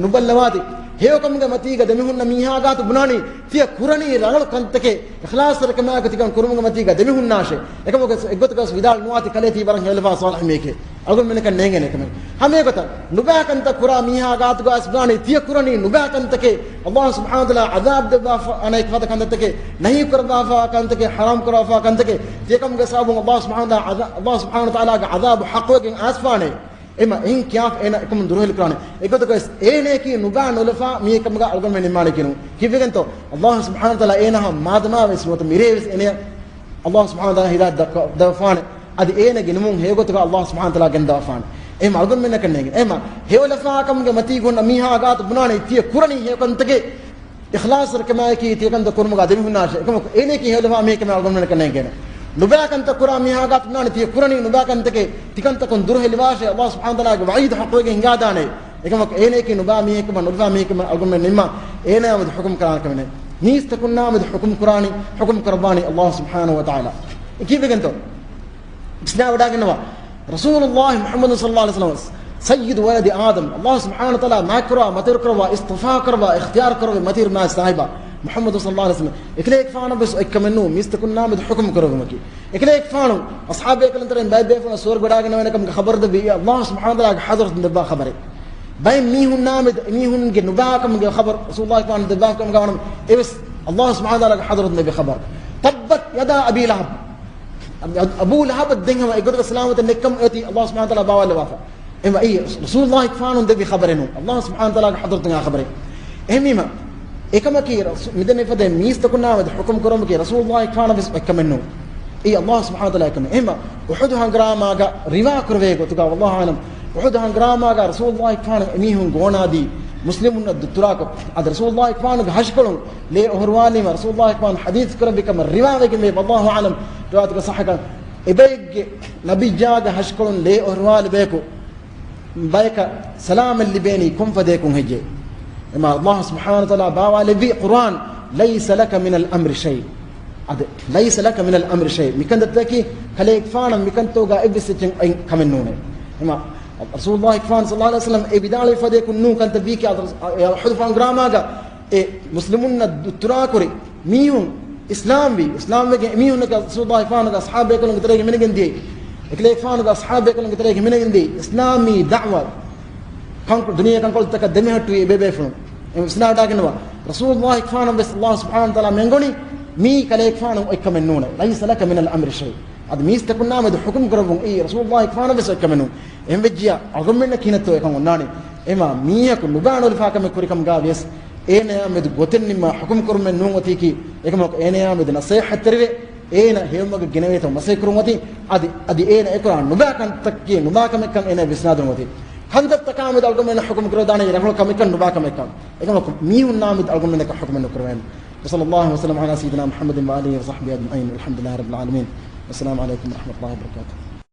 ނުބައްލަވާތި. ހެޔޮކަމުގެ މަތީގަ ދެމިހުންނަ މީހާ ގާތު ބުނާނީ ތިޔަ ކުރަނީ ރަނގަޅު ކަންތަކެއް، އިޚްލާޞްތެރިކަމާއެކު ތިކަން ކުރުމުގެ މަތީގަ ދެމިހުންނާށޭ. އެކަމަކު އެއްގޮތަކަސް ވިދާޅު ނުވާތި ކަލޭ ތީ ވަރަށް ހެޔޮލަފާ ޞާލިޙު މީހެކޭ. އަޅުގަނޑުމެންނަކަށް ނޭނގޭނެ ކަމެއް. ހަމައެގޮތަށް ނުބައި ކަންތައް ކުރާ މީހާ ގާތުގަސް ބުނާނީ ތިޔަ ކުރަނީ ނުބައި ކަންތަކެއް، ﷲ ސުބްޙާނަހޫ ވަތަޢާލާ ޢަޛާބު ދެއްވާފަ އަނެއް ފަދަ ކަންތައްތަކެއް، ނަހީ ކުރައްވާފަ ކަންތަކެއް، ޙަރާމް ކުރައްވާފަ ކަންތަކެއް، ތިޔަކަމުގެ ސަބަބުން ﷲ ސުބްޙާނަހޫ ވަތަޢާލާ ޢަޛާ-، ﷲ ސުބްޙާނަހޫ ވަތަޢާލާގެ ޢަޛާބު ޙައްޤުވެގެން އައިސްފާނެ. އެހެންވީމަ އެހެން ކިޔާފަ އޭނަ އެކަމުން ދުރުހެލި ކުރާނެ. އެގޮތަކަށް ވެސް އޭނައަކީ ނުބައި ނުލަފާ މީހެއްކަމުގަ އަޅުގަނޑުމެން ނިންމާނެ ކިޔުނު. ކީއްވެގެންތޯ؟ ﷲ ސުބްޙާނަހޫ ވަތަޢާލާ އޭނަ ހަމަ މާދަމާ ވެސް ނުވަތަ މިރޭ ވެސް އޭނަ ﷲ ސުބްޙާނަހޫ ވަތަޢާލާ ހިދާޔަތް ދައްކަ-، ދެއްވާފާނެ. އަދި އޭނަގެ ނިމުން ހެޔޮގޮތުގަ ﷲ ސުބްޙާނަހޫ ވަތަޢާލާ ގެންދަވާފާނެ. އެހެންވީމަ އަޅުގަނޑުމެންނަކަށް ނޭނގޭ. އެހެންވީމަ ހެޔޮލަފާކަމުގެ މަތީ ހުންނަ މީހާ ގާތު ބުނާނީ ތިޔަ ކުރަނީ ހެޔޮ ކަންތަކެއް، އިޚްލާޞްތެރިކަމާއެކީ ތިޔަ ކަންތައް ކުރުމުގަ ދެމިހުންނާށޭ. އެކަމަކު އޭނައަކީ ހެޔޮލަފާ މީހެއްކަމަށް އަޅުގަނޑުމެންނަކަށް ނޭނގޭނެ. ނުބައި ކަންތައް ކުރާ މީހާ ގާތު ބުނާނީ ތިޔަ ކުރަނީ ނުބައި ކަންތަކެއް، ތިކަންތަކުން ދުރުހެލިވާށޭ، ﷲ ސުބްޙާނަހޫ ވަތަޢާލާގެ ވަޢީދު ޙައްޤުވެގެން ހިނގާދާނެ. އެކަމަކު އޭނައަކީ ނުބައި މީހެއްކަމަށް، ނުލަފާ މީހެއްކަމަށް އަޅުގަނޑުމެން ނިންމާ، އޭނަޔާމެދު ޙުކުމް ކުރާނެ ކަމެއް ނެތް. މީސްތަކުންނާމެދު ޙުކުމް ކުރާނީ، ޙުކުމް ކުރައްވާނީ ﷲ ސުބްޙާނަހޫ ވަތަޢާލާ. އެ ކީއްވެގެންތޯ؟ ވިސްނާވަޑާގަންނަވާ. ރަސޫލުﷲ މުޙައްމަދު ޞައްލަﷲ ޢަލައިހި ވަސައްލަމަ ސައްޔިދު ވަލަދި އާދަމް، ﷲ ސުބްޙާނަހޫ ވަތަޢާލާ މާތްކުރައްވާ، މަތިވެރިކުރައްވާ، އިޞްޠިފާ ކުރައްވާ، އިޚްތިޔާރު ކުރެއްވި މަތިވެރި މާތް ސާހިބާ މުޙައްމަދު ޞައްލަﷲ ޢަލައިހި ވަސައްލަމަ. އެކަލޭގެފާނަށް ވެސް އޮތްކަމެއް ނޫން މީސްތަކުންނާމެދު ޙުކުމް ކުރެއްވުމަކީ. އެކަލޭގެފާނު އަޞްޙާބު ބޭކަލުން ތެރެއިން ބައެއް ބޭފުޅުން ސުވަރުގެ ވަޑާގަންނަވާނެ ކަމުގެ ޚަބަރު ދެއްވީ ﷲ ސުބްޙާނަހޫ ވަތަޢާލާގެ ޙަޟްރަތުން ދެއްވާ ޚަބަރެއް. ބައެއް މީހުންނާމެދު އެމީހުންގެ ނުބައިކަމުގެ ޚަބަރު ރަސޫލުﷲ ފާނު ދެއްވާ ކަމުގަ ވަނަމަ އެވެސް ﷲ ސުބްޙާނަހޫ ވަތަޢާލާގެ ޙަޟްރަތުން ދެއްވި ޚަބަރު. ތައްބަތް ޔަދާ އަބީ ލަހަބް. އަ-، އަބޫ ލަހަބަށް ދެން ހަމަ އެގޮތަކަށް ސަލާމަތެއް ނެތްކަމަށް އޮތީ ﷲ ސުބްޙާނަހޫ ވަތަޢާލާ ބާވާލައްވާފަ. އެމަ އެއީ ރަސޫލުﷲ ފާނު ދެއްވި ޚަބަރެއް ނޫން. ﷲ ސުބްޙާނަހޫ ވަތަޢާލާގެ ޙަޟްރަތުން އާ ޚަބަރެއް. އެހެންވީމަ، އެކަމަކީ ރަސޫ-، މިދެން އެފަދަ މީސްތަކުންނާމެދު ޙުކުމް ކުރުމަކީ ރަސޫލުﷲ ފާނަށް ވެސް އޮތްކަމެއް ނޫން. އެއީ ﷲ ސުބްޙާނަހޫ ވަތަޢާލާގެ ކަމެއް. އެހެންވީމަ، އުޙުދު ހަނގުރާމާގަ ރިވާ ކުރެވޭ ގޮތުގަ، ވައްލާހު އަޢުލަމް، އުޙުދު ހަނގުރާމާގަ ރަސޫލުﷲ ފާނަށް އެމީހުން ގޯނާދީ، މުސްލިމުންނަށް ދުއްތުރާކޮށް، އަދި ރަސޫލުﷲ އެކުފާނުގެ ހަށިކޮޅުން ލޭ އޮހޮރުވާލީމަ ރަސޫލުﷲ އެކުފާނު ޙަދީޘް ކުރެއްވި ކަމަށް ރިވާވެގެންވޭ، ވައްލާހު އަޢުލަމް، ރިވާޔަތުގަ ޞައްޙަކަން. އެބައެއްގެ ނަބިއްޔާގެ ހަށިކޮޅުން ލޭ އޮހޮރުވާލި ބަޔަކު، ބަޔަކަށް ސަލާމަތް ލިބޭނީ ކޮން ފަދަޔަކުން ހެއްޔޭ؟ އެމާ ﷲ ސުބްޙާނަހޫ ވަތަޢާލާ ބާވާލެއްވި ޤުރްއާން، "لَيْسَ لَكَ مِنَ الْأَمْرِ شَيْءٌ." އަދި، "لَيْسَ لَكَ مِنَ الْأَمْرِ شَيْءٌ." މިކަންތައްތަކީ ކަލޭގެފާނަށް މިކަންތޯގާ އެއްވެސް އެއްޗެއް އޮތް ކަމެއް ނޫނޭ. އެމާ ރަސޫލުﷲ އެކުފާނު ޞައްލަﷲ ޢަލައިހި ވަސައްލަމް އެ ވިދާޅުވި ފަދަޔަކުން ނޫން ކަންތައް ވީކީ އަދި އެ އުޙުދު ހަނގުރާމާގަ އެ މުސްލިމުންނަށް ދުއްތުރާކުރި މީހުން، އިސްލާމްވި، އިސްލާމްވެގެން އެމީހުންނަކަށް ރަސޫލުﷲ އެކުފާނުގެ އަޞްޙާބު ބޭކަލުންގެ ތެރޭގަ މިނެގެން ދިޔައީ، އެކަލޭގެފާނުގެ އަޞްޙާބު ބޭކަލުންގެ ތެރޭގަ މިނެގެން ދިޔައީ، އިސްލާމީ ދަޢުވާ ކަން، ދުނިޔެ ކަންކޮޅުތަކަށް ދެމިހައްޓުވި އެބޭބޭފުޅުން. އެ ވިސްނާވަޑާގަންނަވާ. ރަސޫލުﷲ އެކުފާނަށް ވެސް ﷲ ސުބްޙާނަހޫ ވަތަޢާލާ މެންގަނީ މީ ކަލޭގެފާނު އޮތްކަމެއް ނޫނޭ. "لَيْسَ لَكَ مِنَ الْأَمْرِ شَيْءٌ." އަދި މީސްތަކުންނާ މެދު ޙުކުމް ކުރައްވުން އެއީ ރަސޫލުﷲ އެކުފާނަށް ވެސް އޮތްކަމެއް ނޫން. އެހެންވެއްޖިޔާ އަޅުގަނޑުމެންނަށް ކިހިނެއްތޯ އެކަން އޮންނާނީ؟ އެމާ މީހަކު ނުބާ ނުލަފާ ކަމެއް ކުރިކަމުގާ ވިޔަސް، އޭނަޔާ މެދު ގޮތެއް ނިންމާ ޙުކުމް ކުރުމެއް ނޫން އޮތީކީ، އެކަމަކު އޭނަޔާ މެދު ނަޞޭޙަތްތެރިވެ، އޭނަ ހެޔޮމަގަށް ގެނެވޭތޯ މަސައްކަތް ކުރުން އޮތީ، އަދި، އަދި އޭނަ އެކުރާ ނުބާ ކަންތައްކީ ނުބާ ކަމެއްކަން އޭނަ ވިސްނާދެން އޮތީ. ކަންތައްތަކާ މެދު އަޅުގަނޑުމެން ޙުކުމް ކުރެވިދާނެ ރަނގަޅު ކަމެއްކަން ނުބާ ކަމެއްކަން. އެކަމަކު މީހުންނާ މެދު އަޅުގަނޑުމެންނަކަށް ޙުކުމެއް ނުކުރެވޭނެ. وصلى الله وسلم على سيدنا محمد وآله وصحبه أجمعين. والحمد لله رب العالمين. والسلام عليكم ورحمة الله وبركاته.